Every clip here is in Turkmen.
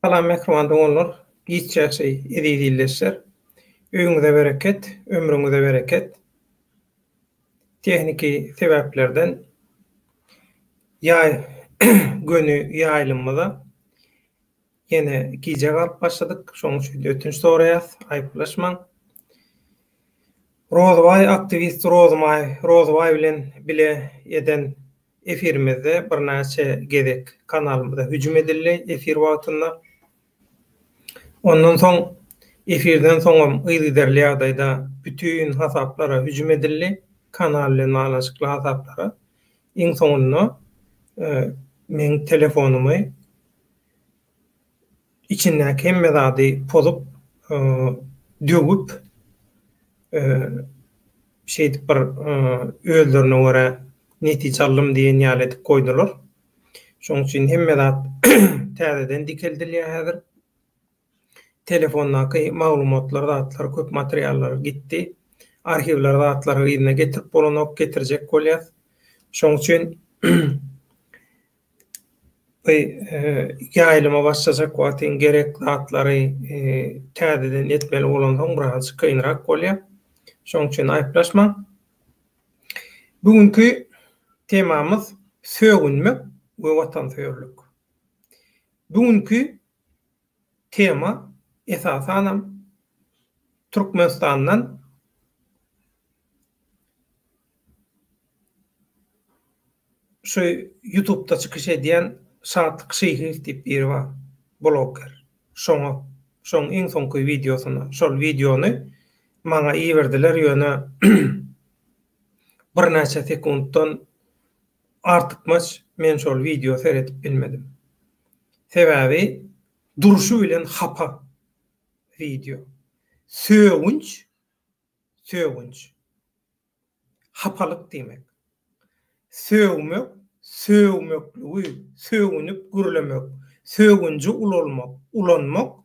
Salam mähriban doganlar, giç ýagşy eziz ildeşler. Öýüňize bereket, ömrüňize bereket. Tehniki sebäplerden ýaý göni ýaýlymyza ýene gijä galyp başladyk. Şonuň üçin ötünç soraýas, aýyplaşmaň. Rozybaý aktiwist Rozymaý Rozybaý bilen bile eden Efirimizde birnäçe gezek kanalymyza hüjüm edildi efir wagtynda. Ondan soň efirden soňam yzygiderli ýagdaýda bütin hasaplara hüjüm edildi, kanal bilen baglanyşykly hasaplara. Iň soňunda meň telefonymy Içindäki hemme zady pozup, döwüp, şeýdip bir özlerine görä netije aldym diýen ýaly edip goýdular. Şonuň üçin hemme zat täzeden dikeldilýär häzir. Telefondaky maglumatlar, zatlar, köp materiallar gitdi. Arhiwler, zatlary yzyna getirip bolanok, getirjek bolýas. Şonuň üçin Bu ýaýlyma başlajak wagtyň gerek zatlary täzeden etmeli bolansoň birazajyk kynrak bolýar. Şonuň üçin aýyplaşmaň. Bu günki temamyz sögünmek we watansöýerlik. Bu günki tema esasanam Türkmenistandan Şu ýutubda çykyş edýän Şatlyk Şyhyýew diýip biri bar, bloger. Şoňa, şoň iň soňky wideosyna, şol wideony maňa iberdiler, ýöne birnäçe sekuntdan artykmaç men şol wideo seredip bilmedim. Sebäbi durşy bilen hapa wideo. Sögünç, sögünç. Hapalyk diýmek. Sögmek, sögmekligi, sögünip gürlemek, sögünji ulalmak, ulanmak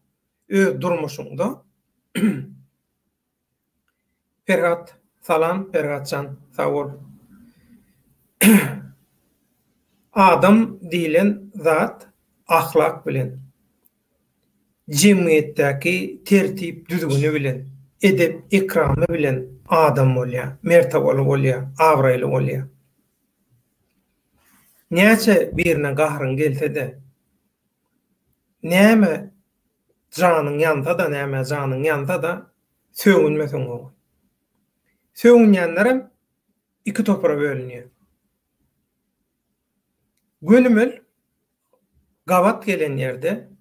öz durmuşyňda Perhat salam Perhatjan sag bol. Adam diýlen zat ahlak bilen Jemgyýetdäki tertip-düzgüni bilen, edep-ekramy bilen adam bolýar, mertebaly bolýar, abraýly bolýar. Näçe birine gaharyň gelse-de, näme janyň ýansa-da, nämä janyň ýansa-da, sögünmeseň gowy. Sögünýänlerem iki topara bölünýär. Gönümel gabat gelen ýerde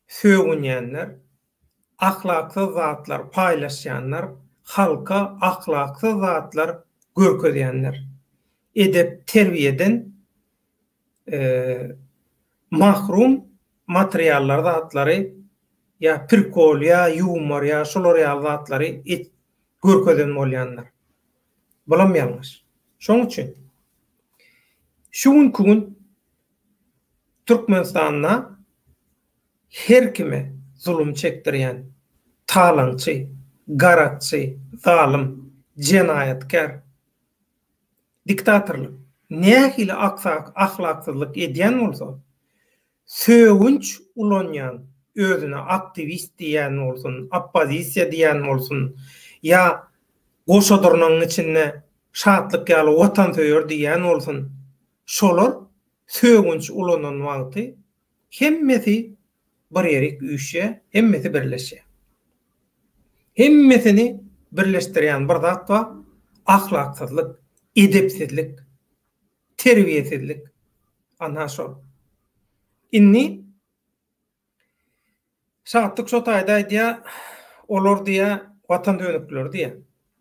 sögünýänler, ahlaksyz zatlar paýlaşýanlar, halka ahlaksyz zatlar görkezýänler, edep-terbiýeden mahrum materiallar zatlary ýa prikol ýa ýumor ýa şular ýaly zatlary görkezen bolýanlar. Bulam ýalňyş. Şoň üçin şu günki gün Türkmenistanda her kime zulum çekdirýän talaňçy, garakçy, zalym, jenaýatkär, diktatorlyk nähili ahlaksyzlyk edýän bolsa, sögünç ulanýan, özüne aktiwist diýýän bolsun, oppozisiýa diýýän bolsun, ýa goşa dyrnagyň içinde Şatlyk ýaly watansöýer diýýän bolsun, şolar sögünç ulanan wagty hemmesi bir ýerik üýşýär, hemmesi birleşýär. Hemmesini birleşdirýän bir zat bar, ahlaksyzlyk, edepsizlik. Terbiýesizlik. Ana şol. Indi Şatlyk şo taýda aýdýar, olar diýýär, watan dönükleri diýýär.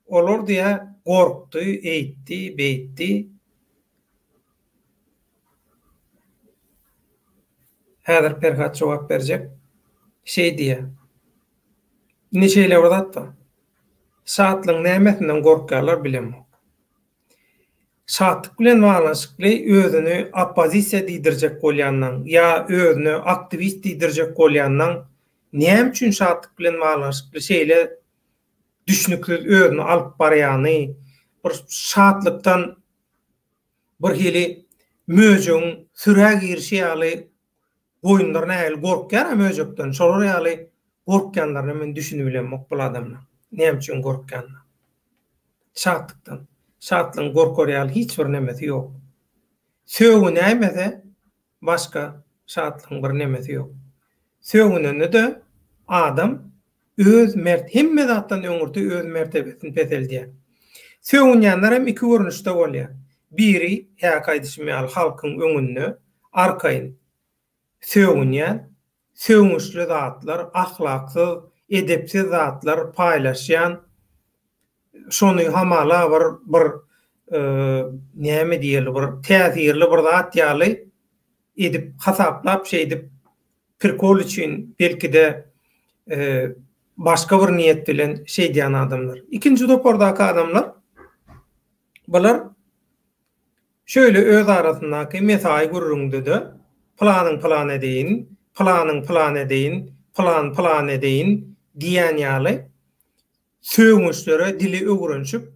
Olar diýýär, gorkdy, eýtdi, beýtdi. Häzir Perhat jogap berjek. Şeý diýýär. Indi şeýle bir zat bar. Şatlygyň nämesinden gorkýarlar bilemok. Şatlyk bilen baglanyşykly özüni oppozisiýa diýdirjek bolýanlaň ýa özüne aktiwist diýdirjek bolýanlaň näme üçin Şatlyk bilen baglanyşykly şeýle düşnüksiz özüni alyp barýany bir Şatlykdan bir hili möjegiň sürä girişi ýaly. Goýunlar nähili gorkýar-a möjekden, şolar ýaly gorkýanlaryna men düşünibilemok bul adamlaň. Näme üçin gorkýanyna. Şatlykdan. Şatlygyň gorkar ýaly hiç bir nemesi ýok. Sögünäýmese başga şatlygyň bir nemesi ýok. Sögünende-de adam öz mert hemme zatdan öňürti öz mertebesini peseldýär. Sögünýänler hem iki görnüşde bolýar. Biri, häki aýdyşym ýaly halkyň öňünde arkaýyn sögünýän, sögünçli zatlar, ahlaksyz, edepsiz zatlar paýlaşýan, şony hamala bir bir näme diýeli bir täsirli bir zat ýaly edip hasaplap şeýdip prikol üçin belki-de başga bir niýet bilen şeýdýän adamlar. Ikinji topardaky adamlar bular şöyle öz arasyndaky mesaýy gürrüňde-de pylanyň pylan edeýin, pylanyň pylan edeýin, pylan pylan edeýin diýen ýaly sögünçlere dili öwrenişip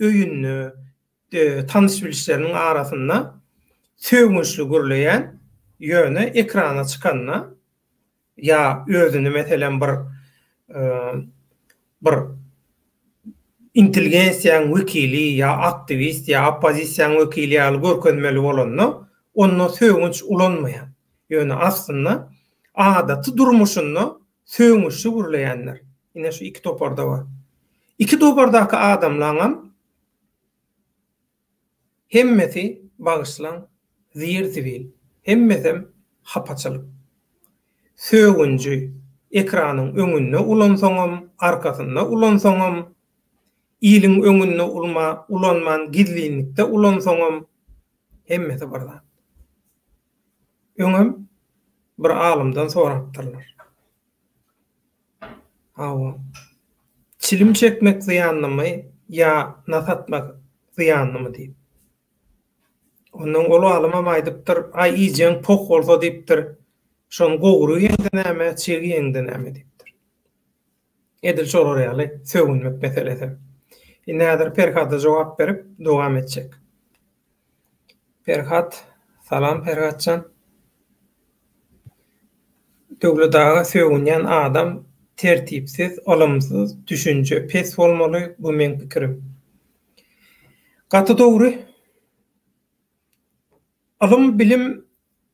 öýünde, tanyş-bilişleriniň arasynda sögünçli gürleýän, ýöne ekrana çykanda ýa özüni meselem bir bir intelligensiýaň wekili ýa aktiwist ýa oppozisiýaň wekili ýaly görkezmeli bolanda onda sögünç ulanmaýan. Ýöne aslynda adaty durmuşynda sögünçli gürleýänler. Ine şu iki toparda bar. Iki topardaky adamlaňam Hemmesi bagyşlaň zir-zibil, hemmesem hapaçylyk. Sögünji ekranyň öňünde ulansaňam, arkasynda ulansaňam, iliň öňünde ulma ulanman gizlinlikde ulansaňam hemmesi bir zat. Öňem bir alymdan sorapdyrlar. Hawa. Çilim çekmek zyýanlymy ýa nas atmak zyýanlymy diýip. Ondan ol alymam aýdypdyr, aý iýjegiň poh bolsa diýipdir, şony gowry iýeňde näme, çig iýeňde näme diýipdir. Edil şolar ýaly sögünmek meselesi. Indi häzir Perhada jogap berip dowam etjek. Perhat, Salam Perhatjan. Döwlet aga sögünýän adam tertipsiz, ylymsyz, düşünje pes bolmaly, bu meň pikirim. Gaty dogry. Ylym, bilim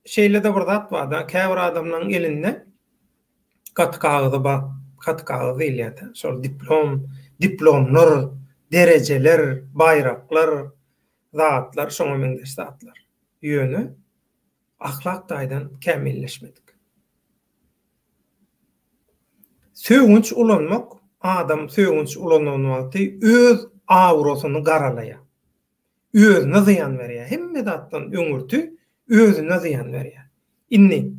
şeýle-de bir zat bar-da, käbir adamlaryň elinde gaty kagyzy bar, gaty kagyz diýilýär-de, şol diplom, diplomlar, derejeler, baýraklar, zatlar, şoňa meňzeş zatlar. Ýöne ahlak taýdan kämilleşmedik. Sögünç ulanmak, adam sögünç ulanan wagty öz aurasyny garalaýar. Özüne zyýan berýär. Hemme zatdan öňürti özüne zyýan berýär. Indi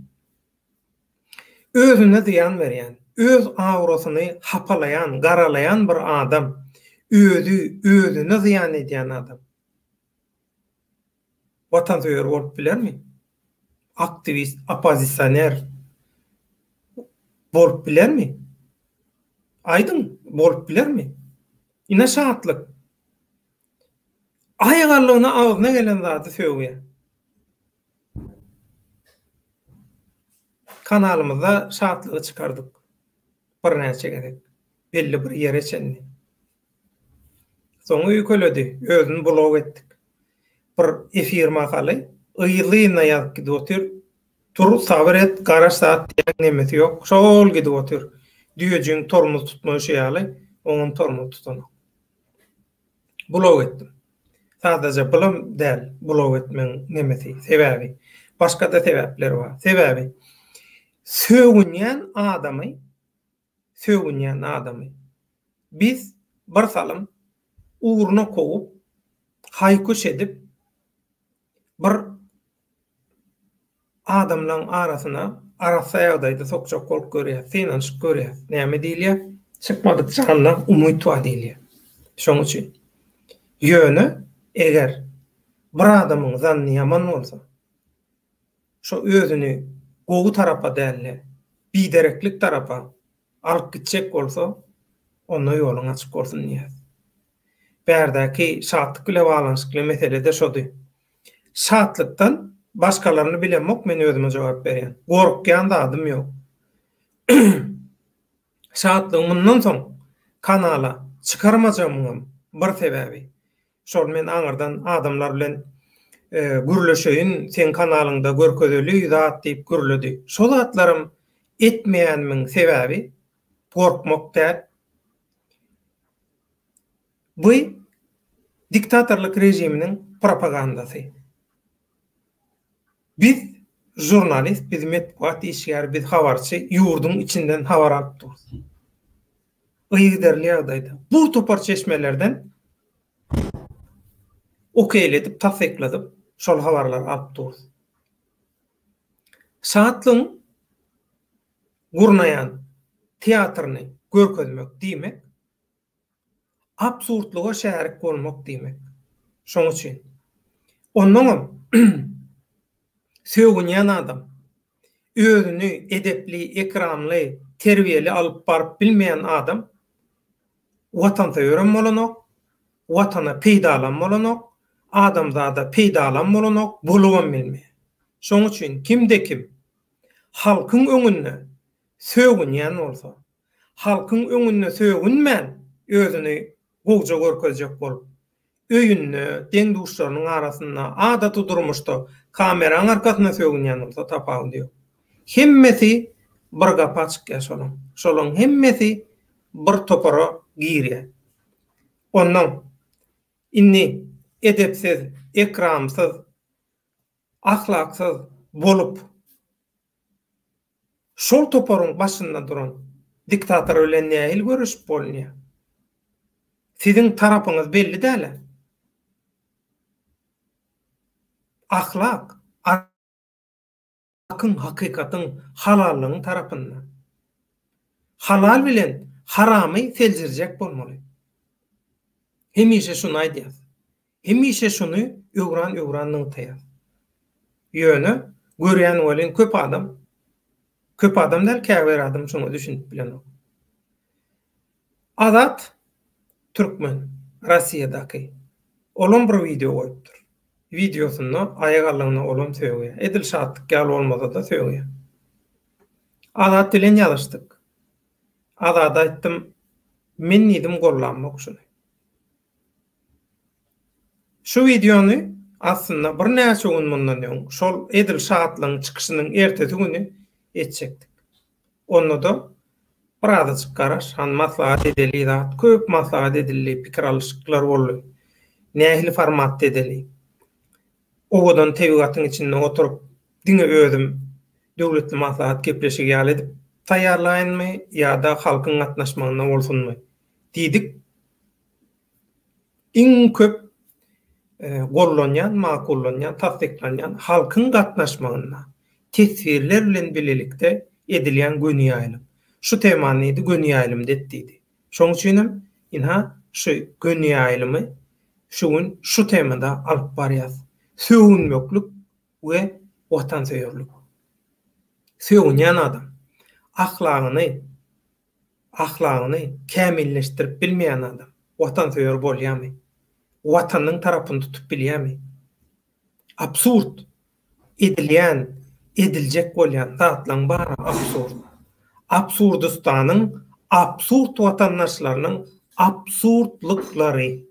özüne zyýan berýän, öz aurasyny hapalaýan, garalaýan bir adam, özi özüne zyýan edýän adam watansöýer bolup bilermi? Aktiwist, oppozisioner bolup bilermi? Aýdyň, bolup bilermi? Ine şatlyk. Aýagallygyna agzyna gelen zady sögýär. Kanalymyzda şatlygy çykardyk. Birnäçe gezek. Belli bir ýere çenli. Soň öýkeledi. Özüni blok etdik. Bir efir mahaly yzly-yzyna ýazyp gidip otyr. Tur, sabyr et, garaş zat diýen nemesi ýok. Şol gidip otyr. Düýejigiň tormoz tutmaýşy ýaly, oňam tormoz tutanok. Blok etdim. Sadaja bulam däl blok etmegiň nemesi, sebäbi. Başga-da sebäpleri bar. Sebäbi sögünýän adamy, sögünýän adamy biz bir salym ugruna kowup, haý-küş edip bir adamlaň arasyna arassa ýagdaýda sokjak bolup görýäs, synanyşyp görýäs. Näme diýilýär? Çykmadyk janda umyt bar diýilýär. Şoň üçin. Ýöne eger bir adamyň zanny ýaman bolsa, şo özüni gowy tarapa däl-de, bidereklik tarapa alyp gitjek bolsa, onda ýoluň açyk bolsun diýýäs. Bärdäki şatlyk bile baglanyşykly mesele-de şody. Şatlykdan. Başgalaryny bilemok, men özüme jogap berýän. Gorkýan zadym ýok. Şatlygy mundan soň kanala çykarmajagymyňam bir sebäbi, şol men aňyrdan adamlar bilen gürleşeýin, seň kanalyňda görkezeli zat diýip gürledi. Şo zatlaram etmeýänimiň sebäbi gorkmak däl. Bu diktatorlyk režiminiň propagandasy. Biz žurnalist, biz metbugat işgäri, biz habarçy ýurduň içinden habar alyp durus. Yzygiderli ýagdaýda bu topar çeşmelerden okeýledip, tassykladyp şol habarlary alyp durus. Şatlygyň gurnaýan teatryny görkezmek diýmek, Absurdlyga şärik bolmak diýmek. Şoň üçin. Onnoňam sögünýän adam, özüni edepli, ekramly, terbiýeli alyp baryp bilmeýän adam watansöýerem bolanok, Watana peýdalam bolanok, adamzada peýdalam bolanok, bolubam bilmeýär. Şoň üçin kimde-kim halkyň öňünde sögünýän bolsa, Halkyň öňünde sögünmän, özüni gowja görkezjek bolup, öýünde, deň-duşlarynyň arasynda, adaty durmuşda kameraň arkasynda sögünýän bolsa tapawudy ýok. Hemmesi bir gapa çykýar şolaň. Şolaň hemmesi bir topara girýär. Onnoň indi edepsiz, ekramsyz, ahlaksyz bolup, Şol toparyň başynda duran diktator bilen nähili göreşip bolunýar? Siziň tarapyňyz belli däl-ä. Ahlak, hakyň, hakykatyň, halallygyň tarapynda. Halal bilen haramy seljirjek bolmaly. Hemişe şuny aýdýas. Hemişe şuny öwran-öwran nygtaýar. Ýöne, görýän welin köp adam, köp adam däl, käbir adam şuňa düşünip bilenok. Azat Türkmen, Rossiýadaky, olam bir wideo goýupdyr. Wideosynda aýagallygyna olam sögýär. Edil Şatlyk ýaly bolmasa-da sögýär. Azat bilen ýazyşdyk. Azada aýtdym, men diýdim gollamok şuny. Şu wideony aslynda birnäçe gün mundan öň, şol edil Şatlygyň çykyşynyň ertesi güni etjekdik. Onda-da birazajyk garaş, hany maslahat edeli zat, köp maslahat edildi, pikir alyşyklar boldy. Nähili formatda edeli? Owadan tebigatyň içinde oturyp, diňe özüm döwletli maslahat gepleşigi ýaly edip taýýarlaýynmy ýa-da halkyň gatnaşmagynda bolsunmy? Diýdik. Iň köp gollanýan, makullanýan, tassyklanýan halkyň gatnaşmagynda teswirler bilen bilelikde edilýän göni ýaýlym. Şu temany diýdi, göni ýaýlymda et diýdi. Şonuň üçinem ynha şu göni ýaýlymy şu gün şu temada alyp barýas. Sögünmeklik we watansöýerlik. Sögünýän adam ahlagyny Ahlagyny kämilleşdirip bilmeýän adam watansöýer bolýamy? Watanynyň tarapyny tutup bilýämi? Absurd! Edilýän, ediljek bolýan zatlaň bary absurd. Absurdystanyň absurd watandaşlarynyň absurdlyklary.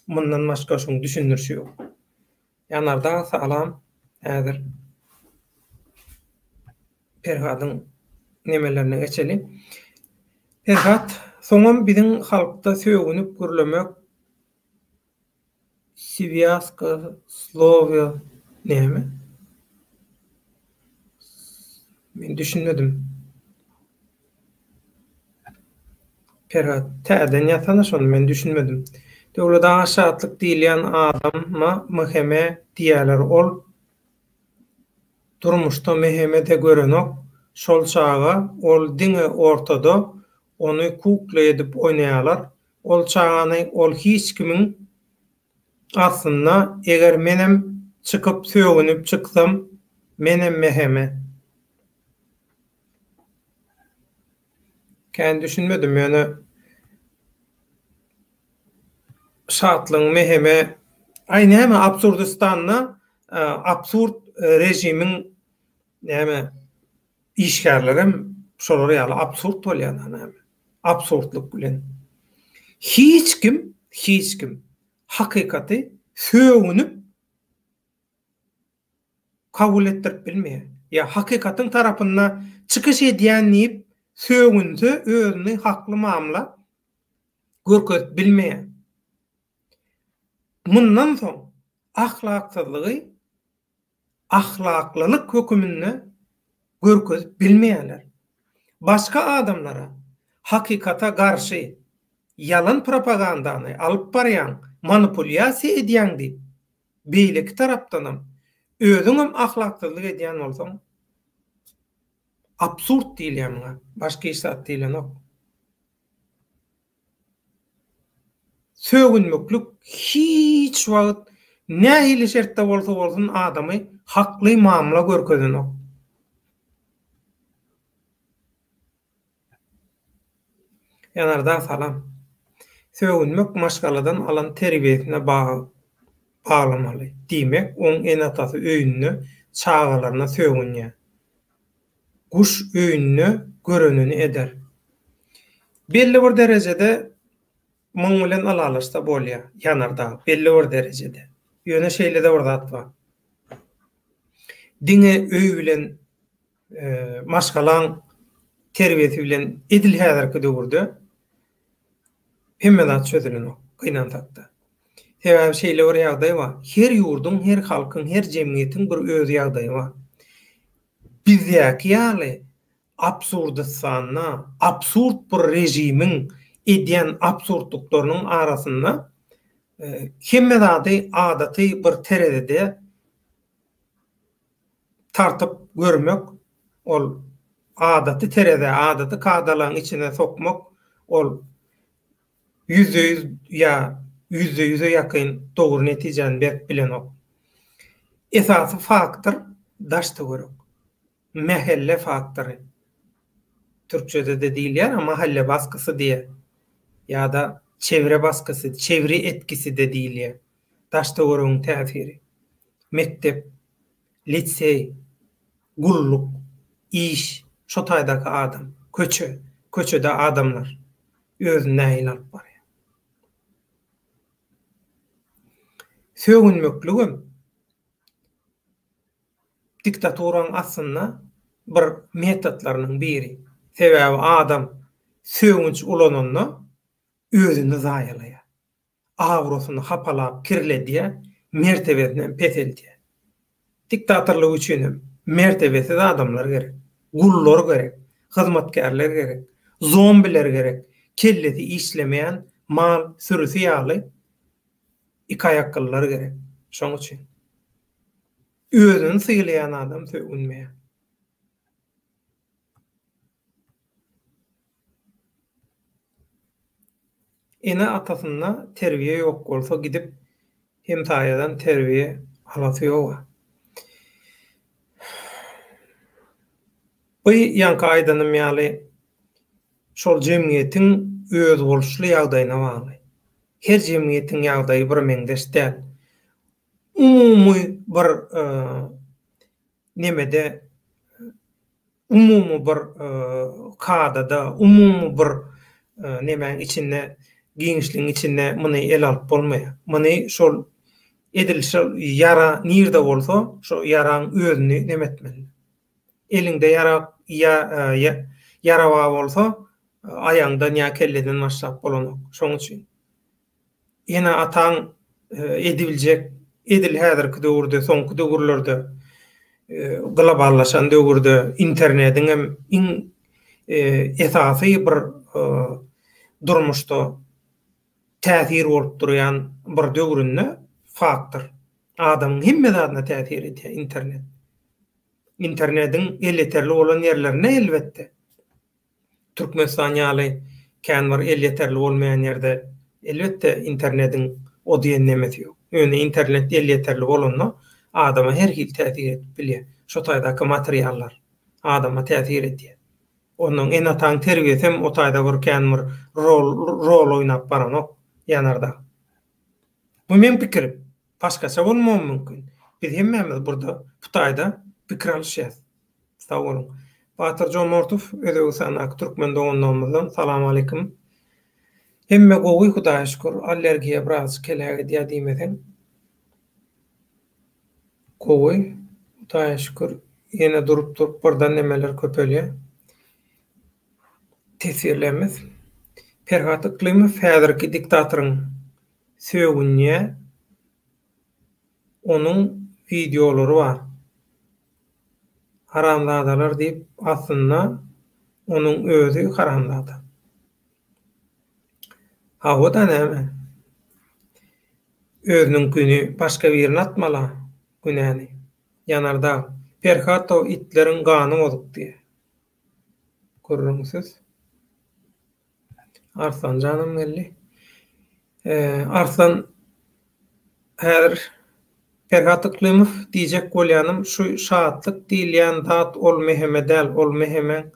Mundan başga şuň düşündirişi ýok. Ýanardag salam häzir Perhadyň nemelerine geçeli. Perhat soňam biziň halkda sögünip gürlemek swýazka slowýa näme? Men düşünmedim. Perhat täzeden ýazsana şony men düşünmedim. Döwlet aga Şatlyk diýilýän adama MHM diýýäler ol durmuşda MHM-de görenok şol çaga ol diňe ortada ony kukla edip oýnaýalar ol çagany ol hiç kimiň aslynda eger menem çykyp sögünip çyksam menem MHM. Kän düşünmedim ýöne Şatlygyň meheme Aý näme Absurdistanda absurd. režimiň näme işgärlerem şolar ýaly absurd bolýar näme. Absurdlyk bilen. Hiç kim, hiç kim hakykaty sögünip kabul etdirip bilmeýär. Ýa hakykatyň tarapynda çykyş edýän diýip sögünse özüni hakly mamla görkezip bilmeýär. Mundan soň ahlaksyzlygy ahlaklylyk höküminde görkezip bilmeýärler. Başga adamlara hakykata garşy ýalan propagandany alyp barýaň, manipulýasiýa edýäň diýip, beýleki tarapdanam özüňem ahlaksyzlyk edýän bolsaň, absurd diýilýär muňa, başga hiç zat diýlenok. Sögünmeklik hiç wagt nähili şertde bolsa bolsun adamy hakly mamla görkezenok. Ýanardag salam. Sögünmek maşgaladan alan terbiýesine baglamaly. Diýmek oň ene-atasy öýünde çagalaryna sögünýär. Guş öýünde görenini eder. Belli bir derejede muň bilen ylalaşsa bolýar, Ýanardag, belli bir derejede. Ýöne şeýle-de bir zat bar. Diňe öý bilen maşgalaň terbiýesi bilen edil häzirki döwürde hemme zat çözülenok, gynansak-da. Sebäbi şeýle bir ýagdaý bar, her ýurduň, her halkyň, her jemgyýetiň bir öz ýagdaýy bar. Bizdäki ýaly absurdystanda, absurd bir režimiň edýän absurdlyklarynyň arasynda hemme zady adaty bir terezide tartyp görmek, ol adaty terezä, adaty kadalaryň içine sokmak, ol 100% ýa 100%-e ýakyn dogry netijäni berip bilenok. Esasy faktor daş-töwerek. Mähelle faktory. Türkçede-de diýilýär, mahalle baskysy diýe. Ýa-da çewre baskysy, çewre etkisi-de diýilýär. Daş-töweregiň täsiri. Mekdep, liseý, gulluk, iş, şo taýdaky adam, köçe, köçede adamlar özüni nähili alyp barýar. Sögünmekligem diktaturaň aslynda bir metodlarynyň biri. Sebäbi adam sögünç ulananda özüni zaýalaýar. Abrasyny hapalap kirledýär, mertebesini hem peseldýär. Diktatorlyk üçin hem mertebesiz adamlar gerek, gullar gerek, hyzmatkärler gerek, zombiler gerek, kellesi işlemeýän mal sürüsi ýaly ikaýaklylar gerek. Şoň üçin. Özüni sylaýan adam sögünmeýär. Ene-atasynda terbiýe ýok bolsa gidip hemsaýadan terbiýe alasy ýoga. Bu ýaňky aýdanym ýaly şol jemgyýetiň özboluşly ýagdaýyna bagly. Her jemgyýetiň ýagdaýy birmeňzeş däl. Umumy bir nemede umumy bir kadada, umumy bir nemäň içinde, giňişligiň içinde muny ele alyp bolmaýar. Muny şol edil şol ýara nirde bolsa, şo ýaraň özüni neme etmeli. Eliňde ýara ýara bar bolsa, aýaňdan ýa kelleden başlap bolanok. Şoň üçin. Ene-ataň edibiljek, edil häzirki döwürde, soňky döwürlerde, globallaşan döwürde internetiň hem iň esasy bir durmuşda täsir bolup durýan bir döwründe faktor. Adamyň hemme zadyna täsir edýär internet. Internetiň elýeterli bolan ýerlerinde elbetde. Türkmenistan ýaly kän bir elýeterli bolmaýan ýerde elbetde internediň o diýen nemesi ýok. Ýöne internet elýeterli bolanda adama her hili täsir edip bilýär. Şo taýdaky materiallar adama täsir edýär. Onnoň ene-ataň terbiýesem o taýda bir kän bir rol rol oýnap baranok Ýanardag. Bu meň pikirim. Başgaça bolmagam mümkin. Biz hemmämiz burda bu taýda pikir alyşýas. Sag boluň. Batyr Jomortow Özbegistandaky türkmen doganlarymyzdan Salam aleýkum. Hemme gowy Hudaýa şükür. Allergiýa birazjyk heläk edýär diýmeseň. Gowy Hudaýa şükür. Ýene durup durup birden nemeler köpelýär. Teswirlerimiz. Perhat Yklymow häzirki diktatoryň sögünýä onuň wideolary bar. Haramzadalar diýip aslynda onuň özi haramzada. Hawa-da näme? Özüniňkini başga birine atmala günäni. Ýanardag. Perhatow itleriň gany bozuk diýýär. Gürrüňsiz. Arslan janam geldi. Arslan häzir Perhat Yklymow diýjek bolýanym şu şatlyk diýilýän zat ol meheme däl ol mehemeň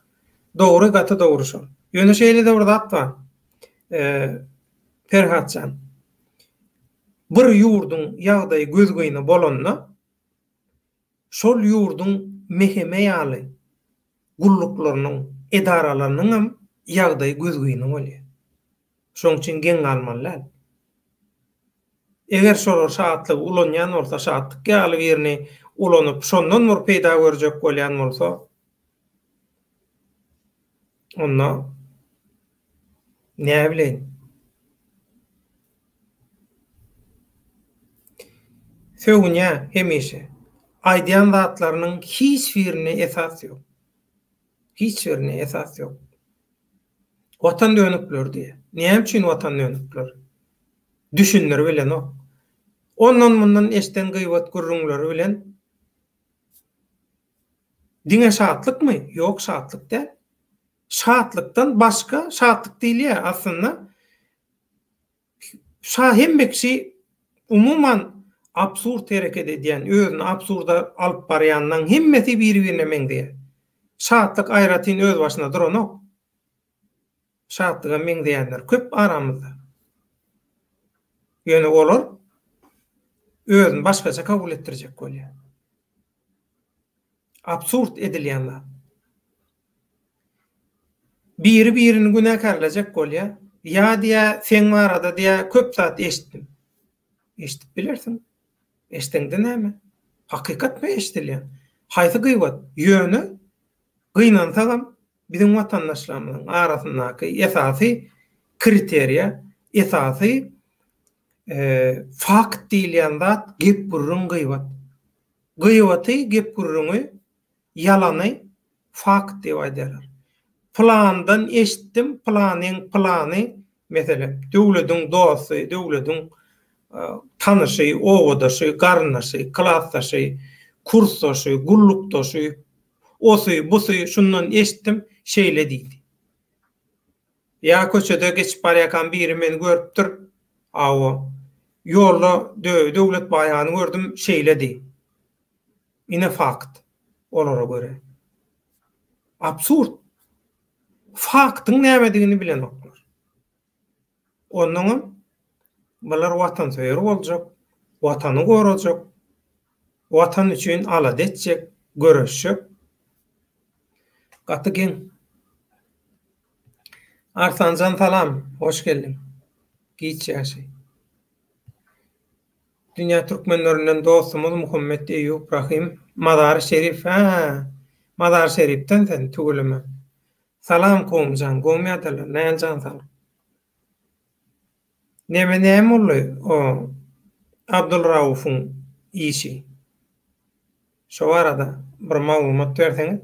dogry gaty dogry şol. Ýöne şeýlede bir zat bar. Perhatjan. Bir ýurduň ýagdaýy gözgyny bolanda şol ýurduň meheme ýaly gulluklarynyň, edaralarynyňam ýagdaýy gözgyny bolýar. Şonuň üçin geň galmaly däl. Eger şolar şatlygy ulanýan bolsa, şatlyk ýaly birini ulanyp, şondan bir peýda görjek bolýan bolsa, onda näbileýin. Sögünýär hemişe. Aýdýan zatlarynyň hiç birinde esas ýok. Hiç birinde esas ýok. Watan dönükleri diýýär. Näme üçin watan dönükleri? Düşündiribilenok. Ondan-mundan eşden gybat gürrüňleri bilen diňe şatlykmy? Ýok, şatlyk däl. Şatlykdan başga şatlyk diýilýär aslynda. Şa hemme kişi umuman absurd hereket edýän, özüni absurda alyp barýanlaň hemmesi biri-birine meňzeýär. Şatlyk aýratyn öz başyna duranok. Şatlyga meňzeýänler köp aramyzda. Ýöne olar özüni başgaça kabul etdirjek bolýar. Absurd edilýän zat. Biri birini günäkärlejek bolýar. Ýa diýýär, seň barada diýýär, köp zat eşitdim. Eşidip bilersiň. Eşdeňde näme? Hakykatmy eşidilýän? Haýsy gybat? Ýöne gynansagam biziň watandaşlarymyzyň arasyndaky esasy kriteriýa, esasy fakt diýilýän zat gep-gürrüň gybat. Gybaty, gep-gürrüňi, ýalany fakt diýip aýdýarlar. Pylandan eşitdim, pylanyň pylany, meselem, döwlediň dosty, döwlediň tanyşy, obadaşy, garyndaşy, klasdaşy, kursdaşy, gullukdaşy, osy, busy şundan eşitdim, şeýle diýdi. Ýa köçede geçip barýarkam biri meni görüpdir, Hawa, ýolda Döwlet baýany gördüm, şeýledi. Ine fakt, olara görä. Absurd. Faktyň nämedigini bilenoklar. Onnoňam bular watansöýer boljak, watany gorajak, watan üçin alada etjek, göreşjek. Gaty geň. Arslanjan salam, hoş geldiň. Giç ýaşaý. Dünýä türkmenlerinden dostumyz Muhammet Eýýup Rahym Mazary Şerif hä Mazary Şerifden sen tüweleme. Salam kowumjan gowmy ýagdaýlar näl jan saglyk. Neme näme boldy o Abdulraufyň işi. Şo barada bir maglumat berseňiz.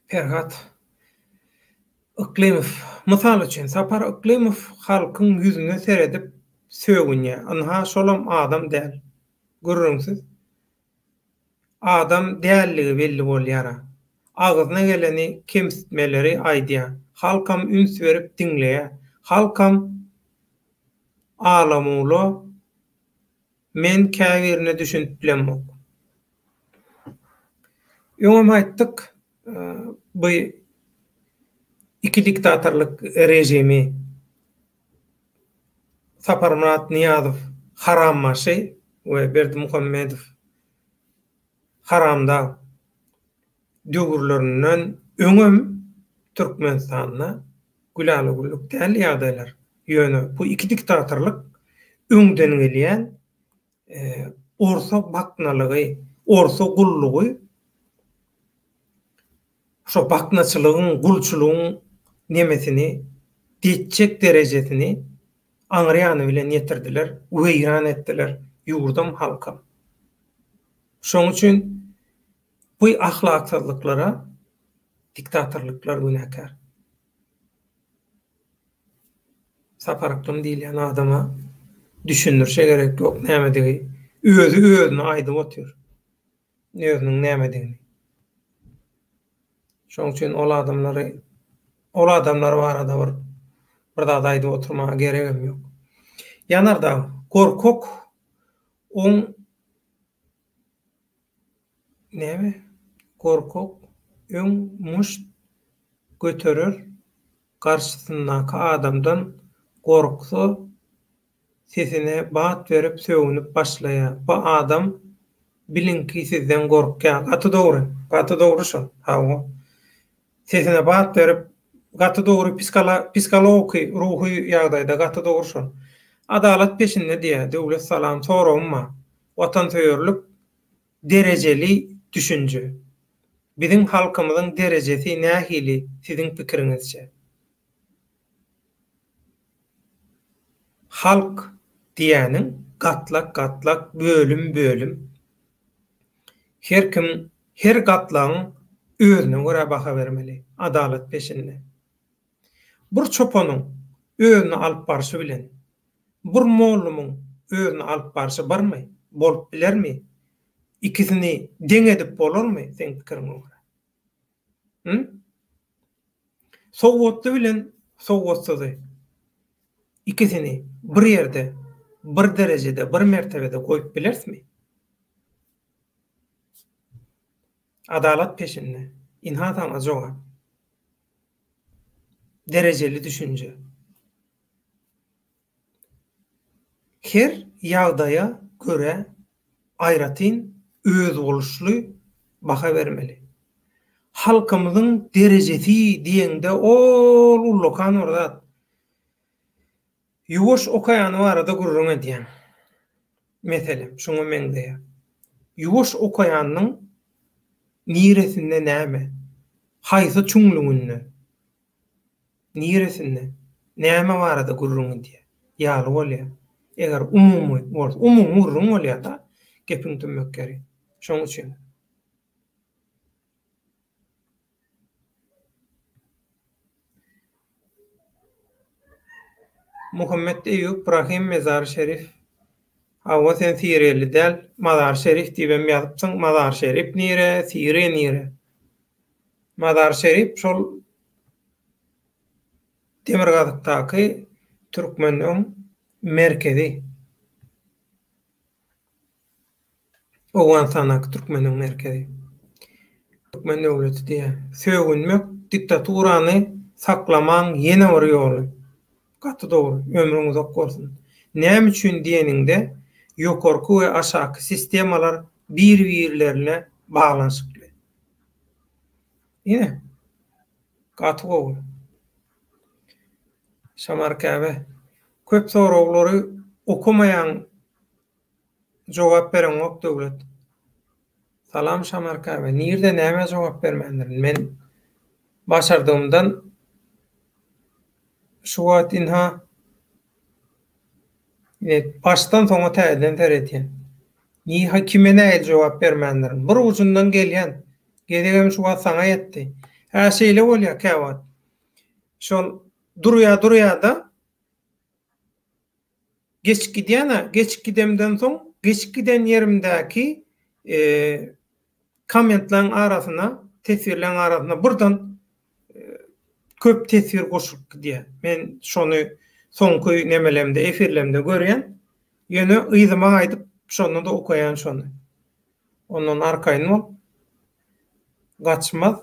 Perhat Yklymow, Mysal üçin, Sapar Yklymow halkyň ýüzüne seredip sögünýär. Ynha, şolam adam däl. Gürrüňsiz. Adam dälligi belli bolýar-a. Agzyna geleni kemsitmeleri aýdýar. Halkam üns berip diňleýär. Halkam ala-mula Men käbirine düşünip bilemok. Öňem aýtdyk, bu iki diktatorlyk režimi Saparmyrat Nyýazow. Harambaşy we Berdimuhamedow haramdag döwürlerinden öňem Türkmenistanda gülala-güllük däl ýagdaýlar. Ýöne bu iki diktatorlyk öňden gelýän orsa baknalygy, orsa gullugy şo baknaçylygyň, gulçulygyň nemesini, deçjek derejesini aňry ýany bilen ýetirdiler, weýran etdiler ýurdam, halkam. Şoň üçin bu ahlaksyzlyklara diktatorlyklar günäkär. Sapar Yklym diýilýän adama düşündirişe gerek ýok nämedigi. Özi özüne aýdyp otyr. Özüniň nämedigini. Şoň üçin ol adamlary ol adamlar barada bir bir zat aýdyp oturmaga geregem ýok. Ýanardag gorkak oň Näme? Gorkak öň muşt göterer, garşysyndaky adamdan gorksa sesine bat berip sögünip başlaýar. Bu adam biliňki sizden gorkýar. Gaty dogry. Gaty dogry şol. Hawa. Sesine bat berip gaty dogry psikologiki ruhy ýagdaýda gaty dogry şol. Adalat peşinde diýýär. Döwlet salam soragym bar. Watansöýerlik derejeli düşünje. Biziň halkymyzyň derejesi nähili siziň pikiriňizçe? Halk diýýäniň gatlak-gatlak, bölüm-bölüm. Her kim her gatlagyň özüne görä baha bermeli, adalat peşinde. Bir çopanyň özüni alyp barşy bilen bir mollumyň özüni alyp barşy birmi? Bolup bilermi? Ikisini deň edip bolarmy seň pikiriňe görä? Hü? Sowatly bilen sowatsyzy ikisini bir ýerde, bir derejede, bir mertebede goýup bilerismi? Adalat peşinde. Ynha saňa jogap. Derejeli düşünje. Her ýagdaýa görä aýratyn özboluşly baha bermeli. Halkymyzyň derejesi diýeňde ol ullakan bir zat. Ýuwaş okaýany barada gürrüň edýäň. Meselem, şuňa meňzeýär. Ýuwaş okaýanyň niresinde näme? Haýsy çuňlugynda? Niresinde? Näme barada gürrüň gidýär? Ýaly bolýar. Eger umumy bolsa, umumy gürrüň bolýar-da, gepiň tümmek ýeri. Şoň üçin. Muhammet Eýýup Rahim Mezary Şerif Hawa sen siriýaly däl, Mazary Şerif diýibem ýazypsyň, Mazary Şerif nire, Siriýa nire? Mazary Şerif şol demirgazykdaky türkmenleň merkezi. Owganystandaky türkmeniň merkezi. Türkmen döwleti diýýär. Sögünmek diktaturany saklamaň ýene bir ýoly. Gaty dogry. Ömrüň uzak bolsun. Näme üçin diýeniňde ýokarky we aşaky sistemalar bir-birlerine baglanyşykly. Ine. Gaty gowy. Şamar Käbe. Köp soraglary okamaýaň Jogap bereňok Döwlet. Salam Şamar Käbe. Nirde nämä jogap bermändirin? Men başardygymdan şu wagt ynha başdan soňa täzeden seredýän. Niha kime nähili jogap bermändirin? Bir ujundan gelýän. Gezegem şu wagt saňa ýetdi. Hä şeýle bolýar käwagt. Şol durýa durýada Geçip gidýän-ä, geçip gidemden soň, geçip giden ýerimdäki kommentleň arasyna, teswirleň arasyna birden köp teswir goşulyp gidýär. Men şony soňky nemelemde, efirlemde görýän. Ýöne yzyma gaýdyp şonda-da okaýan şony. Ondan arkaýyn bol. Gaçmaz.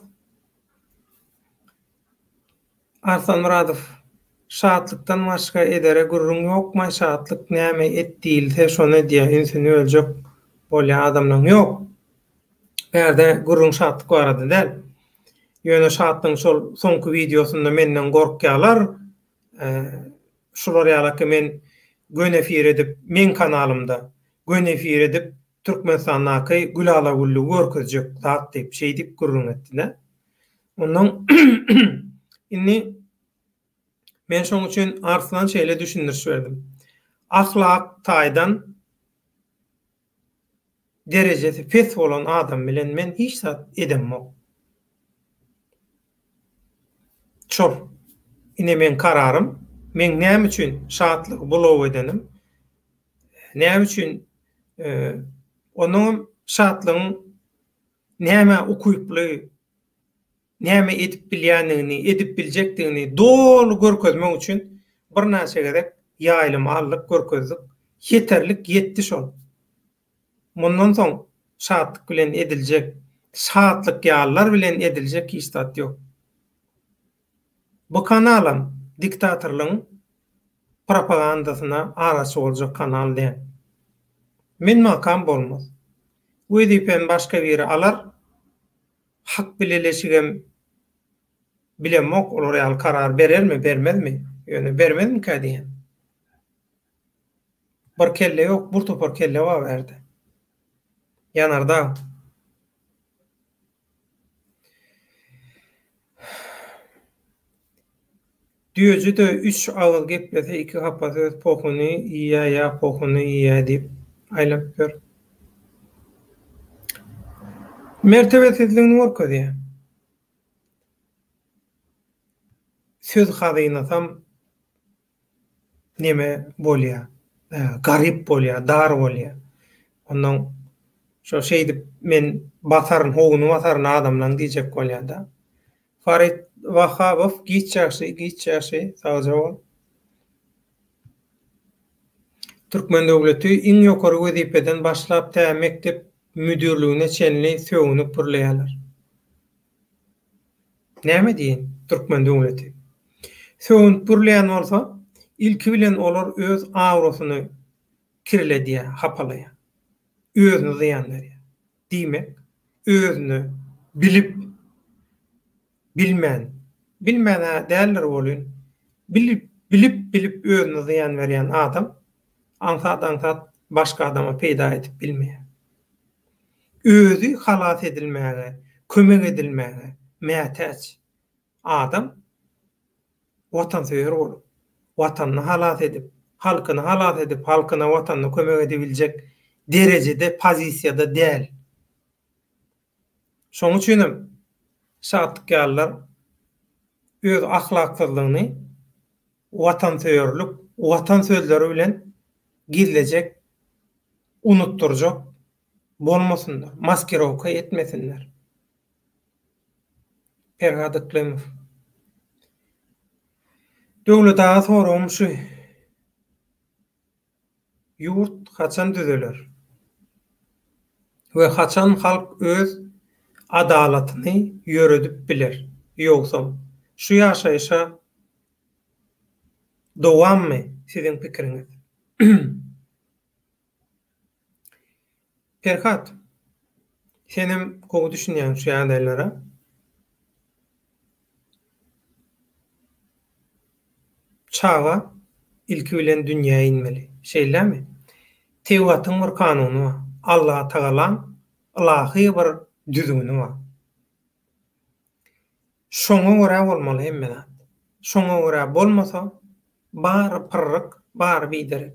Arslan Myradow. Şatlykdan başga edere gürrüň ýokmaý şatlyk näme et diýilse şony edýä ünsüni böljek bolýa adamlaň ýok bärde gürrüň şatlyk barada däl ýöne şatlygyň şol soňky wideosynda menden gorkýalar şular ýalaky men göni efir edip meň kanalymda göni efir edip Türkmenistandaky gülala-güllügi görkezjek zat diýip şeýdip gürrüň etdidä ondan indi Men şoň üçin Arslan şeýle düşündiriş berdim. Ahlak taýdan derejesi pes bolan adam bilen men hiç zat edemok. Şol. Ine meň kararym. Meň näme üçin Şatlygy blow edenim. Näme üçin onuňam Şatlygyň nämä ukyply näme edip bilýändigini, edip biljekdigini doly görkezmek üçin birnäçe gezek ýaýlyma aldyk, görkezdik. Ýeterlik ýetdi şol. Mundan soň Şatlyk bilen ediljek, Şatlyk ýalylar bilen ediljek hiç zat ýok. Bu kanalam diktatorlygyň propagandasyna araçy boljak kanal däl. Men makam bolmaz. Wezipämi başga biri alar, Hak bileleşigem bilemok olar ýaly karar berermi bermezmi ýöne bermezmikä diýýän. Bir kelle ýok bir topar kelle bar bärde. Ýanardag. Düýeji-de üç agyz geplese iki hapa söz pohuny iýýä ýa pohuny iýýä diýip aýlanyp ýör. Mertebesizligini görkezýär. Söz hazynasam neme bolýar, garyp bolýar, dar bolýar. Onnoň şo şeýdip men basaryn, howuny basaryn adamlaň diýjek bolýar-da. Farid Wahabow giç ýagşy giç ýagşy sagja bol. Türkmen döwleti iň ýokary wezipeden başlap tä mekdep müdirligine çenli sögünip gürleýärler. Näme diýeýin türkmen döwleti. Sögünip gürleýän bolsa ilki bilen olar öz abrasyny kirledýär, hapalaýar. Özüne zyýan berýär. Diýmek, özüne bilip, bilmän, bilmän-ä däldir welin, bilip, bilip-bilip özüne zyýan berýän adam aňsat-aňsat başga adama peýda edip bilmeýär. Özi halas edilmäge, kömek edilmäge mätäç adam watansöýer bolup, Watanyny halas edip, halkyny halas edip, halkyna, Watanyna kömek edebiljek derejede, pozisiýada däl. Şonuň üçinem Şatlyk ýalylar öz ahlaksyzlygyny watansöýerlik, Watan sözleri bilen gizlejek, unutdyrjak bolmasynlar, maskirowka etmesinler. Perhat Yklymow. Döwlet aga soragym şu. Ýurt haçan düzeler? We haçan halk öz adalatyny ýöredip biler? Ýogsam şu ýaşaýşa dowammy siziň pikiriňiz? Perhat, senem gowy düşünýäň şu ýagdaýlara. Çaga ilki bilen dünýä inmeli. Şeýlemi? Tebigatyň bir kanuny bar. Allatagalaň ylahy bir düzgüni bar. Şoňa görä bolmaly hemme zat. Şoňa görä bolmasa, bary pyrryk, bary biderek.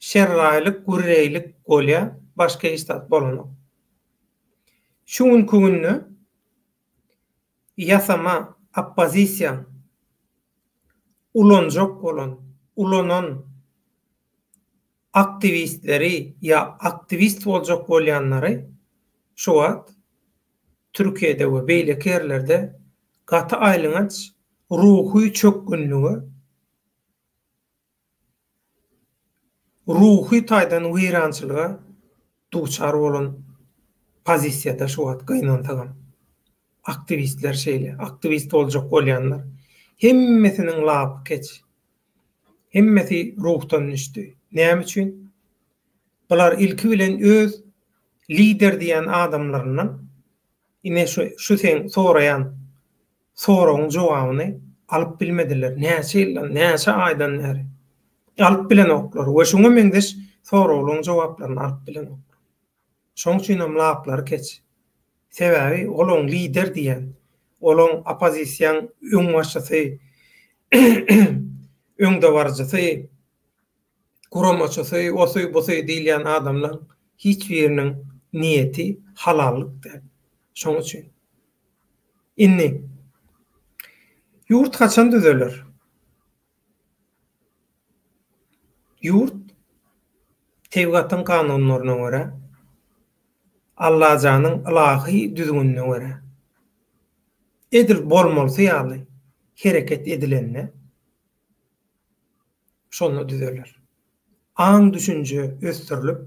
Şerraýlyk, gürreýlik bolýa, başga hiç zat bolanok. Şu günki günde ýasama oppozisiýaň ulanjak bolan, ulanan aktiwistleri ýa aktiwist boljak bolýanlary şu wagt Türkiýede we beýleki ýerlerde gaty aýlyňaç ruhy çökgünlige ruhy taýdan weýrançylyga duçar bolan pozisiýada şu wagt gynansagam. Aktiwistler şeýle, aktiwist boljak bolýanlar. Hemmesiniň lapy keç. Hemmesi ruhdan düşdi. Näme üçin? Bular ilki bilen öz lider diýen adamlaryndan ine şu şu seň soraýan soragyň jogabyny alyp bilmediler. Näçe ýyldan, näçe aýdan bäri alyp bilenoklar we şuňa meňzeş soraglaryň jogaplaryny alyp bilenoklar. Şoň üçinem laplary keç. Sebäbi olaň lider diýen, olaň oppozisiýaň öňbaşçysy, öňdebaryjysy, guramaçysy, osy, busy diýilýän adamlaň hiç biriniň niýeti halallyk däl. Şoň üçin. Indi, ýurt haçan düzeler? Ýurt tebigatyň kanunlaryna görä, Allajanyň ylahy düzgünine görä, edil bolmalysy ýaly hereket edilende, şonda düzeler. Aň-düşünje ösdürilip,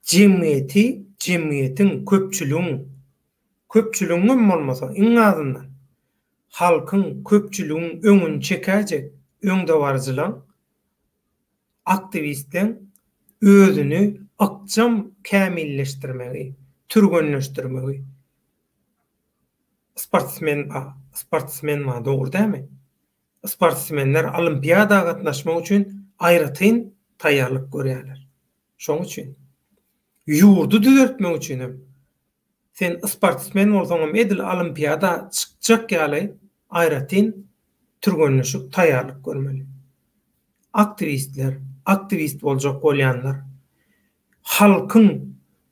jemgyýeti, jemgyýetiň, köpçüligiň, köpçüligiňem bolmasa, iň azyndan, halkyň, köpçüligiň öňüni çekäýjek öňdebaryjylaň, aktiwistleň özüni ykjam kämilleşdirmegi, türgenleşdirmegi. Sportsmen bar, sportsmen bar, dogry dälmi? Sportsmenler olimpiada gatnaşmak üçin aýratyn taýýarlyk görýärler. Şoň üçin ýurdy düzeltmek üçin hem Sen sportsmen bolsaňam edil olimpiada çykjak ýaly aýratyn türgenleşik taýýarlyk görmeli. Aktiwistler, aktiwist boljak bolýanlar halkyň,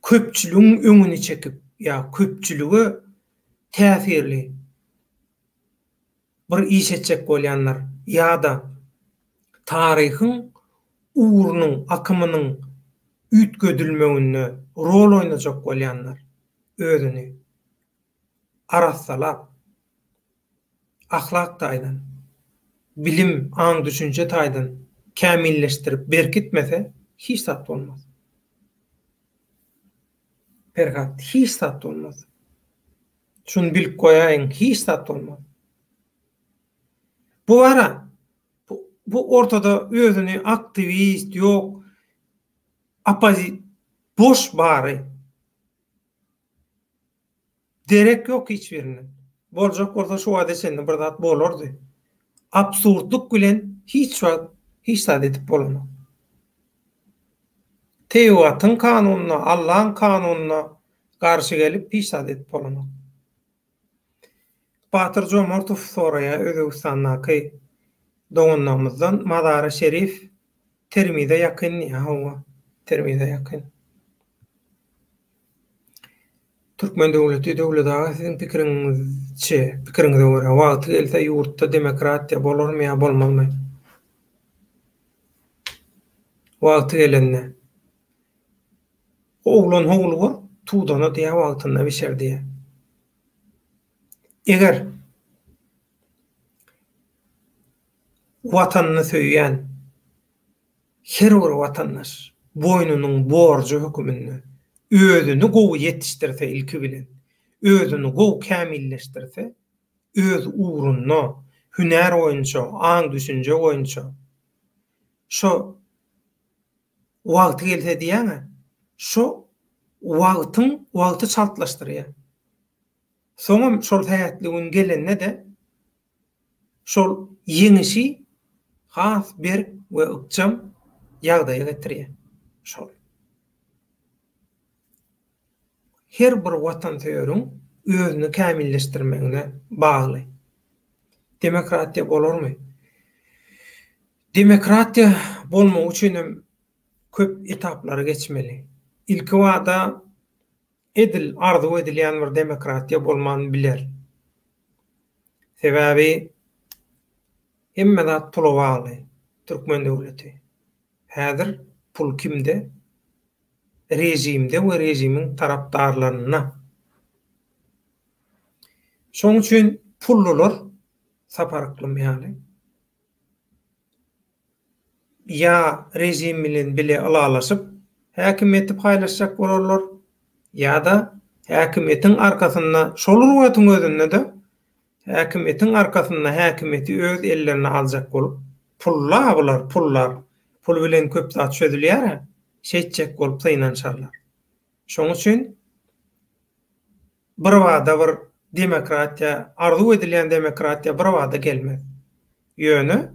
köpçüligiň öňüni çekip ýa köpçülige täsirli bir iş etjek bolýanlar ýa-da taryhyň ugrunyň, akymynyň üýtgedilmeginde rol oýnajak bolýanlar özüni arassalap, ahlak taýdan, bilim, aň-düşünje taýdan kämilleşdirip berkitmese hiç zat bolmaz. Perhat, hiç zat bolmaz. Şuny bilip goýaýyň, hiç zat bolmaz. Bu bara, bu ortada özüni aktiwist, ýok, oppozi, boş bary. Derek ýok hiç birinden. Boljak bolsa şu wagta çenli bir zat bolardy. Absurdlyk bilen hiç wagt hiç zat edip bolanok. Tebigatyň kanunyna, Allaň kanunyna garşy gelip hiç zat edip bolanok. Batyr Jomartow soraýar Özbegistandaky doganlarymyzdan Mazary Şerif Termize ýakyn diýýär. Hawa, Termize ýakyn. Türkmen döwleti, Döwlet aga siziň pikiriňizçe, pikiriňize görä wagty gelse ýurtda demokratiýa bolarmy ýa bolmazmy? Wagty gelende. Oglan howlugar, tudana diýýär wagtynda bişer diýýär. Eger Watanyny söýýän her bir watandaş boýnunyň borjy höküminde özüni gowy ýetişdirse ilki bilen, özüni gowy kämilleşdirse, öz ugrunda, hünär boýunça, aň-düşünje boýunça şo wagty gelse diýýäň-ä, şo wagtyň wagty çaltlaşdyrýar. Soňam şol sähetli gün gelende-de şol ýeňişi has berk we ykjam ýagdaýa getirýär. Şol. Her bir watansöýeriň özüni kämilleşdirmegine bagly. Demokratiýa bolarmy? Demokratiýa bolmagy üçin hem köp etaplary geçmeli. Ilkibada edil arzuw edilýän bir demokratiýa bolman biler. Sebäbi hemme zat pula bagly türkmen döwleti. Häzir pul kimde? Režimde we režimiň tarapdarlarynda. Şoň üçin pullular Sapar Yklym ýaly ýa režim bilen bile ylalaşyp häkimiýeti paýlaşjak bolarlar ýa-da häkimiýetiň arkasynda şol bir wagtyň özünde-de. Häkimiýetiň arkasynda häkimiýeti öz ellerine aljak bolup, pulla bular, pullar. Pul bilen köp zat çözülýär-ä, şeýtjek bolup synanyşarlar. Şoň üçin birbada bir demokratiýa, arzuw edilýän demokratiýa birbada gelmez. Ýöne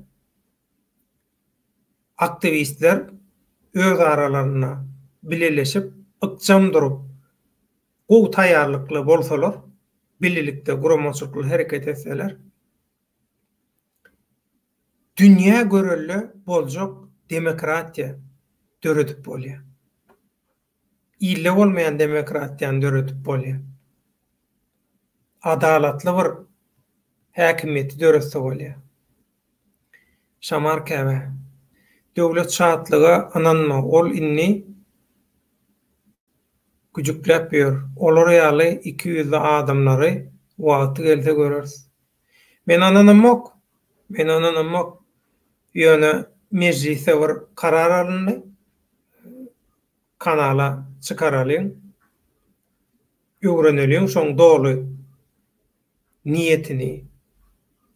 aktiwistler öz aralarynda bileleşip, ykjam durup, gowy taýýarlykly bolsalar, bilelikde guramaçylykly hereket etseler, dünýä görelde boljak demokratiýa döredip bolýar. Ilde bolmaýan demokratiýany döredip bolýar. Adalatly bir häkimiýeti döretse bolýar. Şamar Käbe. Döwlet Şatlyga ynanma, ol indi güjükläp ýör. Olar ýaly ikiýüzli adamlary wagty gelse göreris. Men ynanamok. Men ynanamok. Ýöne mejlisde bir karar alyndy. Kanala çykaralyň. Öwreneliň şoň doly niýetini,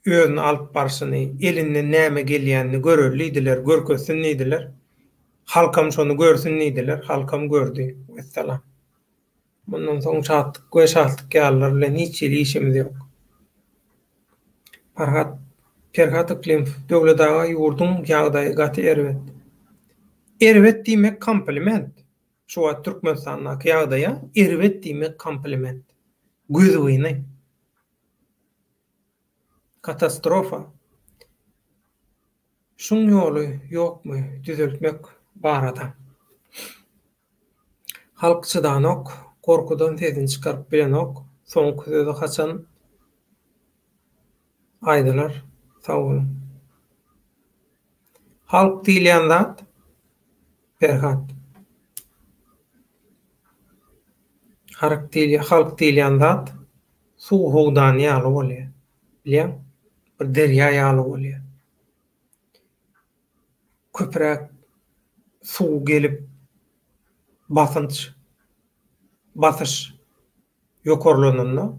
özüni alyp barşyny, elinden näme gelýänini göreli diýdiler, görkezsin diýdiler. Halkam şony görsün diýdiler, halkam gördi. Wessalam. Mundan soň Şatlyk we Şatlyk ýalylar bilen hiç hili işimiz ýok. Farhat Perhat Yklymow, Döwlet aga ýurduň ýagdaýy gaty erbet. Erbet diýmek kompliment. Şu wagt Türkmenistandaky ýagdaýa erbet diýmek kompliment. Gözgyny. Katastrofa. Şuň ýoly ýokmy düzeltmek barada. Halk çydanok, gorkudan sesini çykaryp bilenok, soňky sözi haçan aýdylar, sag boluň. Halk diýilýän zat Perhat. Hark diýilýän, halk diýilýän zat suw howdany ýaly bolýar. Bilýäň? Bir derýa ýaly bolýar. Köpräk suw gelip basynç, basyş ýokarlananda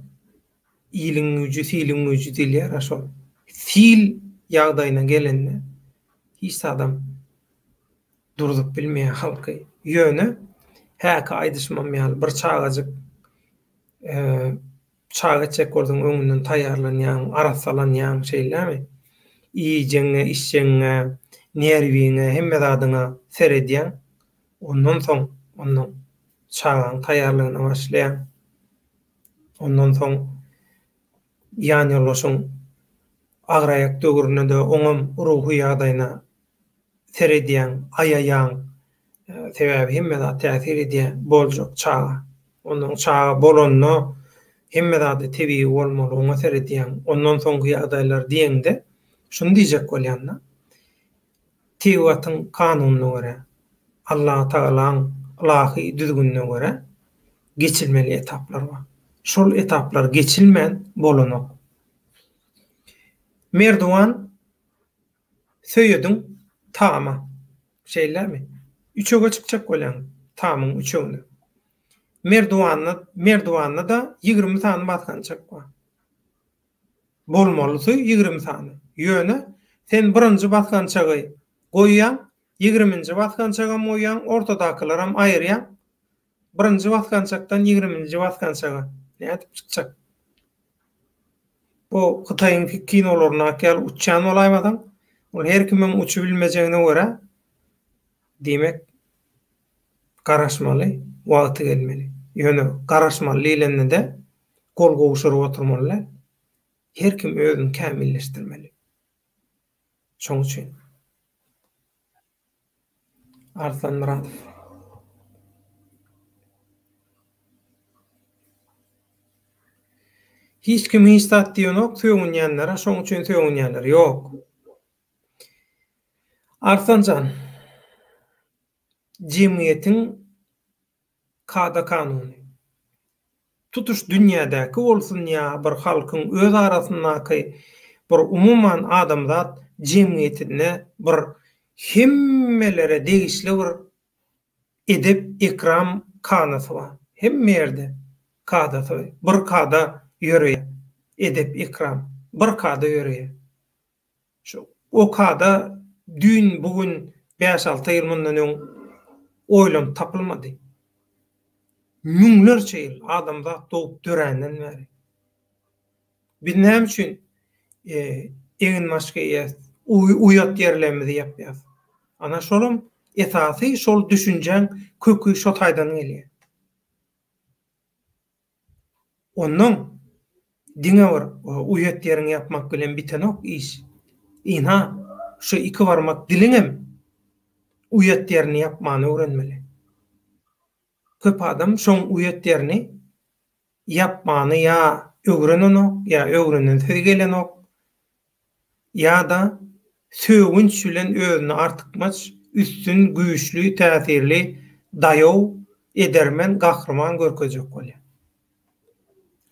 iliň güýji, siliň güýji diýilýär-ä şol. Sil ýagdaýyna gelende hiç zadam durzup bilmeýär halky. Ýöne häki aýdyşymam ýaly bir çagajyk çaga etjek bolsaň öňünden taýýarlanýaň, arassalanýaň şeýlemi? Iýjegiňe, içjegiňe, nerwiňe, hemme zadyňa seredýäň. Ondan soň ondan çagaň taýýarlygyna başlaýaň. Ondan soň ýanýoldaşyň agyraýak döwründe-de oňam ruhy ýagdaýyna seredýäň, aýaýaň. Sebäbi hemme zat täsir edýär boljak çaga. Ondan çaga bolanda hemme zady tebigy bolmaly, oňa seredýäň. Ondan soňky ýagdaýlar diýeňde, şuny diýjek bolýan-da, tebigatyň kanunyna görä, Allatagalaň ylahy düzgünine görä geçilmeli etaplar bar. Şol etaplar geçilmän bolanok. Merdiwan Söýediň tama. Şeýlemi? Üçege çykjak bolýaň, tamyň üçegine. Merdiwanda, merdiwanda-da 20 sany basgançak bar. Bolmalysy 20 sany. Ýöne sen birinji basgançagy goýýaň, ýigriminji basgançagam goýýaň, ortadakylaram aýyrýaň. Birinji basgançakdan ýigriminji basgançaga nädip çykjak? Bu Hytaýyň kinolaryndaky ýaly uçýan bolaýmasaň, ol her kimiň uçubilmejegine görä, diýmek, garaşmaly, wagty gelmeli. Ýöne garaşmaly diýlende-de gol gowşuryp oturmaly däl. Her kim özüni kämilleşdirmeli. Şoň üçin. Arslan Myradow. Hiç kim hiç zat diýenok sögünýänlere şoň üçin sögünýänler ýok. Arslanjan jemgyýetiň kada-kanuny. Tutuş dünýädäki bolsun ýa bir halkyň öz arasyndaky bir umuman adamzat jemgyýetinde bir hemmelere degişli bir edep-ekram kanasy bar. Hemme ýerde kadasy bir kada ýöreýär. Edep-ekram bir kada ýöreýär. Şu o kada düýn, bu gün, bäş-alty ýyl mundan öň oýlanyp tapylmady. Müňlerçe ýyl adamzat dogup döränden bäri. Biz näme üçin eginbaş geýýäs, uýat ýerlerimizi ýapýas? Ana şolam esasy şol düşünjäň köki şo taýdan gelýär. Onnoň diňe bir uýat ýeriňi ýapmak bilen bitenok iş. Ynha, şu iki barmak diliňem uýat ýerini ýapmany öwrenmeli. Köp adam şoň uýat ýerini ýapmany ýa öwrenenok, ýa öwrenesi gelenok, ýa-da sögünç bilen özüni artykmaç, üstün, güýçli, täsirli, daýaw, edermen, gahryman görkezjek bolýar.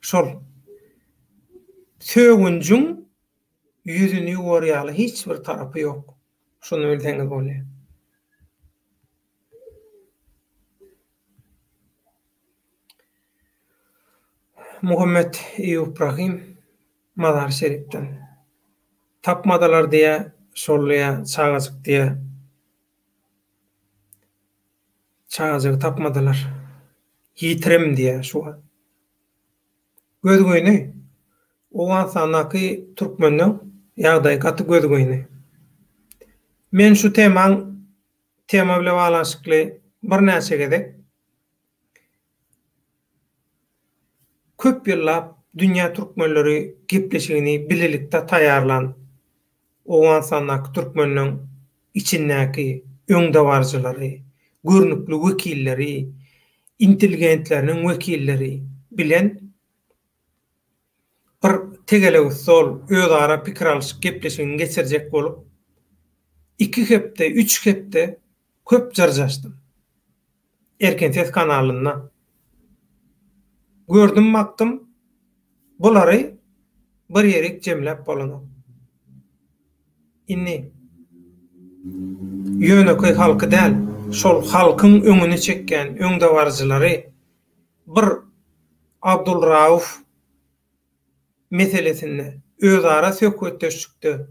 Şol sögünjiň ýüzüni ýuwar ýaly hiç bir tarapy ýok. Şuny bilseňiz bolýar. Muhammet Eýýup Rahym Mazar Şeripden. Tapmadylar diýä, şol diýä, çagajyk diýä. Çagajygy tapmadylar. Ýitirim diýä şu wagt. Gözgyny. Owganystandaky türkmenleň ýagdaýy gaty gözgyny. Men şu temaň tema bile baglanyşykly birnäçe gezek Köp ýyllap Dünýä türkmenleri gepleşigini bilelikde taýýarlan Owganystandaky türkmenleň içindäki öňdebaryjylary, görnükli wekilleri, intelligentleriniň wekilleri bilen bir tegelek stol, özara pikir alyşyk gepleşigini geçirjek bolup, iki hepde, üç hepde köp jyrjaşdym. Erkin Ses kanalynda. Gördüm bakdym, bulary bir ýerik jemläp bolanok. Indi ýönekeý halky däl, şol halkyň öňüni çekýän öňdebaryjylary bir Abdulrauf meselesinde özara söhbetdeşlikde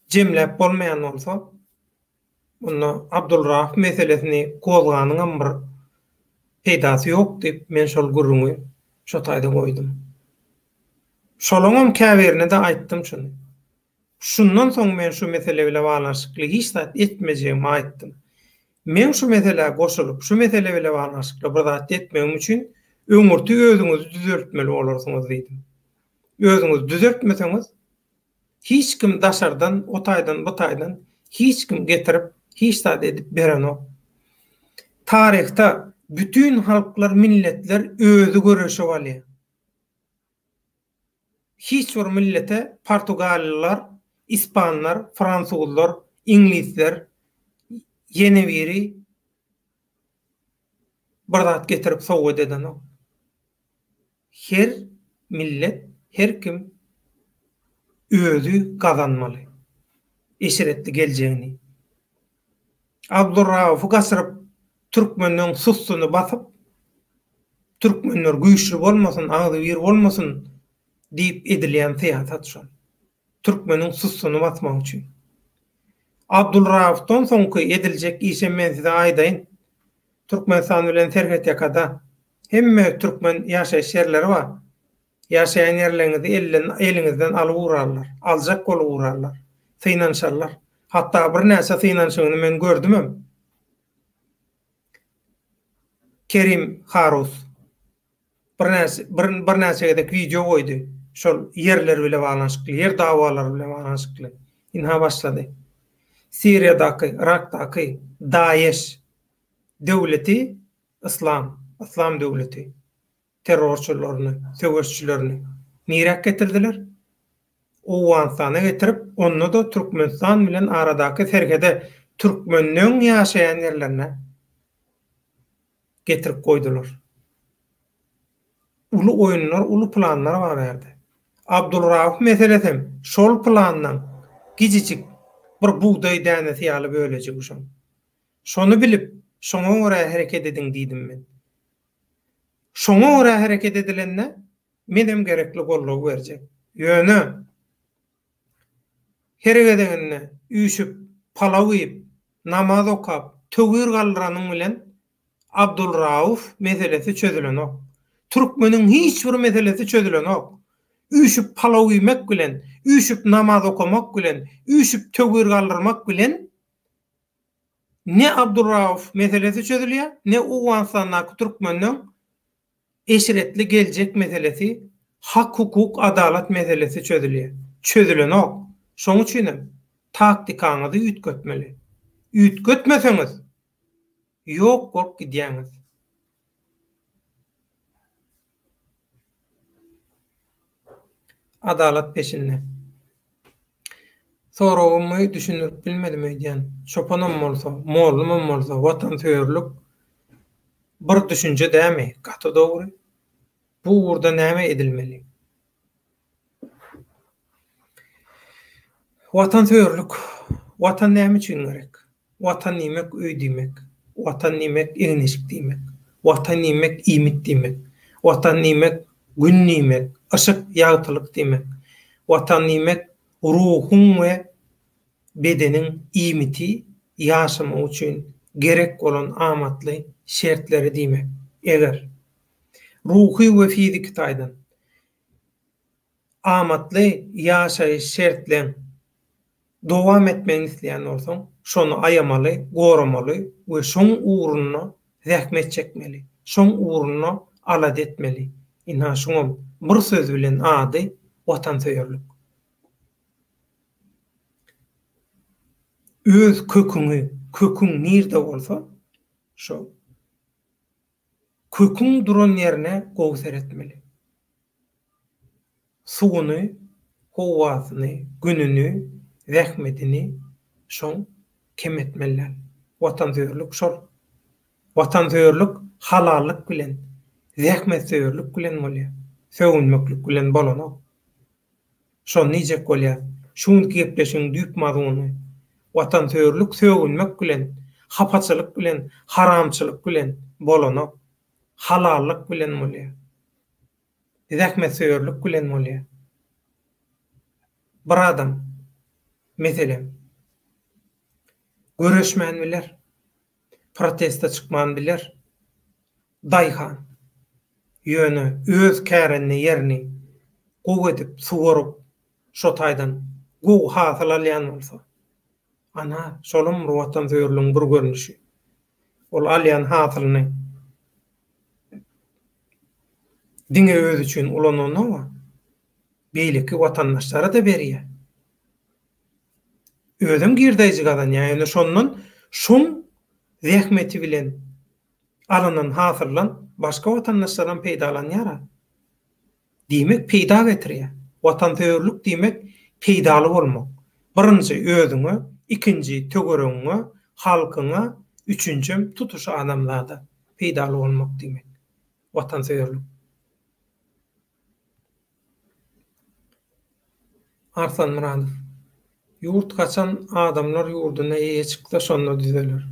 jemläp bolmaýan bolsa, onda Abdulrauf meselesini gozganyňam bir peýdasy ýok diýip, men şol gürrüňi şo taýda goýdum. Şolaňam käbirine-de aýtdym şuny. Şundan soň men şu mesele bile baglanyşykly hiç zat etmejegimi aýtdym. Meň şu meselä goşulyp, şu mesele bile baglanyşykly bir zat etmegim üçin öňürti özüňizi düzeltmeli bolarsyňyz diýdim. Özüňizi düzeltmeseňiz, hiç kim daşardan, o taýdan, bu taýdan hiç kim getirip, hiç zat edip berenok. Taryhda bütin halklar, milletler özi göreşip alýar. Hiç bir millete portugallylar, ispanlar, fransuzlar, iňlisler ýene biri bir zat getirip sowgat edenok. Her millet, her kim özi gazanmaly eşretli geljegini. Abdurraufy gaçyryp türkmenleň sussuny basyp türkmenler güýçli bolmasyn agzybir bolmasyn diýip edilýän syýasat şol. Türkmeniň sussuny basmak üçin. Abdulraufdan soňky ediljek işem men size aýdaýyn. Türkmenistan bilen serhetýakada hemme türkmen ýaşaýyş ýerleri bar. Ýaşaýan ýerleriňizi elden, eliňizden alyp ugrarlar. Aljak bolup ugrarlar. Synanyşarlar. Hatda birnäçe synanyşygyny men gördümem. Kerim Harus birnäçe, bir, birnäçe gezek wideo goýdy. Şol ýerler bile baglanyşykly, ýer dawalary bilen baglanyşykly. Ynha başlady. Siriýadaky, Yrakdaky DAEŞ döwleti yslam, yslam döwleti. terrorçylaryny, söweşçilerini niräk getirdiler? Owganystana getirip, onda-da Türkmenistan bilen aradaky serhede türkmenleň ýaşaýan ýerlerine getirip goýdular. Uly oýunlar, uly planlar bar bärde. Abdulrauf meselesem şol plandan gijijik bir bugdaý dänesi ýaly bölejigi şoň. Şony bilip, şoňa görä hereket ediň diýdim men. Şoňa görä hereket edilende. Menem gerekli goldawy berjek. Ýöne her gezeginde üýşüp palaw iýip, namaz okap, töwir galdyranyň bilen Abdulrauf meselesi çözülenok. Türkmeniň hiç bir meselesi çözülenok. Üýşüp palaw iýmek bilen, üýşüp namaz okamak bilen, üýşüp töwir galdyrmak bilen ne Abdulrauf meselesi çözülýär, ne Owganystandaky türkmeniň eşretli geljek meselesi, hak-hukuk, adalat meselesi çözülýär. Çözülenok. Şoň üçinem taktikaňyzy üýtgetmeli. Üýtgetmeseňiz, ýok bolup gidýäňiz. Adalat peşinde. Soragymy düşündirip bilmedim öýdýän. Çopanam bolsa, mollumam bolsa watansöýerlik bir düşünje dämi? Gaty dogry. Bu ugurda näme edilmeli? Watansöýerlik. Watan näme üçin gerek? Watan diýmek öý diýmek. Watan diýmek egin-eşik diýmek. Watan diýmek iýmit diýmek. Watan diýmek Gün diýmek, yşyk, ýagtylyk diýmek. Watan diýmek ruhuň we bedeniň iýmiti, ýaşamagy üçin gerek bolan amatly şertleri diýmek. Eger ruhy we fiziki taýdan amatly ýaşaýyş şertleň dowam etmegini isleýän bolsaň, şony aýamaly, goramaly we şoň ugrunda zähmet çekmeli, şoň ugrunda alada etmeli. Ynha, şuňam bir söz bilen ady watansöýerlik. Öz köküňi, köküň nirde bolsa, şo Köküň duran ýerine gowy seretmeli. Suwuny, howasyny, gününi, zähmetini şoň kem etmeli däl. Watansöýerlik şol. Watansöýerlik halallyk bilen, zähmetsöýerlik bilen bolýar. Sögünmeklik bilen bolanok. Şony diýjek bolýas. Şu günki gepleşigiň düýp mazmuny, watansöýerlik sögünmek bilen, hapaçylyk bilen, haramçylyk bilen bolanok. Halallyk bilen bolýar. Zähmetsöýerlik bilen bolýar. Bir adam, meselem, göreşmän biler, proteste çykman biler, daýhan. Ýöne öz kärende ýerini gowy edip suwaryp, şo taýdan gowy hasyl alýan bolsa, ana, şolam bir watansöýerligiň bir görnüşi. Ol alýan hasylyny diňe özi üçin ulananok-a, beýleki watandaşlara-da berýär. Özem girdeýji gazanýar, ýöne şondan şoň zähmeti bilen Alynan hasyldan başga watandaşlaram peýdalanýar-a. Diýmek, peýda getirýär. Watansöýerlik diýmek, peýdaly bolmak. Birinji özüňe, ikinji töweregiňe, halkyňa, üçünjem tutuş adamzada peýdaly bolmak diýmek. Watansöýerlik. Arslan Myradow. Ýurt haçan adamlar ýurduna eýe çyksa şonda düzeler.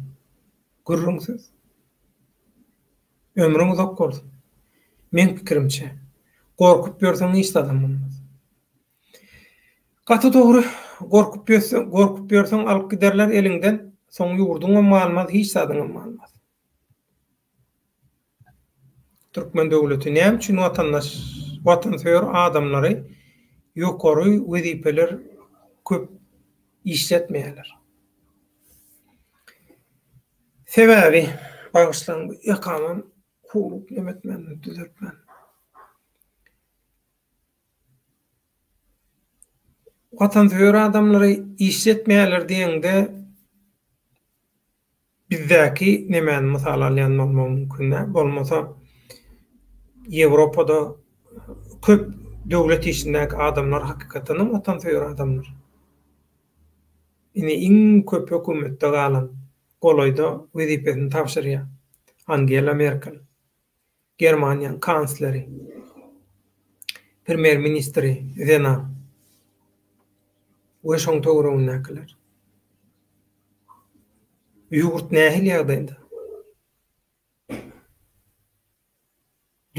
Gürrüňsiz. Ömrüň uzak bolsun. Meň pikirimçe, gorkup ýörseň hiç zadam bolmaz. Gaty dogry, gorkup ýörseň, gorkup ýörseň alyp giderler eliňden, soň ýurduňam galmaz, hiç zadyňam galmaz. Türkmen döwleti näme üçin watandaş, watansöýer adamlary ýokary wezipeler köp işletmeýärler? Sebäbi, bagyşlaň bu ýakamam howlugyp neme etmändir, düzeltmän. Watansöýer adamlary işletmeýärler diýeňde, Bizdäki nemäni mysal alýan bolmagy mümkin däl. Bolmasa Ýewropada köp döwlet işindäki adamlar hakykatdanam watansöýer adamlar. Ine iň köp hökümetde galan, golaýda wezipesini tabşyrýar Angela Merkel. Germaniýanyň kansleri, premýer ministri zenan we şoň töweregindäkiler. Ýurt nähili ýagdaýda?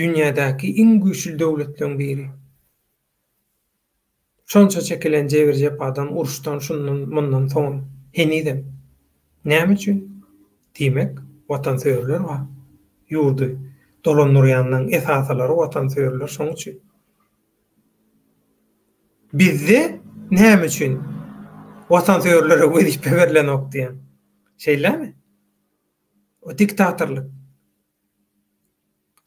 Dünýädäki iň güýçli döwletleň biri. Şonça çekilen jebir-jepadan, uruşdan, şundan, mundan soňam, henizem. Näme üçin? Diýmek, watansöýerler bar. Ýurdy dolandyrýanlaň esasylary watansöýerler şoň üçin. Bizde näme üçin watansöýerlere wezipe berlenok diýýän. Şeýlemi? O diktatorlyk.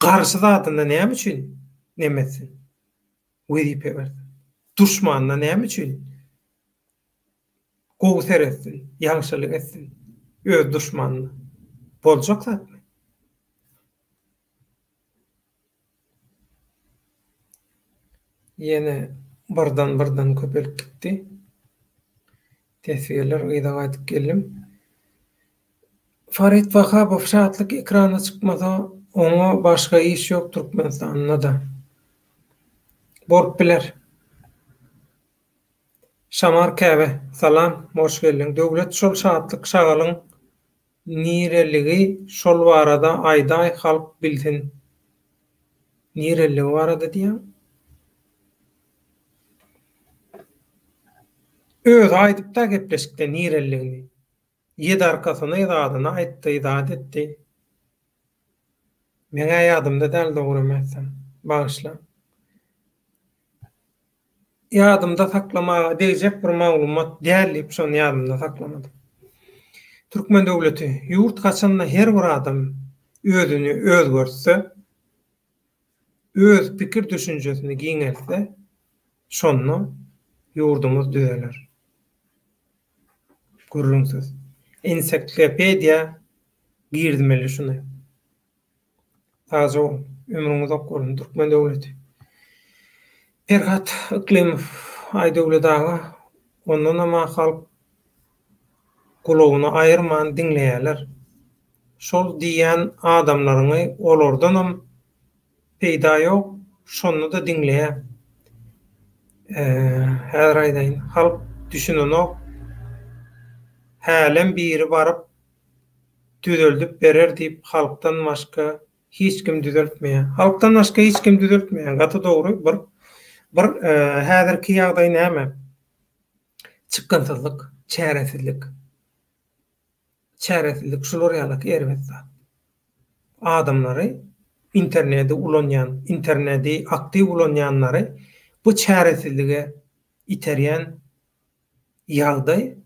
Garşy zadyna näme üçin neme etsin? Wezipe bersin. Duşmanyna näme üçin gowy seretsin, ýagşylyk etsin öz duşmanyna? Boljak zatmy? Ýene birden-birden köpelip gitdi. Teswirler yza gaýdyp geldim. Farid Wahabow Şatlyk ekrana çykmasa oňa başga iş ýok Türkmenistanda-da. Bolup biler. Şamar Käbe, salam, hoş geldiň. Döwlet şol Şatlyk şagalyň Nireligi şol barada aýdaý halk bilsin. Nireligi barada diýýäň? Özi aýdypda gepleşikde nireliligini. Ýedarkasyny zadyny aýtdy zat etdi. Meňä ýadymda däl dogrymy aýtsam. Bagyşlaň. Ýadymda saklamaga degjek bir maglumat däl diýip şony ýadymda saklamadym. Türkmen döwleti, ýurt haçanda her bir adam özüni özgertse, öz pikir düşünjesini giňeltse, şonda ýurdumyz düzeler. Gürrüňsiz. Ensiklopediýa girizmeli şuny. Sagja boluň. Ömrüň uzak bolsun Türkmen döwleti. Perhat Yklymow Aýdöwlet aga ondanama halk gulagyny aýyrman diňleýäler. Şol diýýän adamlaryňy olardanam peýda ýok şonda-da diňleýä. Häzir aýdaýyn halk düşünenok hälem biri baryp düzeldip berer diýip halkdan başga hiç kim düzeltmeýär. Halkdan başga hiç kim düzeltmeýär. Gaty dogry bir bir häzirki ýagdaý näme? Çykgynsyzlyk, çäresizlik. Çäresizlik şular ýalyky erbet zat. Adamlary interneti ulanýan, interneti aktiw ulanýanlary bu çäresizlige iterýän ýagdaý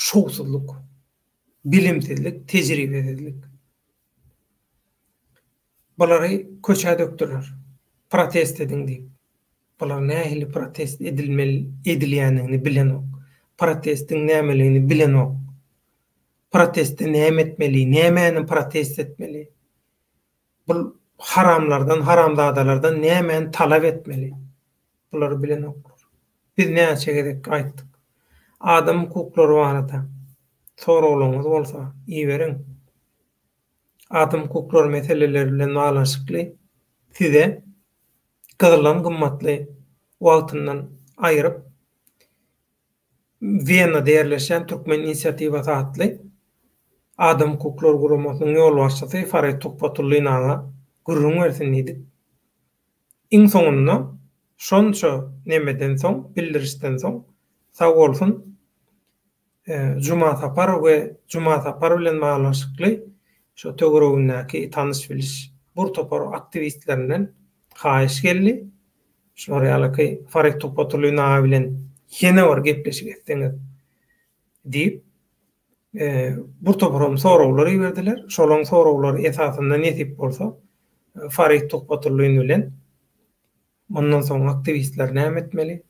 Şowsuzlyk. Bilimsizlik, tejribesizlik. Bulary köçä dökdüler. Protest ediň diýip. Bular nähili protest edilmeli edilýändigini bilenok. Protestiň nämeligini bilenok. Protestde näme etmeli, nämäni protest etmeli? Bul haramlardan, haramzadalardan nämäni talap etmeli? Bulary bilenoklar. Biz näçe gezek aýtdyk. Adam hukuklary barada soraglaryňyz bolsa iberiň. Adam hukuklary meseleleri bilen baglanyşykly size gyzyldan gymmatly wagtyndan aýyryp Wenada ýerleşýän Türkmen inisiatiwasy atly adam hukuklary guramasynyň ýolbaşçysy Farid Tuhbatullin aga gürrüň bersin diýdik. Iň soňunda şonça nemeden soň, bildirişden soň sag bolsun Juma Sapar we Juma Sapar bilen baglanyşykly şo töweregindäki tanyş-biliş bir topar aktiwistlerinden haýyş geldi. Şular ýalyky Farid Tuhbatullin aga bilen ýene bir gepleşik etseňiz diýip, bir toparam soraglar iberdiler. Şolaryň soraglary esasynda nesip bolsa Farid Tuhbatullin bilen mundan soň aktiwistler näme etmeli?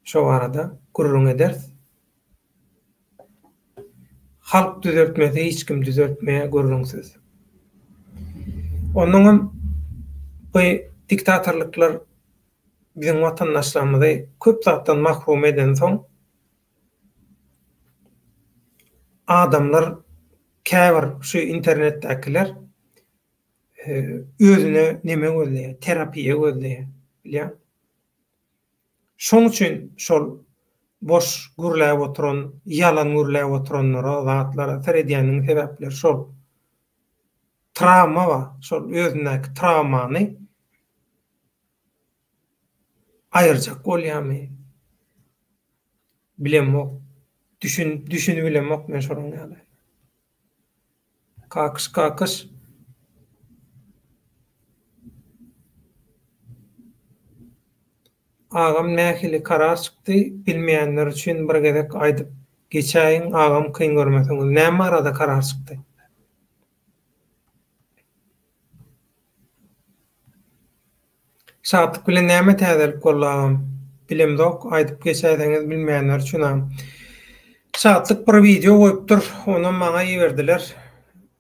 Şo barada gürrüň ederis. Halk düzeltmese hiç kim düzeltmeýär gürrüňsiz. Onnoňam bu diktatorlyklar biziň watandaşlarymyzy köp zatdan mahrum edensoň adamlar käbir şu internetdäkiler özüne neme gözleýär, terapiýa gözleýär, bilýäňmi? Şoň üçin şol boş gürläp oturan, ýalan gürläp oturanlara, zatlara seredýäniniň sebäpleri şol. Trawma bar. Şol özündäki trawmany aýyrjak bolýarmy? Bilemok. Düşün, düşünibilemok men şonuň ýaly. Kakyş kakyş. Agam nähili karar çykdy bilmeýänler üçin bir gezek aýdyp geçäýiň agam kyn görmeseňiz näme barada karar çykdy. Şatlyk bilen näme täzelik boldy agam? Bilemzok aýdyp geçäýseňiz bilmeýänler üçin agam. Şatlyk bir wideo goýupdyr onam maňa iberdiler.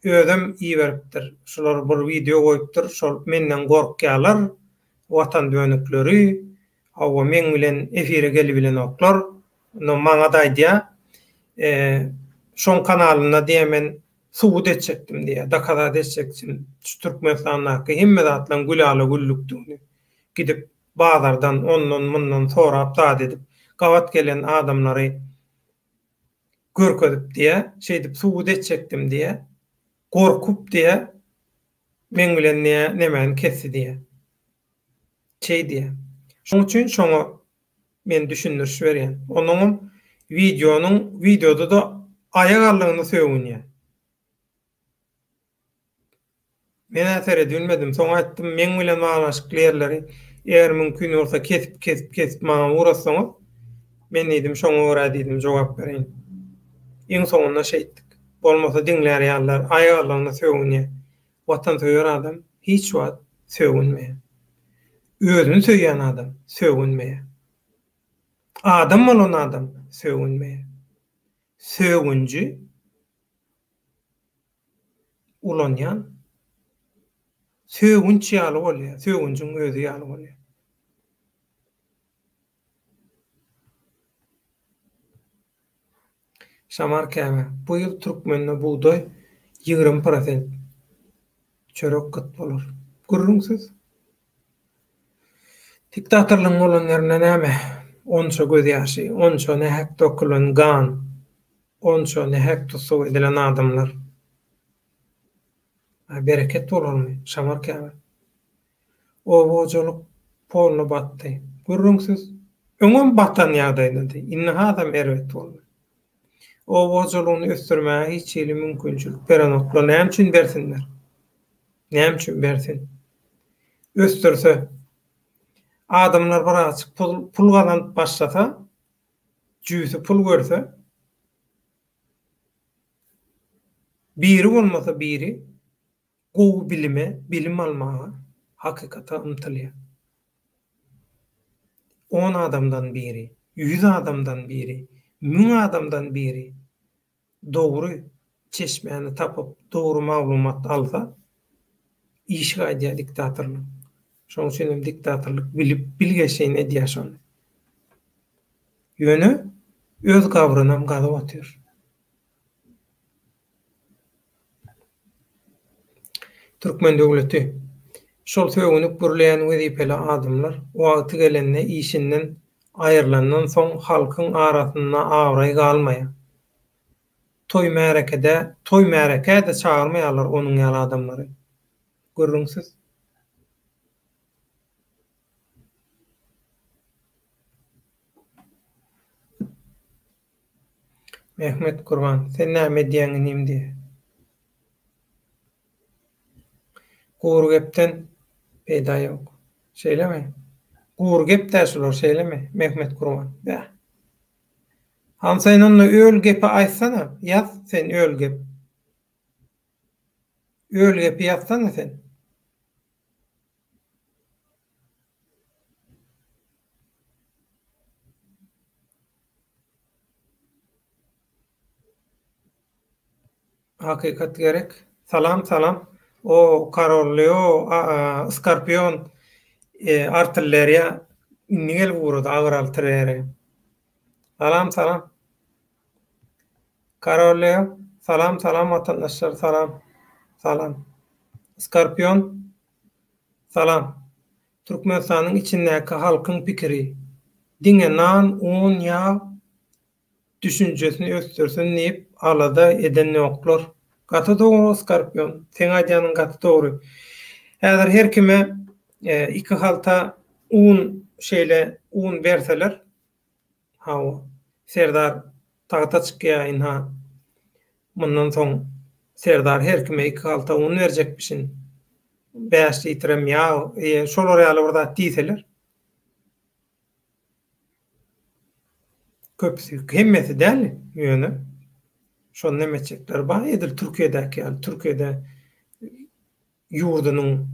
Özem iberipdir. Şular bir wideo goýupdyr şol menden gorkýalar watan dönükleri hawa meň bilen efire gelibilenoklar. Onda maňada aýdýa şoň kanalynda diýä men subut etjekdim diýýär, dokazat etjekdim şu Türkmenistandaky hemme zatlaryň gülala-güllükdigini. Gidip bazardan ondan-mundan sorap zat edip, gabat gelen adamlary görkezip diýýär, şeýdip subut etjekdim diýýär. Gorkup diýýär, meň bilen diýýär, nemäni kesdi diýýär. Şeý diýýär. Şonuň üçin şoňa men düşündiriş berýän. Onuňam wideonyň wideoda-da aýak aldygyna sögünýär. Men-ä seredibilmedim. Soň aýtdym, meň bilen baglanyşykly ýerleri eger mümkin bolsa kesip kesip kesip maňa ugratsaňyz, men diýdim şoňa görä diýdim jogap bereýin. Iň soňunda şeýtdik. Bolmasa diňlär ýalylar aýak aldygyna sögünýär. Watansöýer adam hiç wagt sögünmeýär. Özüni söýýän adam sögünmeýär. Adam bolan adam sögünmeýär. Sögünji ulanýan sögünç ýaly bolýar, sögünjiň özi ýaly bolýar. Şamar käbä, bu ýyl türkmende bugdaý 20 prosent, çörek gyt bolar. Gürrüňsiz. Diktatorlygyň bolan ýerinde näme, onça gözýaşy, onça nähak dökülen gan, onça nähak tussag edilen adamlar. Bereket bolarmy, Şamar käbä? Oba hojalyk polny batdy. Gürrüňsiz, öňem batan ýagdaýdady, indi hasam erbet boldy. Oba hojalygyny ösdürmäge hiç hili mümkinçilik berenoklar. Näme üçin bersinler? Näme üçin bersin? Ösdürse, adamlar birazjyk pul, pul gazanyp başlasa, jübüsi pul görse, biri bolmasa biri gowy bilime, bilim almaga, hakykata ymtylýar. On adamdan biri, ýüz adamdan biri, müň adamdan biri dogry çeşmäni tapyp, dogry maglumat alsa, işi gaýdýar diktatorlyk. Şonuň üçin hem diktatorlyk bilip, bilgeşeýin edýär şony. Ýöne öz gabrynam gazyp otyr. Türkmen döwleti. Şol sögünip gürleýän wezipeli adamlar wagty gelende işinden aýrylandan soň halkyň arasynda abraý galmaýar. Toý märekede, toý märekä-de çagyrmaýarlar onuň ýaly adamlary. Gürrüňsiz. Mehmet Gurban, sen näme edýäň inim diýýär. Gury gepden peýda ýok. Şeýlemi? Gury gep-dä şular, şeýlemi, Mehmet Gurban? Bäh. Hany sen onda öl gepi aýtsana, ýaz sen öl gep. Öl gepi ýazsana sen. Hakykat gerek. Salam salam. O Karol Leo Skorpion artilleriýa indi gelip ugrady agyr artilleriýa. Salam salam. Karol Leo salam salam watandaşlar salam. Salam. Skorpion salam. Türkmenistanyň içindäki halkyň pikiri, diňe nan, un, ýag düşünjesini ösdürsin diýip alada edenoklar. Gaty dogry Skorpion. Seň aýdýanyň gaty dogry. Häzir her kime iki halta un şeýle un berseler, hawa, Serdar tagta çykýa ynha. Mundan soň Serdar her kime iki halta un berjekmişin. Bäş litrem ýag, şolar ýaly bir zat diýseler. Köpüsi, hemmesi däl, ýöne şony neme etjekler bar, edil Türkiýedäki ýaly, Türkiýede ýurdunyň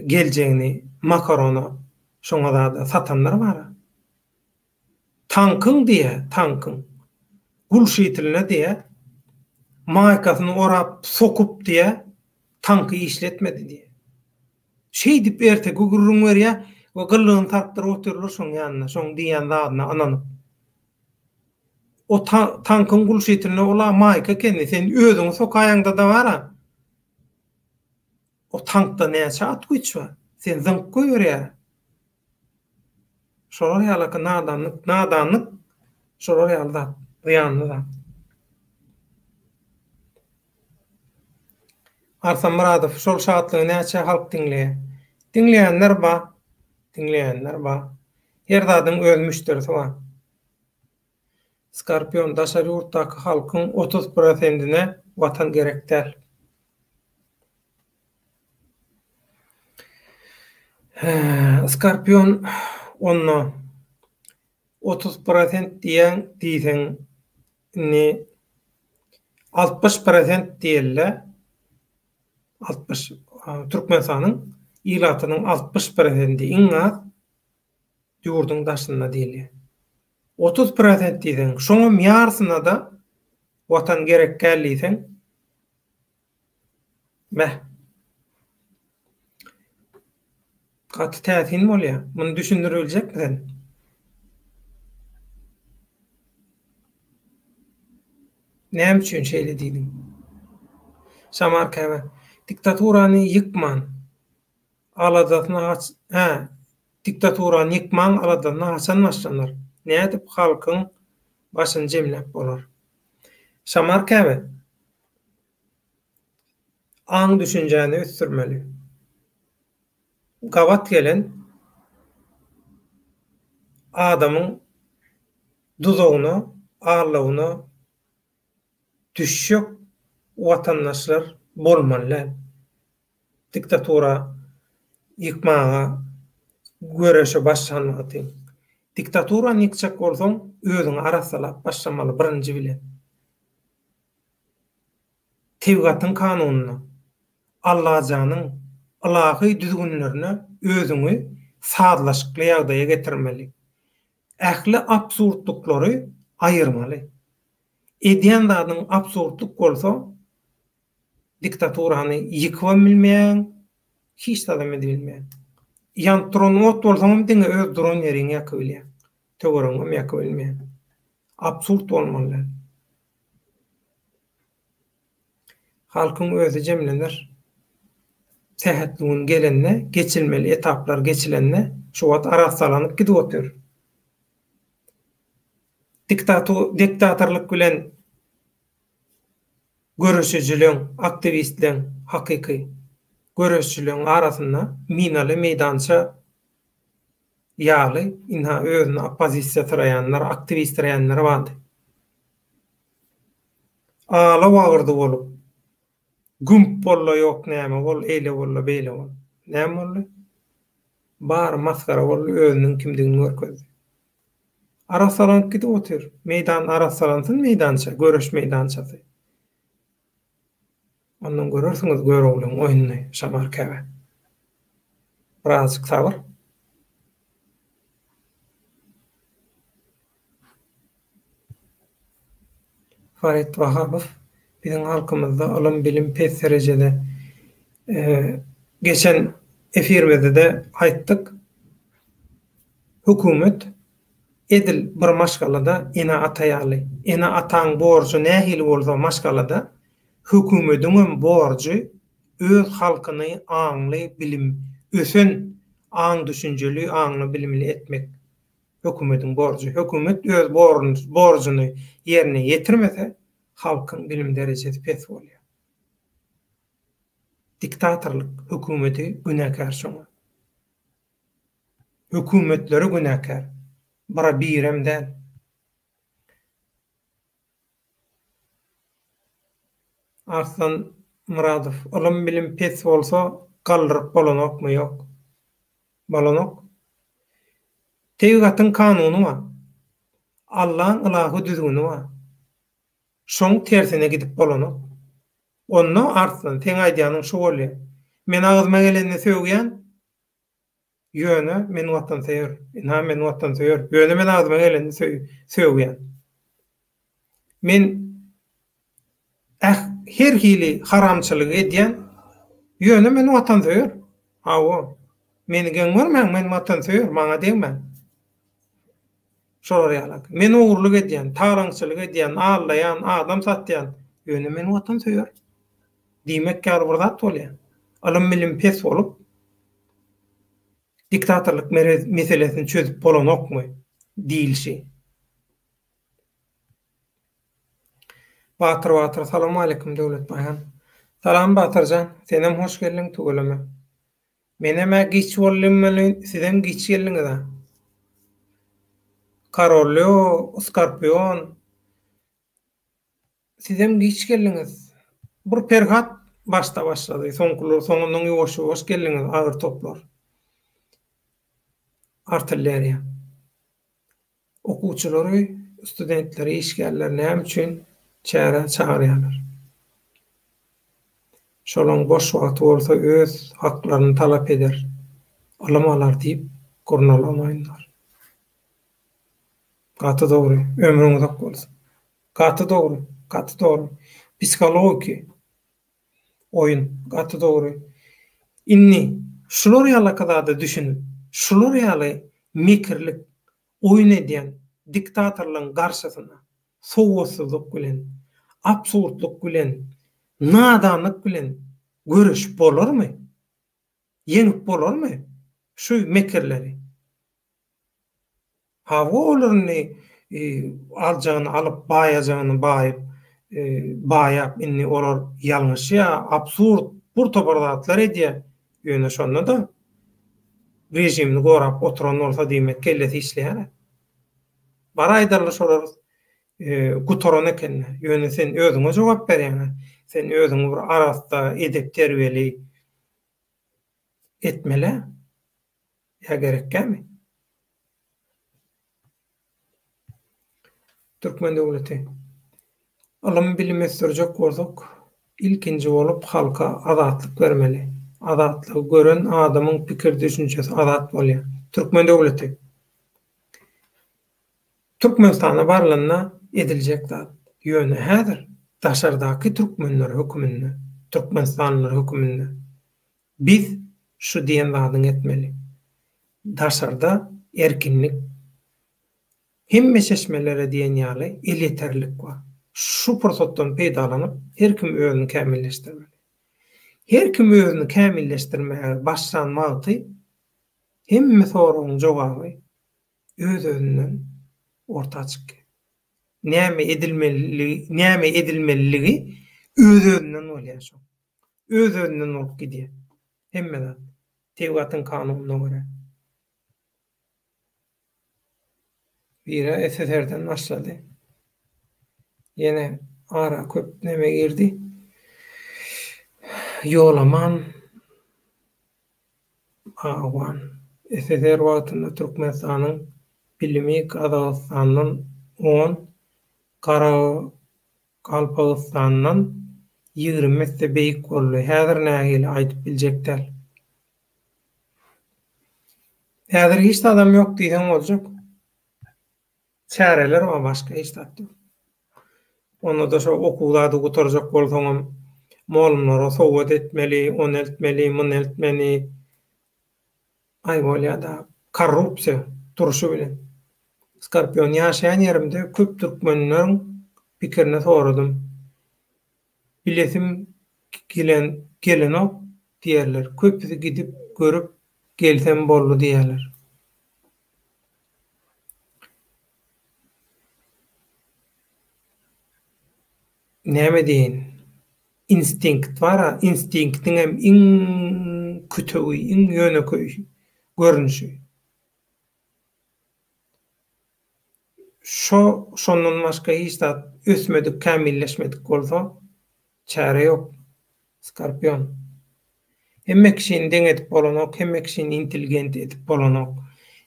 geljegini makarona şoňa zada satanlar bar. Tankyň diýä, tankyň gulşitiline diýä, maýkasyny orap sokup diýä, tanky işletmedi diýä. Şeýdip erteki gürrüň berýär we gyllygyny tartdyryp otyrlar şoň ýanynda, şoň diýýän zadyna ynanyp. O tankyň gulşitinde ol-a maýka ekeni, sen özüňi sokaýaňda-da bar-a. O tankda näçe at güýç bar? Sen zyňyp goýberýär. Şolar ýalaky nadanlyk, nadanlyk şolar ýaly zat, zyýanly zat. Arslan Myradow, şol şatlygy näçe halk diňleýär? Diňleýänler bar, diňleýänler bar. Her zadyň öz müşderisi bar. Skorpion, daşary ýurtdaky halkyň 30 prosendine watan gerek däl. Skorpion, onda 30 prosent diýýäň diýseň, indi 60 prosent diýeli-dä, 60, Türkmenistanyň ilatynyň 60 prosendi iň az ýurduň daşynda diýilýär. 30 prosent diýseň, şoňam ýarsyna-da watan gerek däl diýseň, Beh. Gaty täsin bolýa. Muny düşündiribiljekmi sen? Näme üçin şeýle diýdiň? Şamar käbä. Diktaturany ýykman, aladasyna haç, hä, diktaturany ýykmaň aladasyna haçan başlanar? Nädip halkyň başyny jemläp bolar? Şamar käbä. Aň-düşünjäni ösdürmeli. Gabat gelen adamyň duzagyna, aldawyna düşjek watandaşlar bolmaly däl. Diktatura ýykmaga göreşe başlan wagty. Diktaturany ýykjak bolsaň, özüňi arassalap başlamaly birinji bilen. Tebigatyň kanunyna, Allajanyň ylahy düzgünlerine özüňi sazlaşykly ýagdaýa getirmeli. Ähli absurdlyklary aýyrmaly. Edýän zadyň absurdlyk bolsa, diktaturany ýykybam bilmeýäň, hiç zadam edibilmeýäň. Ýanyp duran ot bolsaňam diňe öz duran ýeriňi ýakybilýäň. Töweregiňem ýakybilmeýäň. Absurd bolmaly däl. Halkyň özi jemlener. Sähetli gün gelende, geçilmeli etaplar geçilende, şu wagt arassalanyp gidip otyr. Diktatu, diktatorlyk bilen göreşijileň, aktiwistleň, hakyky göreşçileň arasynda minaly meýdança ýaly, ynha özüni oppozisiýa syraýanlar, aktiwist syraýanlar bardy. Ala wagyrdy bolup, gümp bolla ýok näme bol, eýle bolla, beýle bol. Näme boldy? Bary masgara boldy, özüniň kimdigini görkezdi. Arassalanyp gidip otyr. Meýdan arassalansyn meýdança, göreş meýdançasy. Ondan görersiňiz Göroglyň oýnuny, Şamar käbä. Birazjyk sabyr. Farid Wahabow, Biziň halkymyzda ylym-bilim pes derejede. Geçen efirimizde-de aýtdyk. Hökümet edil bir maşgalada ene-ata ýaly. Ene-ataň borjy nähili bolsa maşgalada, hökümediňem borjy öz halkyny aňly, bilim, ösen aň-düşünjeli, aňly-bilimli etmek. Hökümediň borjy. Hökümet öz borjuny ýerine ýetirmese, halkyň bilim derejesi pes bolýar. Diktatorlyk hökümeti günäkär şoňa. Hökümetleri günäkär. Bira birem däl. Arslan Myradow, Ylym bilim pes bolsa galdyryp bolanokmy ýok. Bolanok. Tebigatyň kanuny bar. Allaň ylahy düzgüni bar. Şoň tersine gidip bolanok. Onda Arslan seň aýdýanyň şu bolýa. Men agyzyma gelenini sögýän, ýöne men watansöýer. Ynha men watansöýer. Ýöne men agyzyma gelenini sögýän. Men äh her hili haramçylygy edýän, ýöne men watansöýer. Hawa. Meni geň görmäň, men watansöýer, maňa degmäň. Şolar ýalak. Men ogurlyk edýän, talaňçylyk edýän, aldaýan, adam satýan, ýöne men watansöýer. Diýmek ýaly bir zat bolýar. Ylym-bilim pes bolup, diktatorlyk meselesini çözüp bolanokmy diýilişi. Batyr Batyr Salowmaleýkim Döwletbaý han. Salam Batyrjan, senem hoş geldiň tüweleme. Menem-ä giç boldum welin, sizem giç geldiňiz-ä. Korolýo, Skorpion, sizem giç geldiňiz. Bir Perhat başda başlady, soňkular soňundan ýuwaş-ýuwaş geldiňiz, agyr toplar. Artilleriýa. Okuwçylary, studentleri, işgärleri näme üçin çärä çagyrýarlar? Şolaň boş wagty bolsa öz haklaryny talap eder, ylym alar diýip gurnalan oýunlar. Gaty dogry, ömrüň uzak bolsun. Gaty dogry, gaty dogry. Psihologiki oýun, gaty dogry. Indi şular ýalyky zada düşünip, şular ýaly mekirlik, oýun edýän diktatorlaryň garşysyna sowatsyzlyk bilen, absurdlyk bilen, nadanlyk bilen göreşip bolarmy? Ýeňip bolarmy şu mekirleri? Hawa olar indi aljagyny alyp, baýajagyny baýyp, baýap indi olar ýalňyşýar, absurd bir topar zatlar edýär. Ýöne şonda-da režimini gorap oturan bolsa diýmek kellesi işleýär. Bar aýdaly şolar gutaran ekende. Ýöne sen özüňe jogap berýäň. Sen özüňi bir arassa, edep-terbiýeli etmeli. Ýa gerekkämi? Türkmen döwleti. Ylym bilim ösdürjek bolsak, ilkinji bolup halka azatlyk bermeli. Azatlygy gören adamyň pikir düşünjesi azat bolýar. Türkmen döwleti. Türkmenistana barylanda ediljek zat. Ýöne häzir daşardaky türkmenler höküminde, türkmenistanlylar höküminde Biz şu diýen zadyňy etmeli. Daşarda erkinlik, hemme çeşmelere diýen ýaly elýeterlilik bar. Şu pursatdan peýdalanyp, her kim özüni kämilleşdirmeli. Her kim özüni kämilleşdirmäge başlan wagty hemme soragyň jogaby öz-özünden orta çykýar. Näme edilmeliligi, näme edilmeliligi öz-özünden bolýar şo. Öz-özünden bolup gidýär. Hemme zat. Tebigatyň kanunyna görä. Biri SSR-den başlady. Ýene ara köp neme girdi. Ýolaman Agwan. SSR wagtynda Türkmenistanyň bilimi Gazagystandan on, Gara Galpagystandan 20 esse beýik boldy. Häzir nähili aýdyp biljek däl. Häzir hiç zadam ýok diýseň boljak. Çäreler bar başga hiç zat ýok. Onda-da şo okuw zady gutarjak bolsaňam molumlara sowgat etmeli, ony eltmeli, muny eltmeli. Aý bolýada korrupsiýa durşy bilen. Skorpion ýaşaýan ýerimde köp türkmenleriň pikirini soradym. Bilesim gelen gelenok diýerler. Köpüsi gidip görüp gelsem boldy diýerler. Näme diýeýin. Instinkt bar-a, instinktiňem iň kütegi, iň ýönekeý görnüşi. Şo, şondan başga hiç zat ösmedik, kämilleşmedik bolsa, çäre ýok. Skorpion. Hemme kişini deň edip bolanok, hemme kişini intelligent edip bolanok,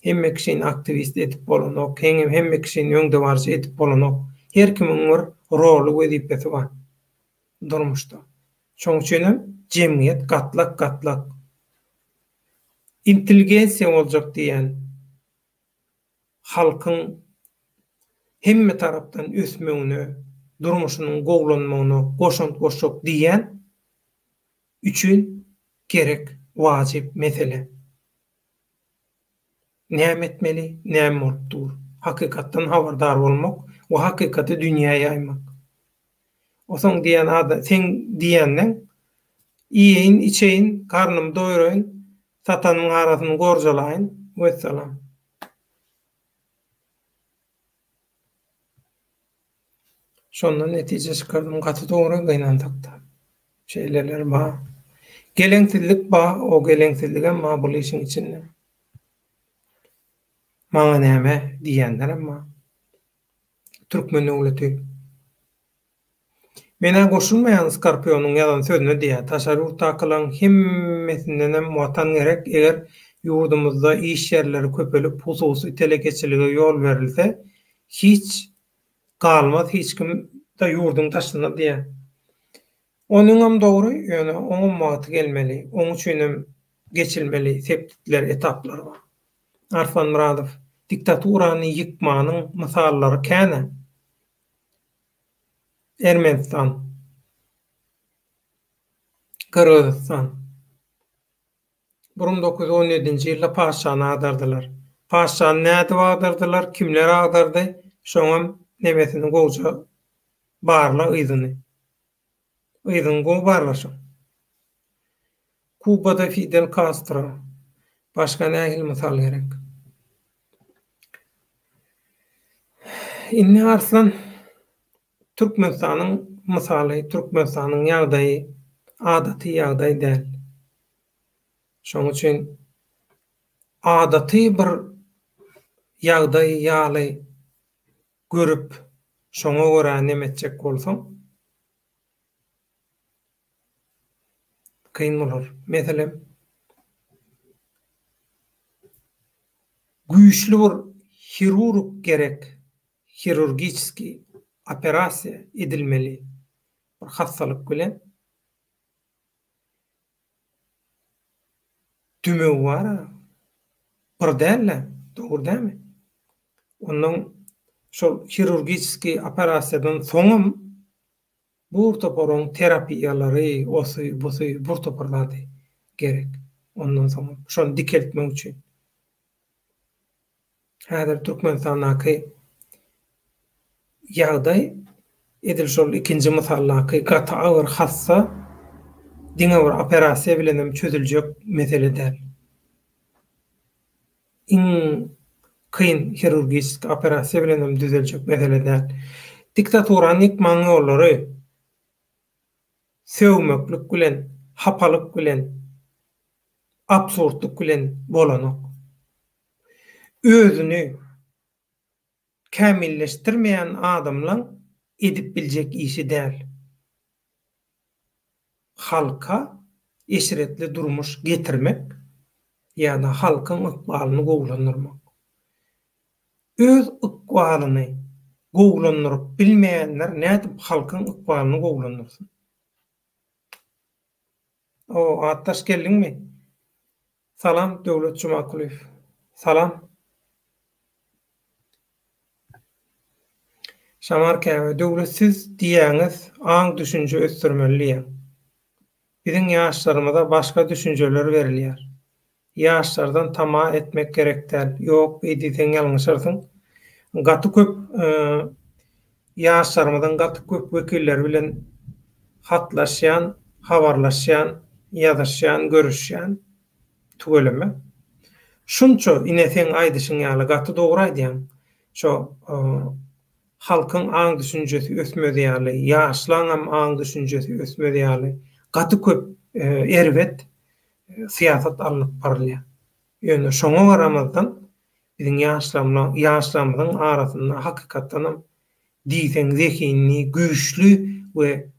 hemme kişini aktiwist edip bolanok, heňem hemme kişini öňdebaryjy edip bolanok. Her kimiň bir roly, wezipesi bar durmuşda. Şoň üçinem jemgyýet gatlak-gatlak. Intelligensiýa boljak diýýän halkyň hemme tarapdan ösmegine, durmuşynyň gowulanmagyna goşant goşjak diýýän üçin gerek, wajyp mesele. Näme etmeli, näme bolup dur? Hakykatdan habardar bolmak we hakykaty dünýä ýaýmak. Osoň diýen ada, seň diýenleň iýeýin, içeýin, garnymy doýuraýyn, satanymyň arasyny gorjalaýyn, wessalam. Şondan netije çykardym, gaty dogry, gynansakda. Şeýleler bar. Geleňsizlik bar, o geleňsizligem bar bul işiň içinde. Maňa näme diýýänlerem bar. Türkmen döwleti. Menä goşulmaýan Skorpionyň ýazan sözüne diýýär, daşary ýurtdakylaň hemmesindenem watan gerek eger ýurdumyzda iş ýerleri köpelip hususy telekeçilige ýol berilse hiç galmaz hiç kim da ýurduň daşynda diýýär. Onyňam dogry ýöne oňam wagty gelmeli oň üçinem geçilmeli sepgitler etaplar bar. Arslan Myradow, Diktaturany ýykmanyň mysallary kän-ä. Ermenistan. Gyrgyzystan. 1917-nji ýylda patyşany agdardylar. Patyşany nädip agdardylar, kimler agdardy, şoňam nemesini gowja barla yzyny. Yzyny gowy barlaşyň. Kubada Fidel Kastro. Başga nähili mysal gerek? Indi Arslan, Türkmenistanyň mysaly, Türkmenistanyň ýagdaýy adaty ýagdaý däl. Şonuň üçin adaty bir ýagdaý ýaly görüp, şoňa görä neme etjek bolsaň, kyn bolar. Meselem, güýçli bir hirurg gerek, hirurgiçeskiý operasiýa edilmeli bir hassalyk bilen. Dümew bar-a, bir däl-de, dogry dälmi? Onnoň şol hirurgiçeskiý operasiýadan soňam bur toparyň terapiýalary, osy, busy, bur topar zady gerek. Ondan soňam şony dikeltmek üçin. Häzir Türkmenistandaky ýagdaý edil şol ikinji mysaldaky gaty agyr hassa diňe bir operasiýa bilenem çözüljek mesele däl. Iň kyn hirurgiçeski operasiýa bilenem düzeljek mesele däl. Diktaturany ýykmagyň ýollary sögmeklik bilen, hapalyk bilen, absurdlyk bilen bolanok. Özüni kämilleşdirmeýän adamlaň edip biljek işi däl. Halka eşretli durmuş getirmek ýa-da halkyň ykbalyny gowulandyrmak. Öz ykbalyny gowulandyryp bilmeýänler nädip halkyň ykbalyny gowulandyrsyn? O, atdaş geldiňmi? Salam Döwlet Jumakulyýew. Salam. Şamar Käbe, Döwlet siz diýýäňiz aň düşünje ösdürmeli diýýäň. Biziň ýaşlarymyza başga düşünjeler berilýär. Ýaşlardan tama etmek gerek däl. Ýok, beý diýseň ýalňyşarsyň. Gaty köp ýaşlarymyzyň gaty köp wekilleri bilen hatlaşýan, habarlaşýan, ýazyşýan, görüşýän. Tüweleme. Şunça ine seň aýdyşyň ýaly gaty dogry aýdýaň. Şo. Halkyň aň-düşünjesi ösmez ýaly, ýaşlaňam aň-düşünjesi ösmez ýaly gaty köp erbet syýasat alnyp barylýar. Ýöne şoňa garamazdan biziň ýaşlarymyzyň arasynda hakykatdanam diýseň zehinli, güýçli we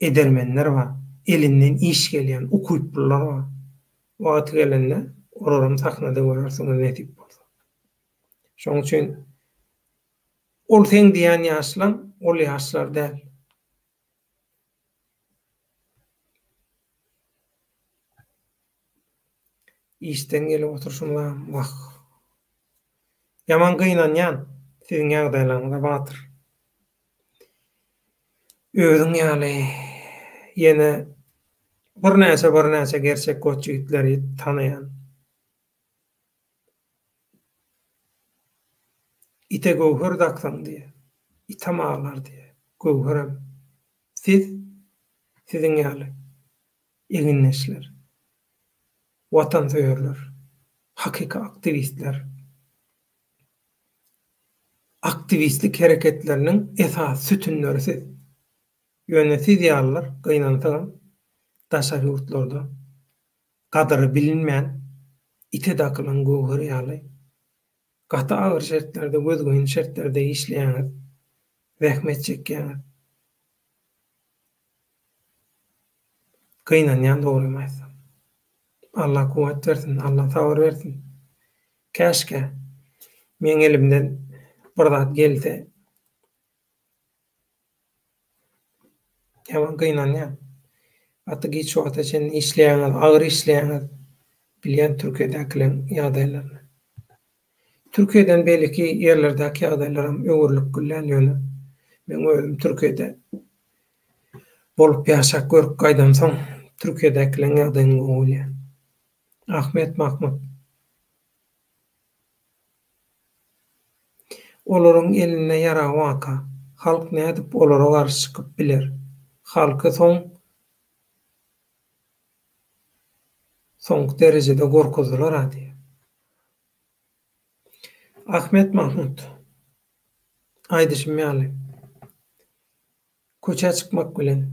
edermenler bar, elinden iş gelýän ukyplylar bar. Wagty gelende olaram sahnada görersiňiz nesip bolsa. Şonuň üçin ol seň diýýän ýaşlaň ol ýaşlar däl. Işden gelip oturyşymyzam wah. Ýaman gynanýan siziň ýagdaýlaryňyza Batyr. Özüň ýaly ýene birnäçe birnäçe gerçek goç ýigitleri tanaýan. Ite göwher daksaň diýýär. Item aglar diýýär. Göwherem. Siz, siziň ýaly egindeşler, watansöýerler, hakyky aktiwistler. Aktiwistlik hereketleriniň esasy sütünleri siz. Ýöne siz ýalylar, gynansagam, daşary ýurtlarda gadyry bilinmän, ite dakylan göwher ýaly, gaty agyr şertlerde, gözgyny şertlerde işleýäňiz, zähmet çekýäňiz. Gynanýan dogrymy aýtsam. Allah kuwwat bersin, Allah sabyr bersin. Käşgä meň elimden bir zat gelse. Ýaman gynanýan. Gaty giç wagta çenli işleýäňiz, agyr işleýäňiz. Bilýän Türkiýedäkileň ýagdaýlaryny. Türkiýeden beýleki ýerlerdäki ýagdaýlaram öwrülip gülýän ýöne meň özüm Türkiýede bolup ýaşap görüp gaýdamsoň Türkiýedäkileň ýagdaýyny gowy bilýän. Ahmet Mahmut. Olaryň elinde ýarag barka, halk nädip olara garşy çykyp biler? Halky soň soňky derejede gorkuzdylar-a diýýär. Ahmet Mahmut, Aýdyşym ýaly, köçä çykmak bilen,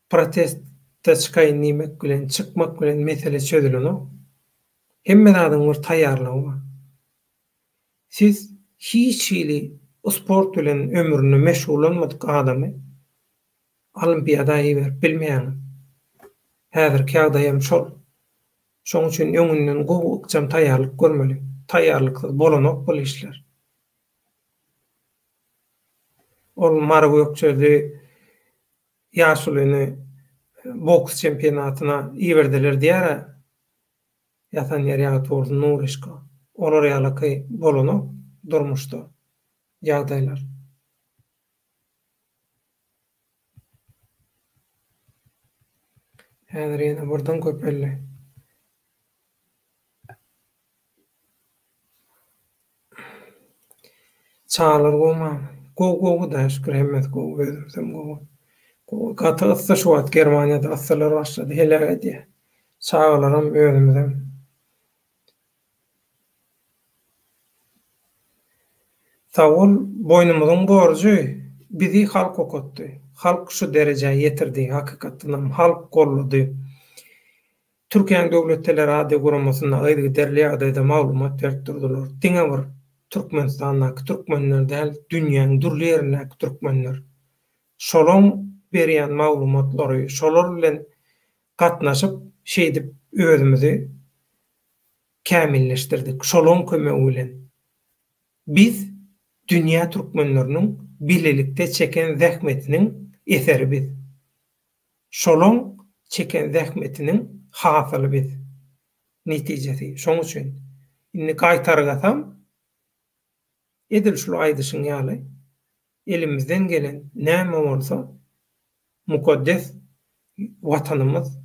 proteste çykaýyn diýmek bilen, çykmak bilen mesele çözülenok. Hemme zadyň bir taýýarlygy bar. Siz hiç hili sport bilen ömründe meşgullanmadyk adamy olimpiada iberip bilmeýäňiz. Häzirki ýagdaýam şol. Şoň üçin öňünden gowy ykjam taýýarlyk görmeli. Taýýarlyksyz bolanok bul işler. Ol Mary Gökçeli ýaşulyny boks çempionatyna iberdiler diýýär-ä. Ýatan ýeri ýagty bolsun Nuryşka. Olar ýalaky bolanok durmuşda ýagdaýlar. Häzir ýene birden köpeldi. Çagalar gowmy? Gowy gowy Hudaýa şükür hemmesi gowy özümizem gowy. Gowy gaty yssy şu wagt Germaniýada yssylar başlady heläk edýär. Çagalaram özümizem. Sag bol boýnumyzyň borjy bizi halk okatdy. Halk şu derejä ýetirdi hakykatdanam halk gollady. Türkiýäniň Döwlet teleradio guramasynda yzygiderli ýagdaýda maglumat berip durdular. Diňe bir Türkmenistandaky türkmenler däl, dünýäň dürli ýerindäki türkmenler. Şolaň berýän maglumatlary, şolar bilen gatnaşyp, şeýdip özümizi kämilleşdirdik. Şolaň kömegi bilen. Biz dünýä türkmenleriniň bilelikde çeken zähmetiniň eseri biz. Şolaň çeken zähmetiniň hasyly biz. Netijesi. Şoň üçin indi gaýtargasam edil şul aýdyşyň ýaly elimizden gelen näme bolsa mukaddes Watanymyz,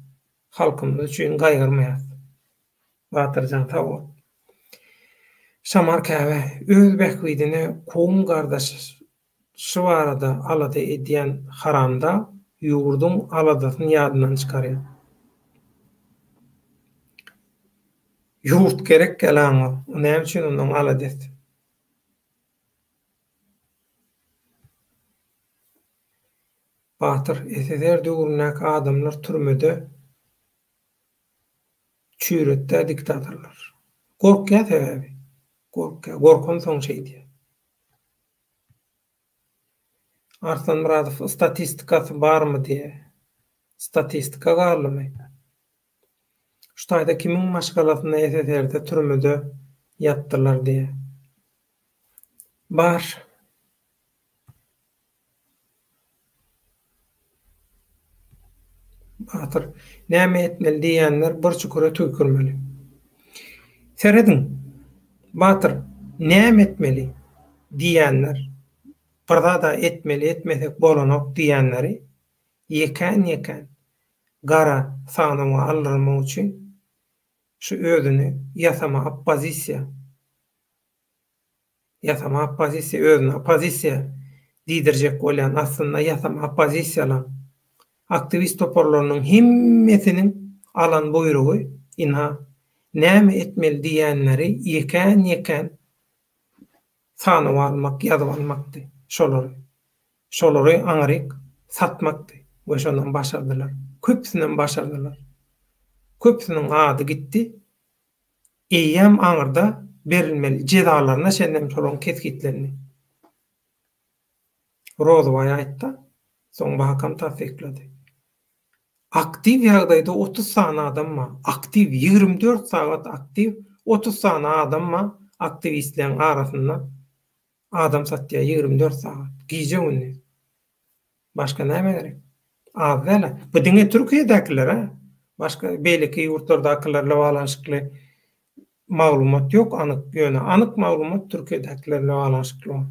halkymyz üçin gaýgyrmaýas. Batyrjan sag bol. Şamar Käbe öz bähbidine kowum gardaşy Şu barada alada edýän haramdag ýurduň aladasyny ýadyndan çykarýar. Ýurt gerek gel aňa, o näme üçin ondan alada etsin. Batyr, SSR döwründäki adamlar türmede çüýretdä diktatorlar. Gorkýa sebäbi. Gorkýa. Gorkansoň şeýdýä. Arslan Myradow statistikasy barmy diýä. Statistika galdymy? Şu taýda kimiň maşgalasynda SSR-de türmede ýatdylar diýä. Bar. Batyr, näme etmeli diýýänler bir çukura tüýkürmeli. Serediň, Batyr, näme etmeli diýýänler, bir zad-a etmeli, etmesek bolanok diýýänleri ýekän-ýekän gara sanawa aldyrmak üçin şu özüni ýasama oppozisiýa Ýasama oppozisiýa özüne oppozisiýa diýdirjek bolýan aslynda ýasama oppozisiýalaň aktiwist toparlarynyň hemmesiniň alan buýrugy ynha näme etmeli diýýänleri ýekän ýekän sanawa almak ýazyp almakdy şolary şolary aňryk satmakdy we şonam başardylar köpüsinem başardylar köpüsiniň ady gitdi Eýýäm aňyrda berilmeli jezalaryna çenlem şolaryň kesgitlendi. Rozybaý aýtda, soň Bakam tassyklady. Aktiw ýagdaýda 30 sany adam bar. Aktiw, 24 sagat aktiw 30 sany adam bar aktiwistleriň arasynda adam satýar 24 sagat, gije-gündiz. Başga näme gerek? Az däl-ä. Bu diňe Türkiýedäkiler-ä. Başga beýleki ýurtlardakylar bilen baglanyşykly maglumat ýok anyk. Ýöne anyk maglumat Türkiýedäkiler bilen baglanyşykly bar.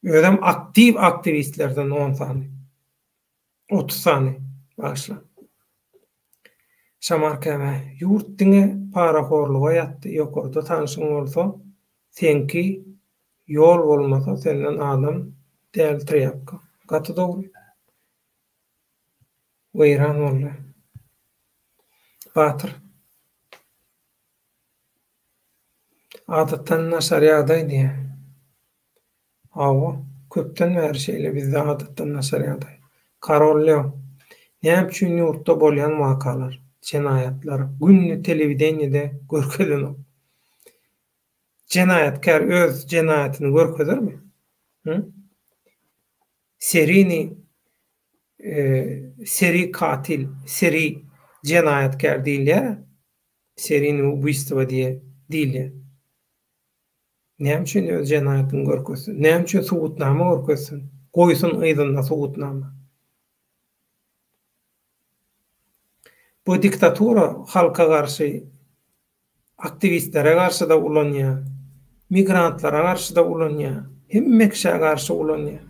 Özem aktiw aktiwistlerden on sany. 30 sany. Bagyşlaň. Şamar Käbä, ýurt diňe parahorluga ýatdy, ýokarda tanşyň bolsa, seňki ýol bolmasa senden adam däl trýapka. Gaty dogry. Weýran boldy. Batyr. Adatdan daşary ýagdaý diýýä. Hawa, köpden bäri şeýle bizde adatdan daşary ýagdaý. Karol Leo, Näme üçin ýurtda bolýan wakalar, jenaýatlar günde telewideniýede görkezilenok? Jenaýatkär öz jenaýatyny görkezermi? Hı? Serini seri katil, seri jenaýatkär diýilýär-ä. Serini ubiýstwo diýe diýilýär. Näme üçin öz jenaýatyny görkezsin? Näme üçin subutnama görkezsin? Goýsun yzynda subutnama. Bu diktatura halka garşy, aktiwistlere garşy-da ulanýar, migrantlara garşy-da ulanýar, hemme kişä garşy ulanýar.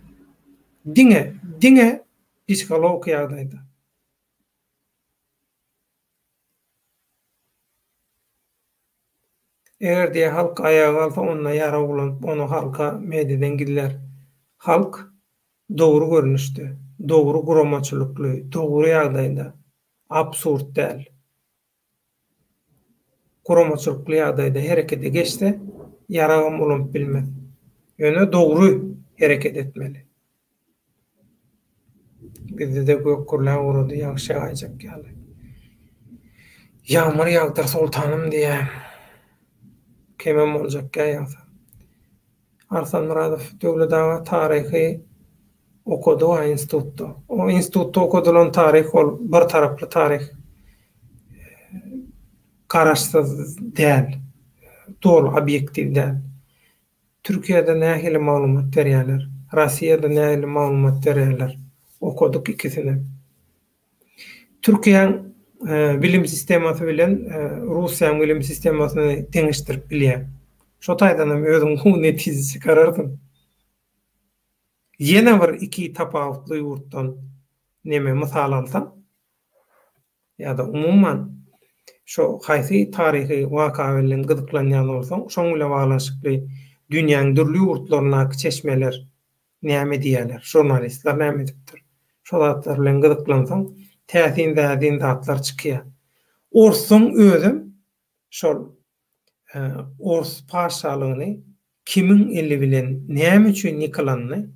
Diňe, diňe psihologiki ýagdaýda. Eger diýýär, halk aýaga galsa, onda ýarag ulanyp, ony halka mediadan gizlär. Halk dogry görnüşde, dogry guramaçylykly, dogry ýagdaýda, absurd däl, guramaçylykly ýagdaýda herekete geçse, ýaragam ulanyp bilmez. Ýöne dogry hereket etmeli. Bizde-de gök gürläp ugrady, ýagyş ýagaýjak ýaly. Ýagmyr ýagdyr soltanym diýýä. Kemem boljakýa ýagsa. Arslan Myradow, Döwlet aga taryhy okady-a institutda. O institutda okadylan taryh ol bir taraply taryh. Garaşsyz däl. Doly obýektiw däl. Türkiýede nähili maglumat berýärler? Rossiýada nähili maglumat berýärler? Okadyk ikisinem. Türkiýäň bilim sistemasy bilen Russiýaň bilim sistemasyny deňeşdirip bilýäň. Şo taýdan hem özüň gowy netije çykararsyň. Ýene bir iki tapawutly ýurtdan neme mysal alsaň, Ýa-da umuman, şo haýsy taryhy waka bilen gyzyklanýan bolsaň, şoň bilen baglanyşykly dünýäň dürli ýurtlaryndaky çeşmeler näme diýýärler, žurnalistler näme edipdir, şo zatlar bilen gyzyklansaň, täsin-täsin zatlar çykýar. Orsuň özem şol ors patyşalygyny kimiň eli bilen näme üçin ýykylanyny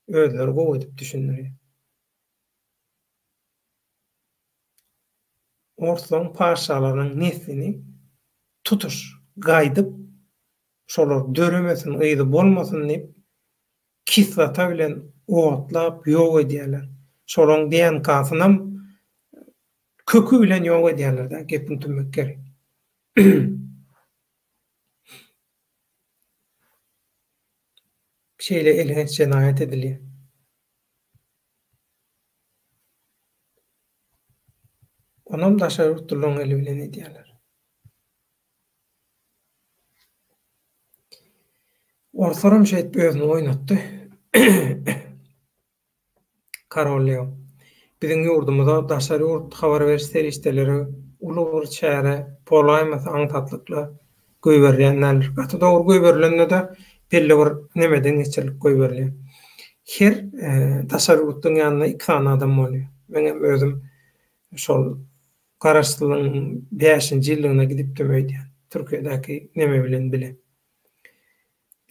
özleri gowy edip düşündirýär. Orslaryň patyşalarynyň neslini tutuş gaýdyp şolar döremesin yzy bolmasyn diýip kislota bilen otlap ýok edýärler. Şolaryň DNK-synam köki bilen ýok edýärler-dä gepiň tümmek ýeri. Şeýle elhenç jenaýat edilýär. Onam daşary ýurtlylaryň eli bilen edýärler. Orslaram şeýdip özüni oýnatdy. Karol Leo. Biziň ýurdumyza daşary ýurt habar beriş serişdeleri uly bir çäre bolaýmasa aňsatlykla goýberilýän däldir. Gaty dogry goýberilende-de belli bir nemeden geçirilip goýberilýär. Her daşary ýurtlyň ýanynda iki sany adam bolýar. Meňem özüm şol Garaşsyzlygyň bäşinji ýyllygyna gidipdim öýdýän. Türkiýedäki neme bilen bile.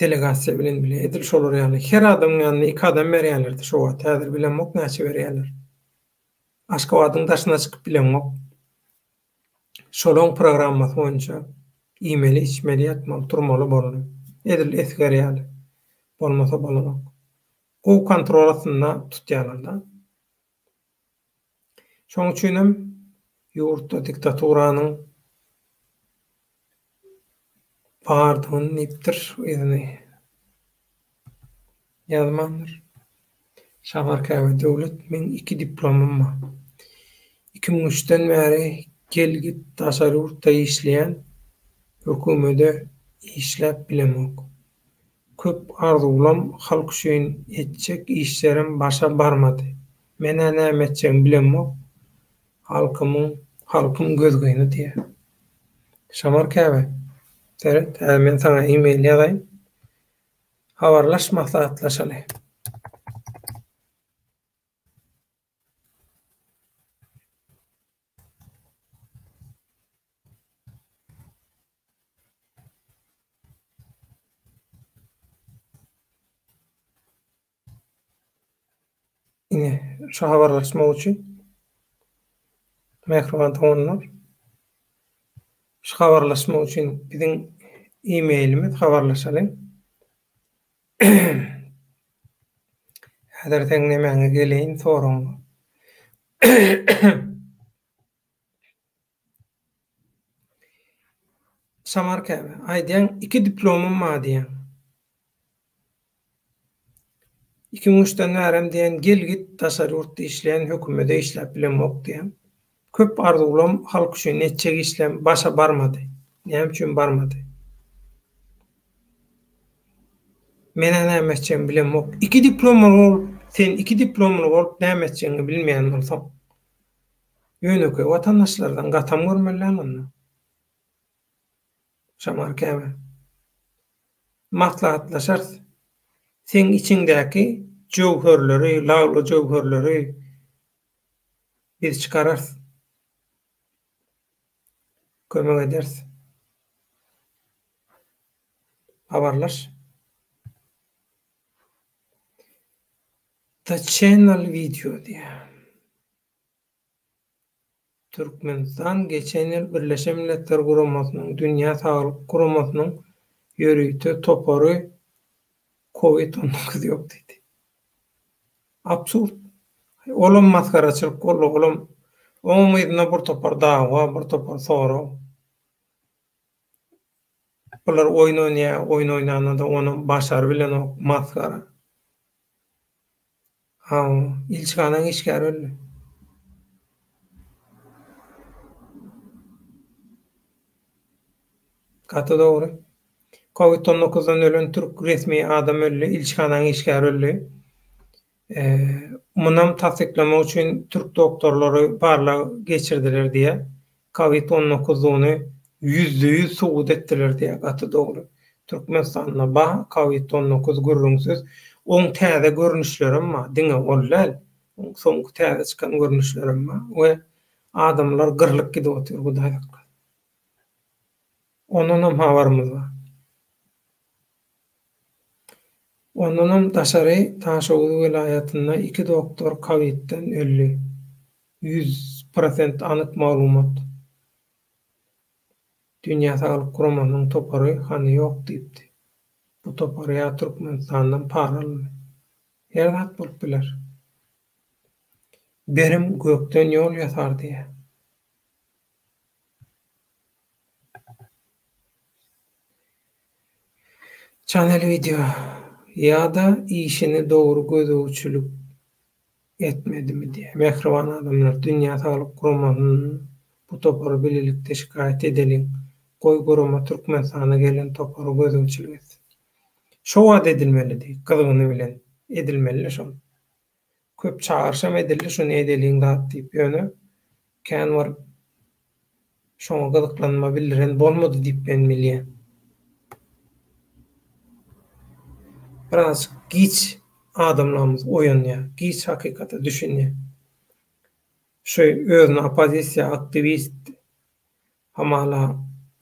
Delegasiýa bilen bile. Edil şolar ýaly. Her adamyň ýanyna iki adam berýärlerdi şo wagt. Häzir bilemok näçe berýärler. Aşgabadyň daşyna çykyp bileňok. Şolaň programmasy boýunça iýmeli, içmeli, ýatmaly, turmaly boldy. Edil esger ýaly. Bolmasa bolanok. Gowy kontrol astynda tutýarlar-da. Şoň üçinem ýurtda diktaturanyň bardygyny diýipdir, yzyny ýazmandyr. Şamar Käbe Döwlet meň iki diplomym bar. 2003-den bäri gel-git daşary ýurtda işleýän, hökümede işläp bilemok. Köp arzuwlam, halk üçin etjek işlerim başa barmady. Men-ä näme etjegimi bilemok. Halkymyň, halkym gözgyny diýýär. Şamar käbe, seret, häzir men saňa e-mail ýazaýyn. Habarlaş, maslahatlaşaly. Ine, şu habarlaşmak üçin mähriban doganlar, şu habarlaşmak üçin biziň e-mailimiz habarlaşalyň. Häzir seň nemäňe geleýin soragyňa. Şamar käbe, aýdýaň iki diplomym bar diýýäň. 2003-den bärem diýen gel-git daşary ýurtda işleýän hökümede işläp bilemok diýýäň. Köp arzuwlam halk üçin etjek işlem başa barmady. Näme üçin barmady? Menä näme etjegimi bilemok. Iki diplomly bolup, sen iki diplomly bolup näme etjegiňi bilmeýän bolsaň. Ýönekeý watandaşlardan gatam görmeli däl onda. Şamar käbe. Maslahatlaşarys. Seň içiňdäki jöwherleri, lagly jöwherleri biz çykararys. Kömek ederis. Habarlaş. The Channel Video diýýär. Türkmenistan geçen ýyl Birleşen Milletler Guramasynyň Dünýä Saglyk Guramasynyň ýörite topary Covid 19 ýok diýdi. Absurd. Olam masgaraçylyk boldy, olam oňam yzynda bir topar dawa, bir topar sorag. Bular oýun oýnaýar, oýun oýnanda-da onam başary bilenok, masgara. Hawa, ilçihanaň işgäri öldi. Gaty dogry. Covid on dokuzdan ölen türk resmi adam öldi, ilçihanaň işgäri öldi. Munam tassyklamak üçin türk doktorlary barlag geçirdiler diýýär. Covid 19 dugyny ýüzde-ýüz subut etdiler diýýär. Gaty dogry. Türkmenistanda bar Covid 19 gürrüňsiz. Oň täze görnüşlerem bar. Diňe ol däl. Oň soňky täze çykan görnüşlerem bar we adamlar gyrlyp gidip otyr Hudaý saklasyn. Ondanam habarymyz bar. Ondanam daşary Daşoguz welaýatynda iki doktor kowidden öldi. 100%. Prosent anyk maglumat. Dünýä Saglyk Guramasynyň topary hany ýok diýipdi. Bu topar ýa Türkmenistandan para aldy. Her zat bolup biler. Berim gökden ýol ýasar diýýär. Channel video ýa-da işini dogry gözegçilik etmedimi diýýär. Mähriban adamlar, Dünýä Saglyk Guramasyna bu topara bilelikde şikaýat edeliň. Goý gurama Türkmenistana gelen topara gözegçilik etsin. Şo wagt edilmelidi, gyzgyny bilen edilmelidi şol. Köp çagyryşam edildi şuny edeliň zat diýip, ýöne kän bir şoňa gyzyklanma bildiren bolmady diýip men bilýän. Birazjyk giç adamlarymyz oýanýar, giç hakykata düşünýär. Şu özüni oppozisiýa aktiwist, hamala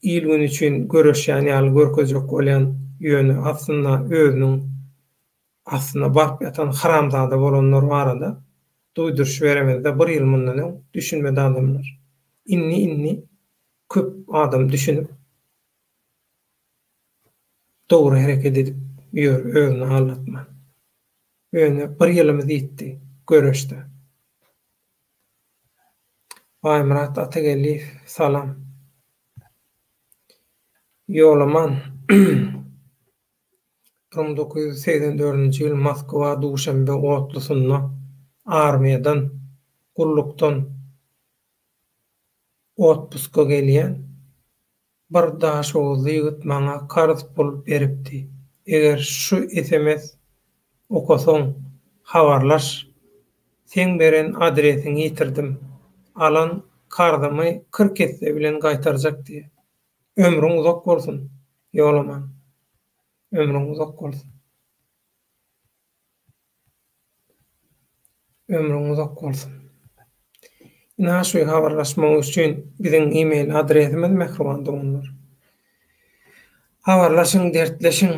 il-gün üçin göreşýän ýaly görkezjek bolýan, ýöne aslynda özüniň Aslynda baryp ýatan haramzada bolanlar barada duýduryş beremizde bir ýyl mundan öň düşünmedi adamlar. Indi indi köp adam düşünip dogry hereket edip ýör özüni aldatman. Ýöne bir ýylymyz ýitdi göreşde. Baýmyrat Atageldiýew salam. Ýolaman. 1984-nji ýyl Moskwa-Duşanbe otlusynda armiýadan, gullukdan otpuska gelýän bir daşoguzly ýigit maňa karz pul beripdi. Eger şu sms okasaň, habarlaş. Seň beren adresiňi ýitirdim. Alan karzymy 40 esse bilen gaýtarjak diýýär. Ömrüň uzak bolsun, Ýolaman. Ömrüň uzak bolsun. Ömrüň uzak bolsun. Ynha şu habarlaşmak üçin biziň e-mail adresimiz mähriban doganlar. Habarlaşyň, dertleşiň,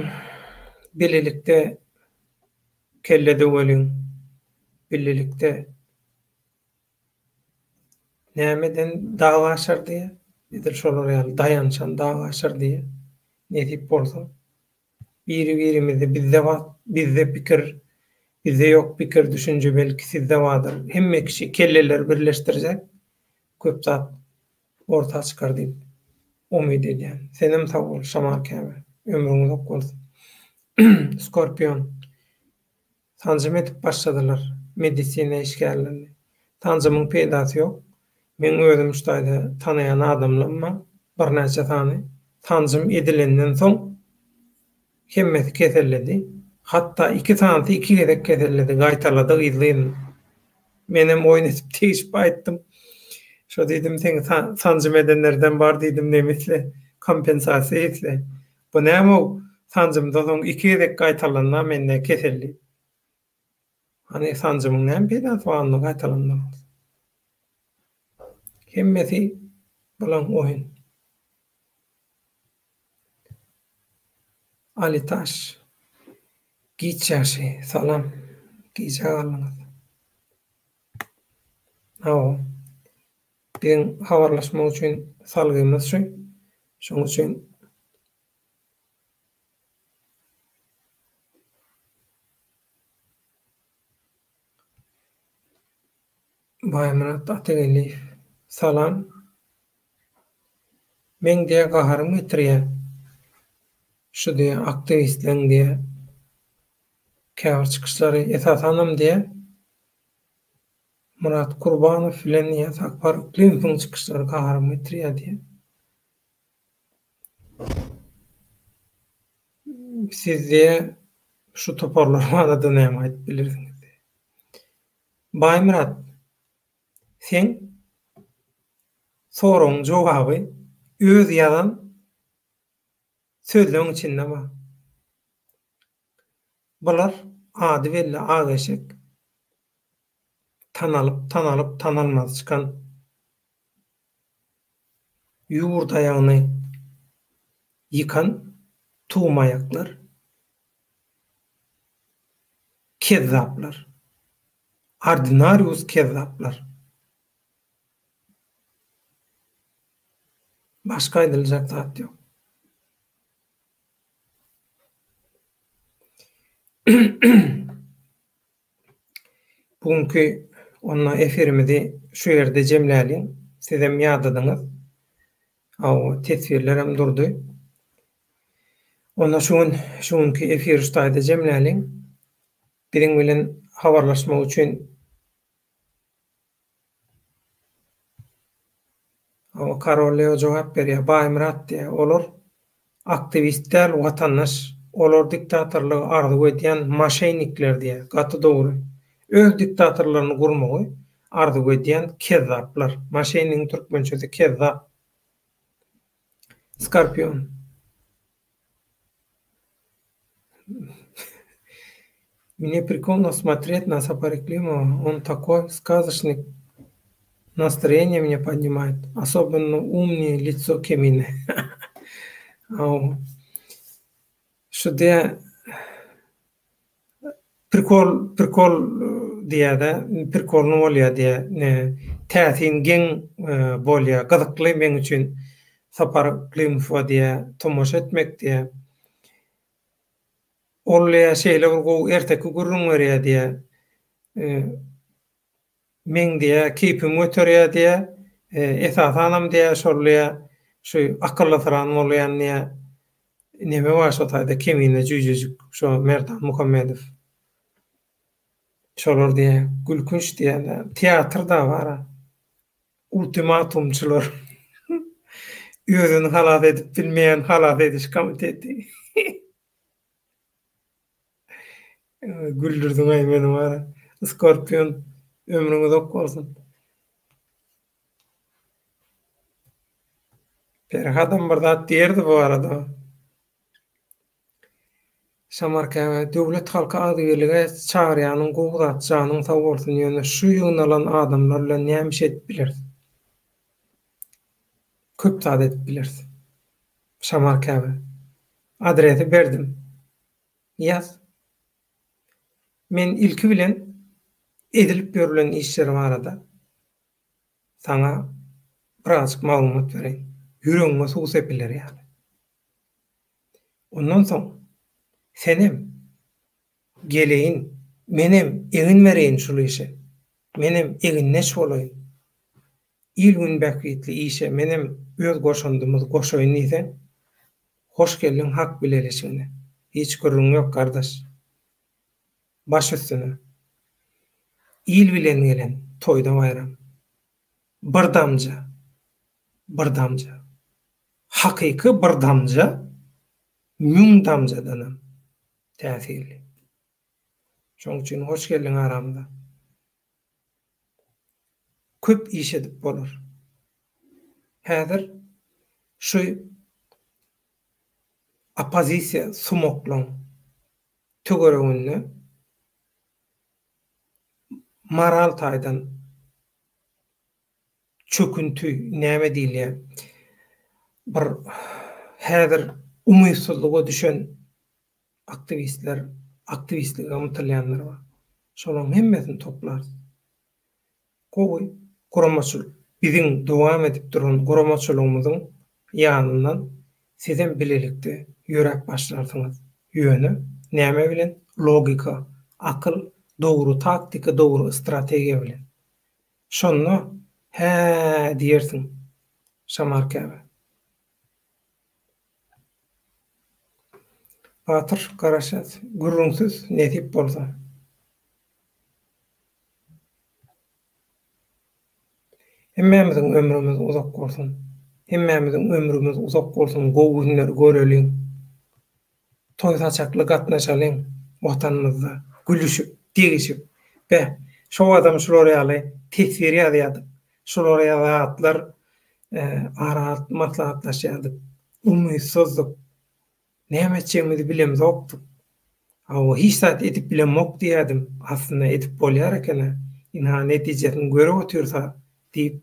bilelikde kelle döweliň, bilelikde Nämeden dag aşar diýýär? Edil şolar ýaly daýançan dag aşar diýýär. Nesip bolsa. Biri-birimizi bizde bar, bizde pikir, bizde ýok pikir, düşünje belki sizde bardyr. Hemme kişi kelleleri birleşdirsek köp zat orta çykar diýip umyt edýän. Senem sag bol Şamal Käbe. Ömrüň uzak bolsun. Skorpion. Sanjym edip başladylar medisina işgärlerini. Sanjymyň peýdasy ýok. Meň özüm şu taýda tanaýan adamlam bar birnäçe sany. Sanjym edilenden soň hemmesi keselledi. Hatda iki sanysy iki gezek keselledi, gaýtalady yzly-yzyna. Menem oýun edip degişip aýtdym. Şo diýdim seň sanjym edenlerden bar diýdim neme isle, kompensasiýa isle. Bu näme-ow, sanjymdan soň iki gezek gaýtalandy-a mende kesel diýip. Hany sanjymyň näme peýdasy bar onda gaýtalanmagyň? Hemmesi bulaň oýun. Alitaş. Giç ýagşy. Salam. Gijä galdyňyz. Hawa. Biziň habarlaşmak üçin salgymyz şu. Şonuň üçin Baýmyrat Atageldiýew, Salam. Meň diýä gaharym getirýä. Şu diýä aktiwistleň diýä käbir çykyşlary esasanam diýä Myrat Kurbanow bilen diýä Sapar Yklymowyň çykyşlary gaharymy getirýä diýä. Siz diýä şu toparlar barada näme aýdyp bilersiňiz diýä. Baýmyrat seň soragyň jogaby öz ýazan sözleň içinde bar. Bular ady belli ak eşek tanalyp tanalyp tanalmaz çykan ýurt aýagyny ýykan tuwmaýaklar, kezzaplar, ordinarius kezzaplar. Başga aýdyljak zat ýok. Bu günki onda efirimizi şu ýerde jemläliň. Sizem ýadadyňyz. Hawa, teswirlerem durdy. Onda şu gün şu günki efiri şu taýda jemläliň. Biziň bilen habarlaşmak üçin Hawa, Karol Leo jogap berýär. Baýmyrat diýýär. Olar aktiwist däl, watandaş. Olar diktatorlygy arzuw edýän moşennikler diýýär. Gaty dogry. Öz diktatorlaryny gurmagy arzuw edýän kezzaplar. Moşennigiň türkmençesi kezzap. Skorpion. Mne prikольно смотреть на Сапара Климова, он такой сказочник, настроение мне поднимает, особенно умное лицо Kemine. Hawa. Şu diýä prikol prikol diýýä-de, prikolny bolýa diýýä. Täsin geň bolýa, gyzykly meň üçin Sapar Yklimowa diýýä tomaşa etmek diýýä. Ol diýýä şeýle bir gowy erteki gürrüň berýä diýýä. Meň diýýä keýpimi göterýä diýýä. Esasanam diýýä şol diýýä şu akyllysyran bolýan diýýä. Neme bar şo taýda kemine jüýjejik şo Merdan Muhammedow. Şolar diýýä gülkünç diýýä. Teatr-da bar-a. Ultimatumçylar. Özüni halas edip bilmeýän halas ediş komiteti. Güldürdiň-aý meni wara. Skorpion, ömrüň uzak bolsun. Perhadam bir zat diýerdi bu barada. Şamar Käbe, döwlet halky agzybirlige çagyrýanyň gowy zat janyň sag bolsun ýöne şu ýygnalan adamlar bilen näme iş edip bileris? Köp zat edip bileris. Şamar Käbe, adresi berdim. Ýaz. Men ilki bilen edilip ýörülen işler barada saňa birazjyk maglumat bereýin. Ýüregiňe suw sepiler ýaly. Ondan soň senem geleýin, menem egin bereýin şul işe. Menem egindeş bolaýyn. Il-gün bähbitli işe menem öz goşandymyzy goşaýyn diýseň, hoş geldiň Hak bileleşigine. Hiç gürrüň ýok, gardaş. Baş üstüne. Il bilen gelen toýda baýram. Bir damja, bir damja. Hakyky bir damja müň damjadanam täsirli. Şoň üçin hoş geldiň aramyza. Köp iş edip bolar. Häzir şu oppozisiýa sumaklaň töwereginde moral taýdan çökünti näme diýilýär bir häzir umytsyzlyga düşen aktiwistler aktiwistlige ymtylýanlar bar. Şolaryň hemmesini toplarys. Gowy guramaçylyk biziň dowam edip duran guramaçylygymyzyň ýanyndan sizem bilelikde ýöräp başlarsyňyz. Ýöne näme bilen? Logika, akyl, dogry taktika, dogry strategiýa bilen. Şonda hä diýersiň Şamar käbä. Batyr garaşýas. Gürrüňsiz nesip bolsa. Hemmämiziň ömrümiz uzak bolsun. Hemmämiziň ömrümiz uzak bolsun gowy günleri göreliň. Toý saçakly gatnaşalyň Watanymyzda gülüşip, degişip. Beh, şo adam şular ýaly teswir ýazýardyk. Şular ýaly zatlar ara alyp maslahatlaşýardyk. Umytsyzdyk. Näme etjegimizi bilemzokdyk. Hawa, hiç zat edip bilemok diýýärdim. Aslynda edip bolýar eken-ä. Ynha, netijesini görüp otyrys-a diýip,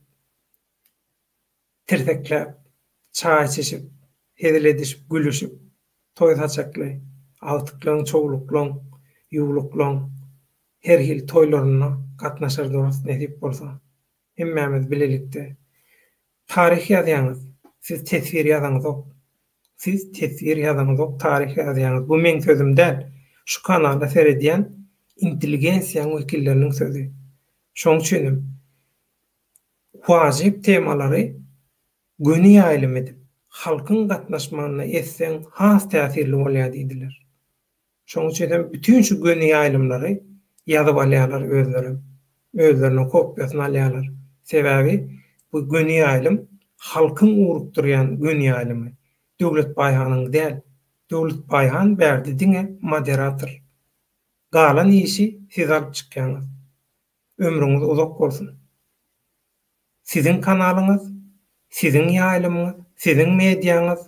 tirsekläp, çaý içişip, hezil edişip, gülüşip, toý saçakly, agtyklaň, çowluklaň, ýuwluklaň her hili toýlaryna gatnaşar durarys, nesip bolsa. Hemmämiz bilelikde. Taryh ýazýaňyz. Siz teswir ýazaňyzok. Siz teswir ýazaňyzok, taryh ýazýaňyz. Bu meň sözüm däl. Şu kanala seredýän intelligensiýaň wekilleriniň sözi. Şoň üçinem wajyp temalary göni ýaýlym edip, halkyň gatnaşmagynda etseň has täsirli bolýar diýdiler. Şoň üçin hem bütin şu göni ýaýlymlary ýazyp alýarlar özlerem. Özlerine kopýasyny alýarlar. Sebäbi bu göni ýaýlym halkyň ugrukdyrýan göni ýaýlymy. Döwlet Baýhanyň däl. Döwlet Baýhan bärde diňe moderator. Galan işi siz alyp çykýaňyz. Ömrüňiz uzak bolsun. Siziň kanalyňyz, siziň ýaýlymyňyz, siziň mediaňyz,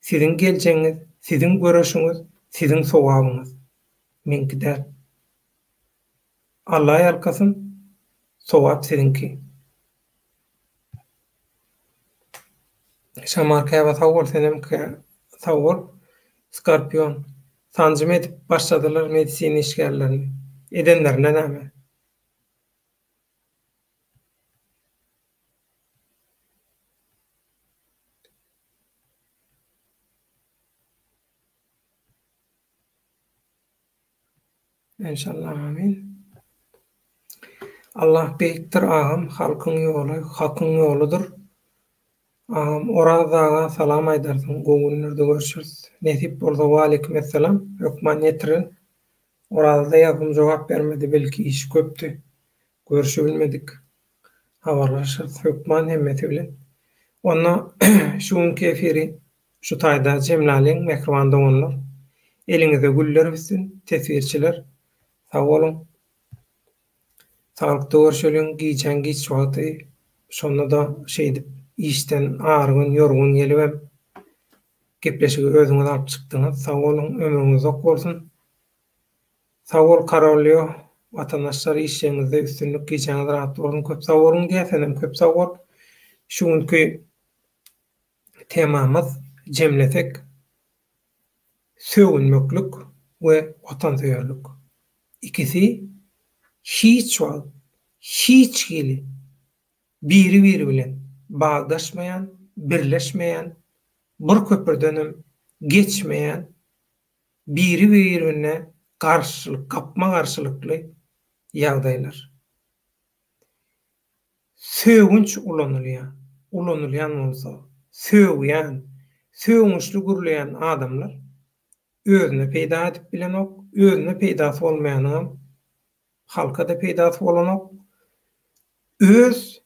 siziň geljegiňiz, siziň göreşiňiz, siziň sogabyňyz. Meňki däl. Alla ýalkasyn, sogap siziňki. Şamar käbä sag bol senem sag bol. Skorpion. Sanjym edip başladylar medisina işgärlerini. Edenlerinde näme? Enşallah amin. Allah beýikdir agam halkyň ýoly hakyň ýoludyr. Agam Oraz aga salam aýdarsyň gowy günlerde görüşeris. Nesip bolsa Waleýkim essalam hökman ýetirin. Orazada ýazdym jogap bermedi belki işi köpdi. Görüşebilmedik. Habarlaşarys hökman hemmesi bilen. Onda şu günki efiri şu taýda jemläliň mähriban doganlar. Eliňize güller bitsin teswirçiler. Sag boluň. Saglykda görşeliň gijäň giç wagty şonda-da şeýdip işden argyn ýorgun gelibem gepleşigi özüňiz alyp çykdyňyz sag boluň ömrüňiz uzak bolsun. Sag bol Karolýo watandaşlar işleriňizde üstünlik gijäňiz rahat bolsun köp sag boluň diýýär senem köp sag bol. Şu günki temamyz jemlesek sögünmeklik we watansöýerlik. Ikisi hiç wagt hiç hili biri-biri bilen bagdaşmaýan, birleşmeýän, bir köprüdenem geçmeýän, biri-birine garşylyk, gapma-garşylykly ýagdaýlar. Sögünç ulanylýar. Ulanylýan bolsa, sögýän, sögünçli gürleýän adamlar özüne peýda edip bilenok, özüne peýdasy bolmaýanyňam halka-da peýdasy bolanok. Öz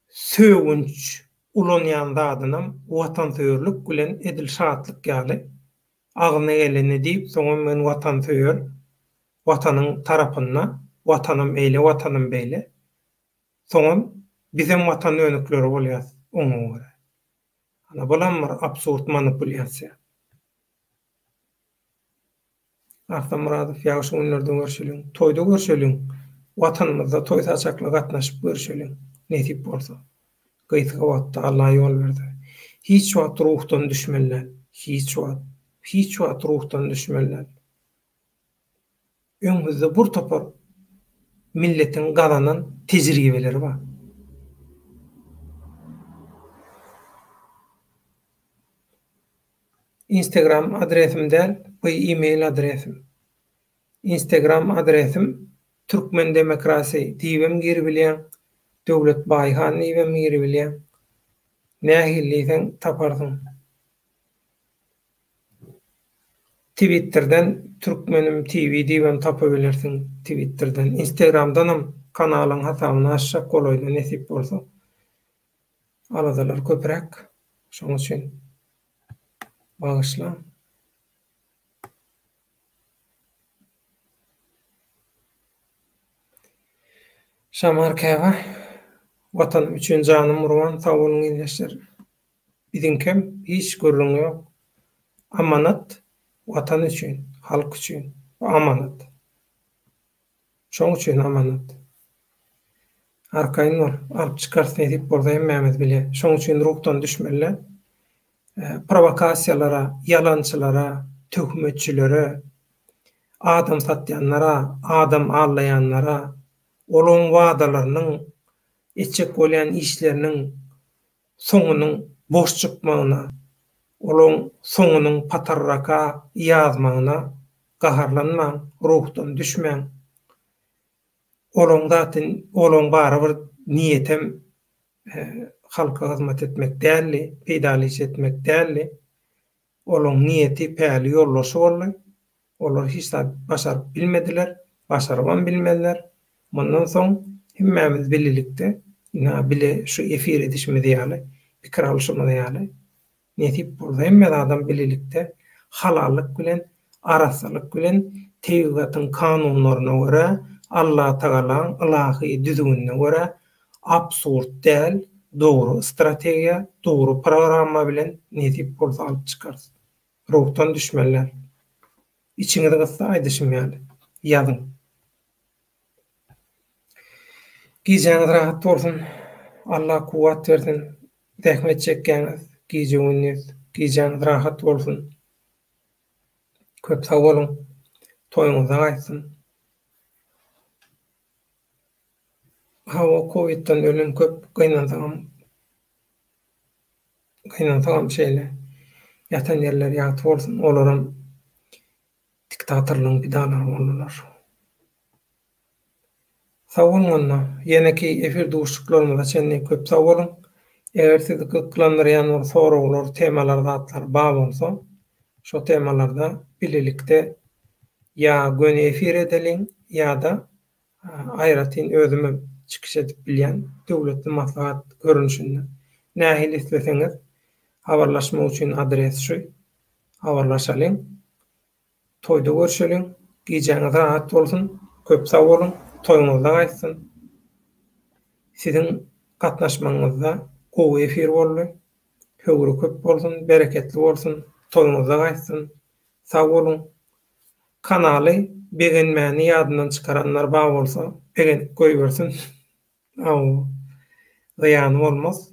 sögünç ulanýan zadynam watansöýerlik bilen edil şatlyk ýaly agzyna gelenini diýip, soňam men watansöýer, watanyň tarapynda, watanym eýle, watanym beýle. Soňam bizem watan dönükleri bolýas oňa görä. Ana bulam bir absurd manipulýasiýa. Arslan Myradow ýagşy günlerde görşeliň. Toýda görşeliň. Watanymyzda toý saçakly gatnaşyp görşeliň. Nesip bolsa. Gysga wagtda Allah ýol berse. Hiç wagt ruhdan düşmeli däl. Hiç wagt. Hiç wagt ruhdan düşmeli däl. Öňümizde bir topar milletiň gazanan tejribeleri bar. Instagram adresim däl, bu e-mail adresim. Instagram adresim Türkmen Demokrasi diýibem giribilýäň, Döwlet Baýhan diýibem giribilýäň. Nähili diýseň taparsyň. Twitterden Türkmenim TV diýibem tapybilersiň Twitterden. Instagramdanam kanalyň hasabyny açjak golaýda nesip bolsa. Aladalar köpräk. Şoň üçin bagyşlaň. Şamar Käbe, Watanym üçin janym gurban, sag boluň ildeşler. Biziňkem hiç gürrüň ýok. Amanat Watan üçin, halk üçin. Bu amanat. Şoň üçin amanat. Arkaýyn bol, alyp çykarys nesip bolsa hemmämiz bile. Şoň üçin ruhdan düşmeli däl. Prowokasiýalara, ýalançylara, töhmetçilere, adam satýanlara, adam aldaýanlara, olaň wadalarynyň, etjek bolýan işleriniň soňunyň. boş çykmagyna, olaň soňunyň patarraka ýazmagyna gaharlanmaň, ruhdan düşmäň. Olaň zaten, olaň barybir niýetem halka hyzmat etmek däldi, peýdaly iş etmek däldi. Olaň niýeti, päli ýoldaşy boldy. Olar hiç zat başaryp bilmediler, başarybam bilmezler. Mundan soň hemmämiz bilelikde, ynha bile şu efir edişimiz ýaly, pikir alyşymyz ýaly, nesip bolsa hemme zadam bilelikde halallyk bilen, arassalyk bilen, tebigatyň kanunlaryna görä, Allatagalaň ylahy düzgünine görä, absurd däl, dogry strategiýa, dogry programma bilen nesip bolsa alyp çykarys. Ruhdan düşmeliler. Içiňizi gyssa aýdyşym ýaly, ýazyň. Gijäňiz rahat bolsun. Allah kuwwat bersin. Zähmet çekýäňiz gije-gündiz. Gijäňiz rahat bolsun. Köp sag boluň. Toýuňyzda gaýtsyn. Hawa kowidden ölen köp gynansagam gynansagam şeýle. Ýatan ýerleri ýagty bolsun olaram diktatorlygyň pidalary boldular. Sag boluň onda ýeneki efir duşuşyklarymyza çenli köp sag boluň. Eger sizi gyzyklandyrýan bir soraglar temalar zatlar bar bolsa şo temalarda bilelikde ýa göni efir edeliň ýa-da Aýratyn özümem çykyş edip bilýän döwletli maslahat görnüşinde. Nähili isleseňiz habarlaşmak üçin adres şu. Habarlaşalyň. Toýda görşeliň. Gijäňiz rahat bolsun. Köp sag boluň. Toýuňyzda gaýtsyn. Siziň gatnaşmagyňyzda gowy efir boldy. Höwri köp bolsun, bereketli bolsun. Toýuňyzda gaýtsyn. Sag boluň. Kanaly begenmäni ýadyndan çykaranlar bar bolsa begenip goýbersin. Hawa. Zyýany bolmaz.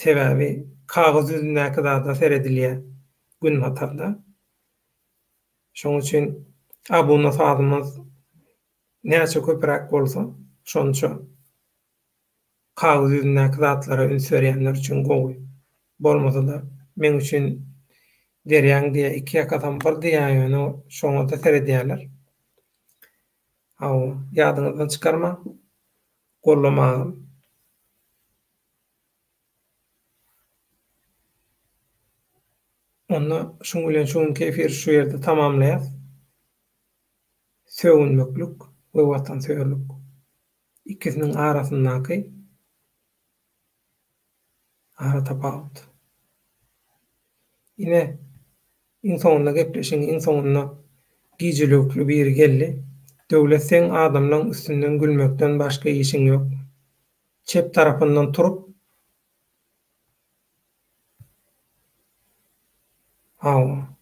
Sebäbi kagyz ýüzündäki zada seredilýär günbatarda. Şonuň üçin abuna sazymyz näçe köpräk bolsa şonça Kagyz ýüzündäki zatlara üns berýänler üçin gowy. Bolmasa-da, meň üçin derýaň diýýä, iki ýakasam bir diýýä, ýöne şoňa-da seredýärler. Hawa, ýadyňyzdan çykarmaň. Gollamagam. Onda şuň bilen şu günki efiri şu ýerde tamamlaýas. Sögünmeklik we watansöýerlik. Ikisiniň arasyndaky aratapawut. Ine, iň soňunda gepleşigiň iň soňunda gijilewükli biri geldi. Döwlet seň adamlaň üstünden gülmekden başga işiň ýok. Çep tarapyndan turup, Hawa.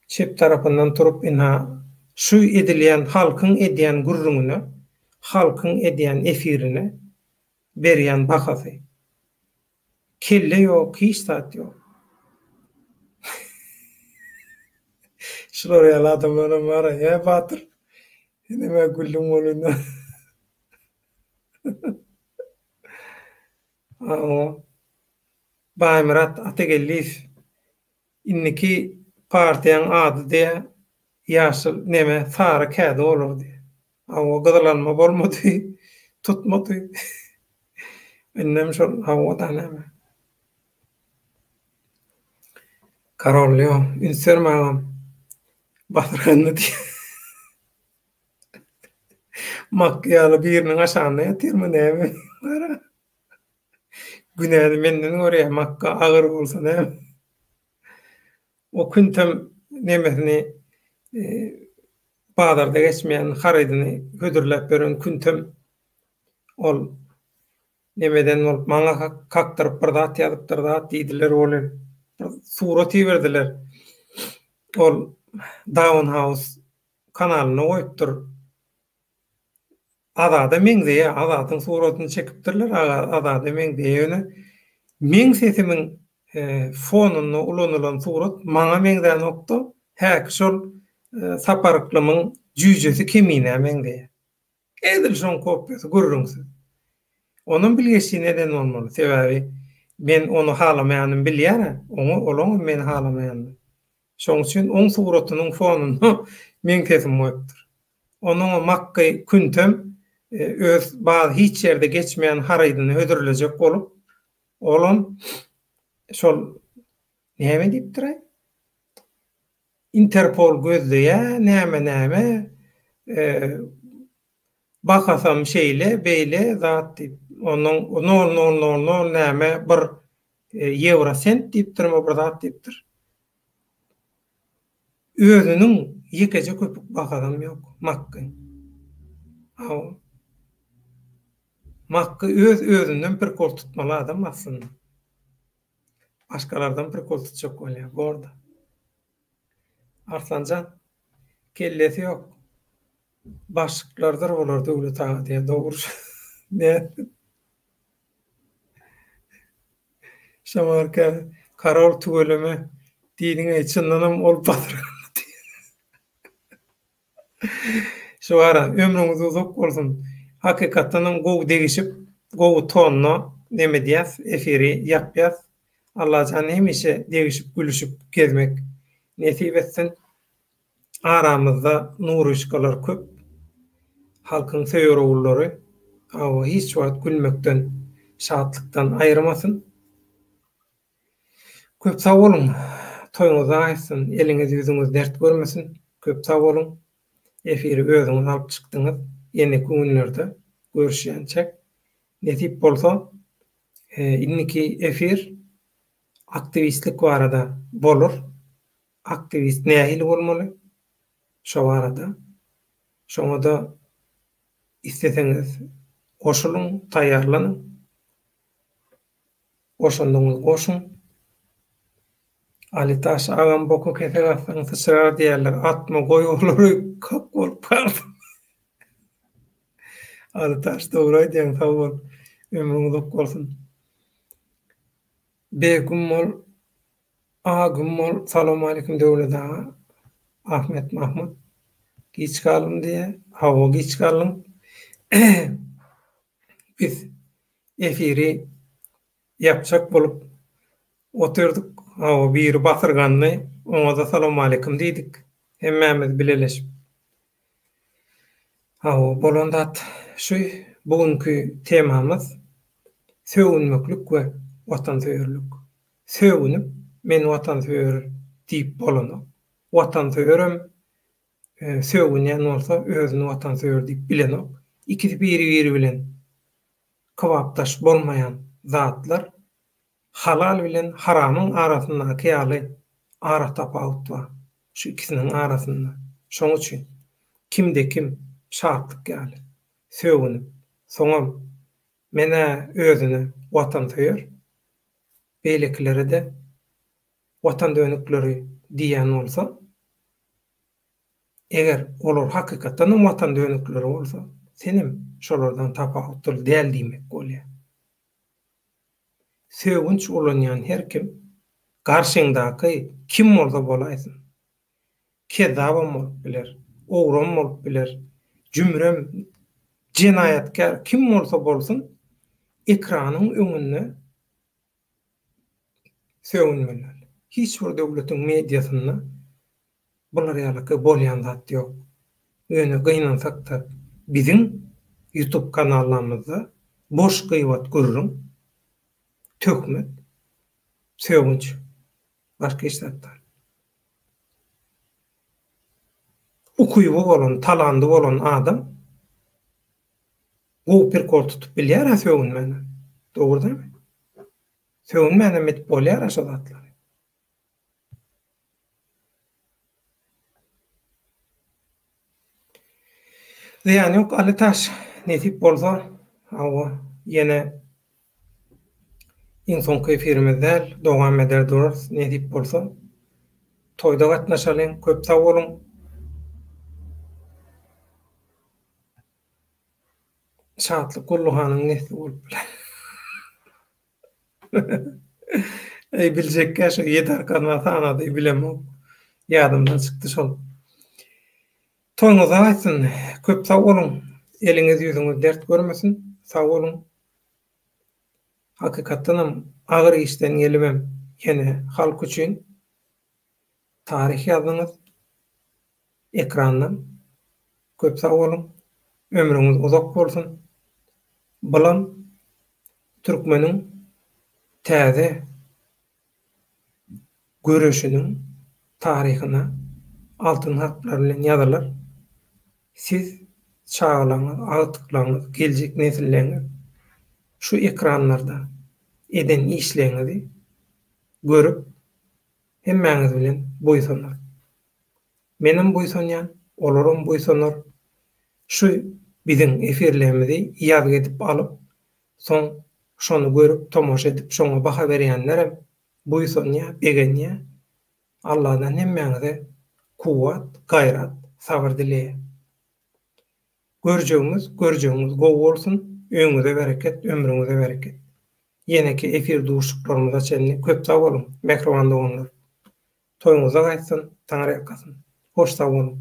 Çep tarapyndan turup ynha şu edilýän halkyň edýän gürrüňine, halkyň edýän efirine berýän bahasy. Kelle ýok, hiç zat ýok. Şular ýaly adamlaram bar-a, hä Batyr? Senem-ä güldüň welin. Hawa. Baýmyrat Atageldiýew indiki partiýaň ady diýä ýaşyl neme sary kädi bolar diýä. Hawa gyzyl alma bolmady tutmady. Indem şol hawa-da näme. Karol ýo üns berme agam. Basyrgandy diýä. Mak ýaly biriniň aşagynda ýatyrmy näme? Günäni menden görýär, makga agyr bolsa näme? O küntem nemesini bazarda geçmeýän harydyny hödürläp ýören küntem ol nemeden bolup maňa kakdyryp bir zat ýazypdyr zat diýdiler welin bir surat iberdiler. Ol Down House kanalyna goýupdyr. Azada meňzeýär, Azadyň suratyny çekipdirler, Azada meňzeýär, ýöne meň sesimiň fonunda ulanylan surat maňa meňzänokda, häki şol Sapar Yklymyň jüýjesi Keminä meňzeýär. Edil şoň kopiýasy, gürrüňsiz. Onam bilgeşlin eden bolmaly, sebäbi. Men ony halamaýanymy bilýär-ä, oňa olaňam meni halamaýanyny. Şoň üçin oň suratynyň fonunda meň sesimi goýupdyr. Onuň Makgy küntem öz baz hiç ýerde geçmeýän harydyny hödürlejek bolup, olam şol näme diýipdir-aý? Interpol gözleýä näme-näme, bahasam şeýle, beýle zat diýip. Onuň nol nol nol nol näme bir ýewrosent diýipdirmi bir zat diýipdir. Özüniň ýekeje köpük bahasam ýok Makgyň. Hawa. Makgy öz özünden prikol tutmaly adam aslynda. Başgalardan prikol tutjak bolýar. Borda. Arslanjan, kellesi ýok. Başlyklardyr bular Döwlet aga diýýär. Dogry. Nätsin? Şamarka, Karol tüweleme diýdiň-eý, çyndanam ol batyrgandy diýýär. Şu ara ömrüňiz uzak bolsun. Hakykatdanam gowy degişip, gowy tonda neme edýäs, efiri ýapýas. Allajan hemişe degişip gülüşip gezmek nesip etsin. Aramyzda Nuryşkalar köp. Halkyň söýer ogullary. Hawa hiç wagt gülmekden, şatlykdan aýyrmasyn. Köp sag boluň. Toýuňyz aýtsyn, eliňiz ýüzüňiz dert görmesin. Köp sag boluň. Efiri özüňiz alyp çykdyňyz. Ýeneki günlerde görüşýänçäk. Nesip bolsa indiki efir aktiwistlik barada bolar. Aktiwist nähili bolmaly? Şo barada. Şoňa-da isleseňiz goşulyň, taýýarlanyň. Goşandyňyzy goşuň. Alytaş agam boka kesek atsaň syçrar diýerler, atma goý olary kak bolup galsyn. Alytaş dogry aýdýaň sag bol. Ömrüň uzak bolsun. Begum bol A güm bol Salowmaleýkim Döwlet aga Ahmet Mahmut giç galdym diýýä hawa giç galdyň biz efiri ýapjak bolup otyrdyk hawa biri basyrgandy oňada salowmaleýkim diýdik hemmämiz bileleşip hawa bolan zat şu bu günki temamyz sögünmeklik we watansöýerlik Sögünip men watansöýer diýip bolanok. Watansöýerem sögünýän bolsa özüni watansöýer diýip bilenok. Ikisi biri-biri bilen kybapdaş bolmaýan zatlar. Halal bilen haramyň arasyndaky ýaly aratapawut bar şu ikisiniň arasynda. Şoň üçin kimde-kim Şatlyk ýaly sögünip soňam men-ä özüne watansöýer, beýlekilere-de Watan dönükleri diýýän bolsa, eger olar hakykatdanam Watan dönükleri bolsa, senem şolardan tapawutly däl diýmek bolýar. Sögünç ulanýan her kim, garşyňdaky kim bolsa bolaýsyn, kezzabam bolup biler, ogram bolup biler, jümrem, jenaýatkär kim bolsa bolsun, ekranyň öňünde sögünmeli däl. Hiç bir döwletiň mediasynda bular ýalyky bolýan zat ýok. Ýöne gynansak-da biziň YouTube kanallarymyzda boş gybat gürrüň, töhmet, sögünç. Başga hiç zat däl. Ukyby bolan, talandy bolan adam gowy prikol tutup bilýär-ä sögünmänem. Dogry dälmi? Sögünmänem edip bolýar-a şo zatlary. Zyýany ýok Alytaş, nesip bolsa, hawa, ýene iň soňky efirimiz däl, dowam eder durarys, nesip bolsa. Toýda gatnaşalyň, köp sag boluň. Şatlyk Gulluhanyň nesli bolup biler. Eý biljekkä şo ýedi arkana sanady bilemok. Ýadymdan çykdy şol. Toýuňyz aýtsyn. Köp sag boluň. Eliňiz ýüzüňiz dert görmesin. Sag boluň. Hakykatdanam agyr işden gelibem ýene halk üçin taryh ýazdyňyz ekrandan. Köp sag boluň. Ömrüňiz uzak bolsun. Bulam türkmeniň täze göreşiniň taryhyna altyn harplar bilen ýazylar. Siz, çagalaryňyz, agtyklaryňyz, geljek nesilleriňiz şu ekranlarda eden işleriňizi görüp, hemmäňiz bilen buýsanar. Menem buýsanýan, olaram buýsanar. Şu biziň efirlerimizi ýazgy edip alyp, Soň şony görüp, tomaşa edip, şoňa baha berýänlerem buýsanýar, begenýär. Alladan hemmäňize kuwwat, gaýrat, sabyr dileýän. Görjegimiz, görjegiňiz gowy bolsun, öýüňize bereket, ömrüňize bereket. Ýeneki efir duşuşyklarymyza çenli köp sag boluň, mähriban doganlar. Toýuňyza gaýtsyn, Taňryýalkasyn. Hoş sag boluň.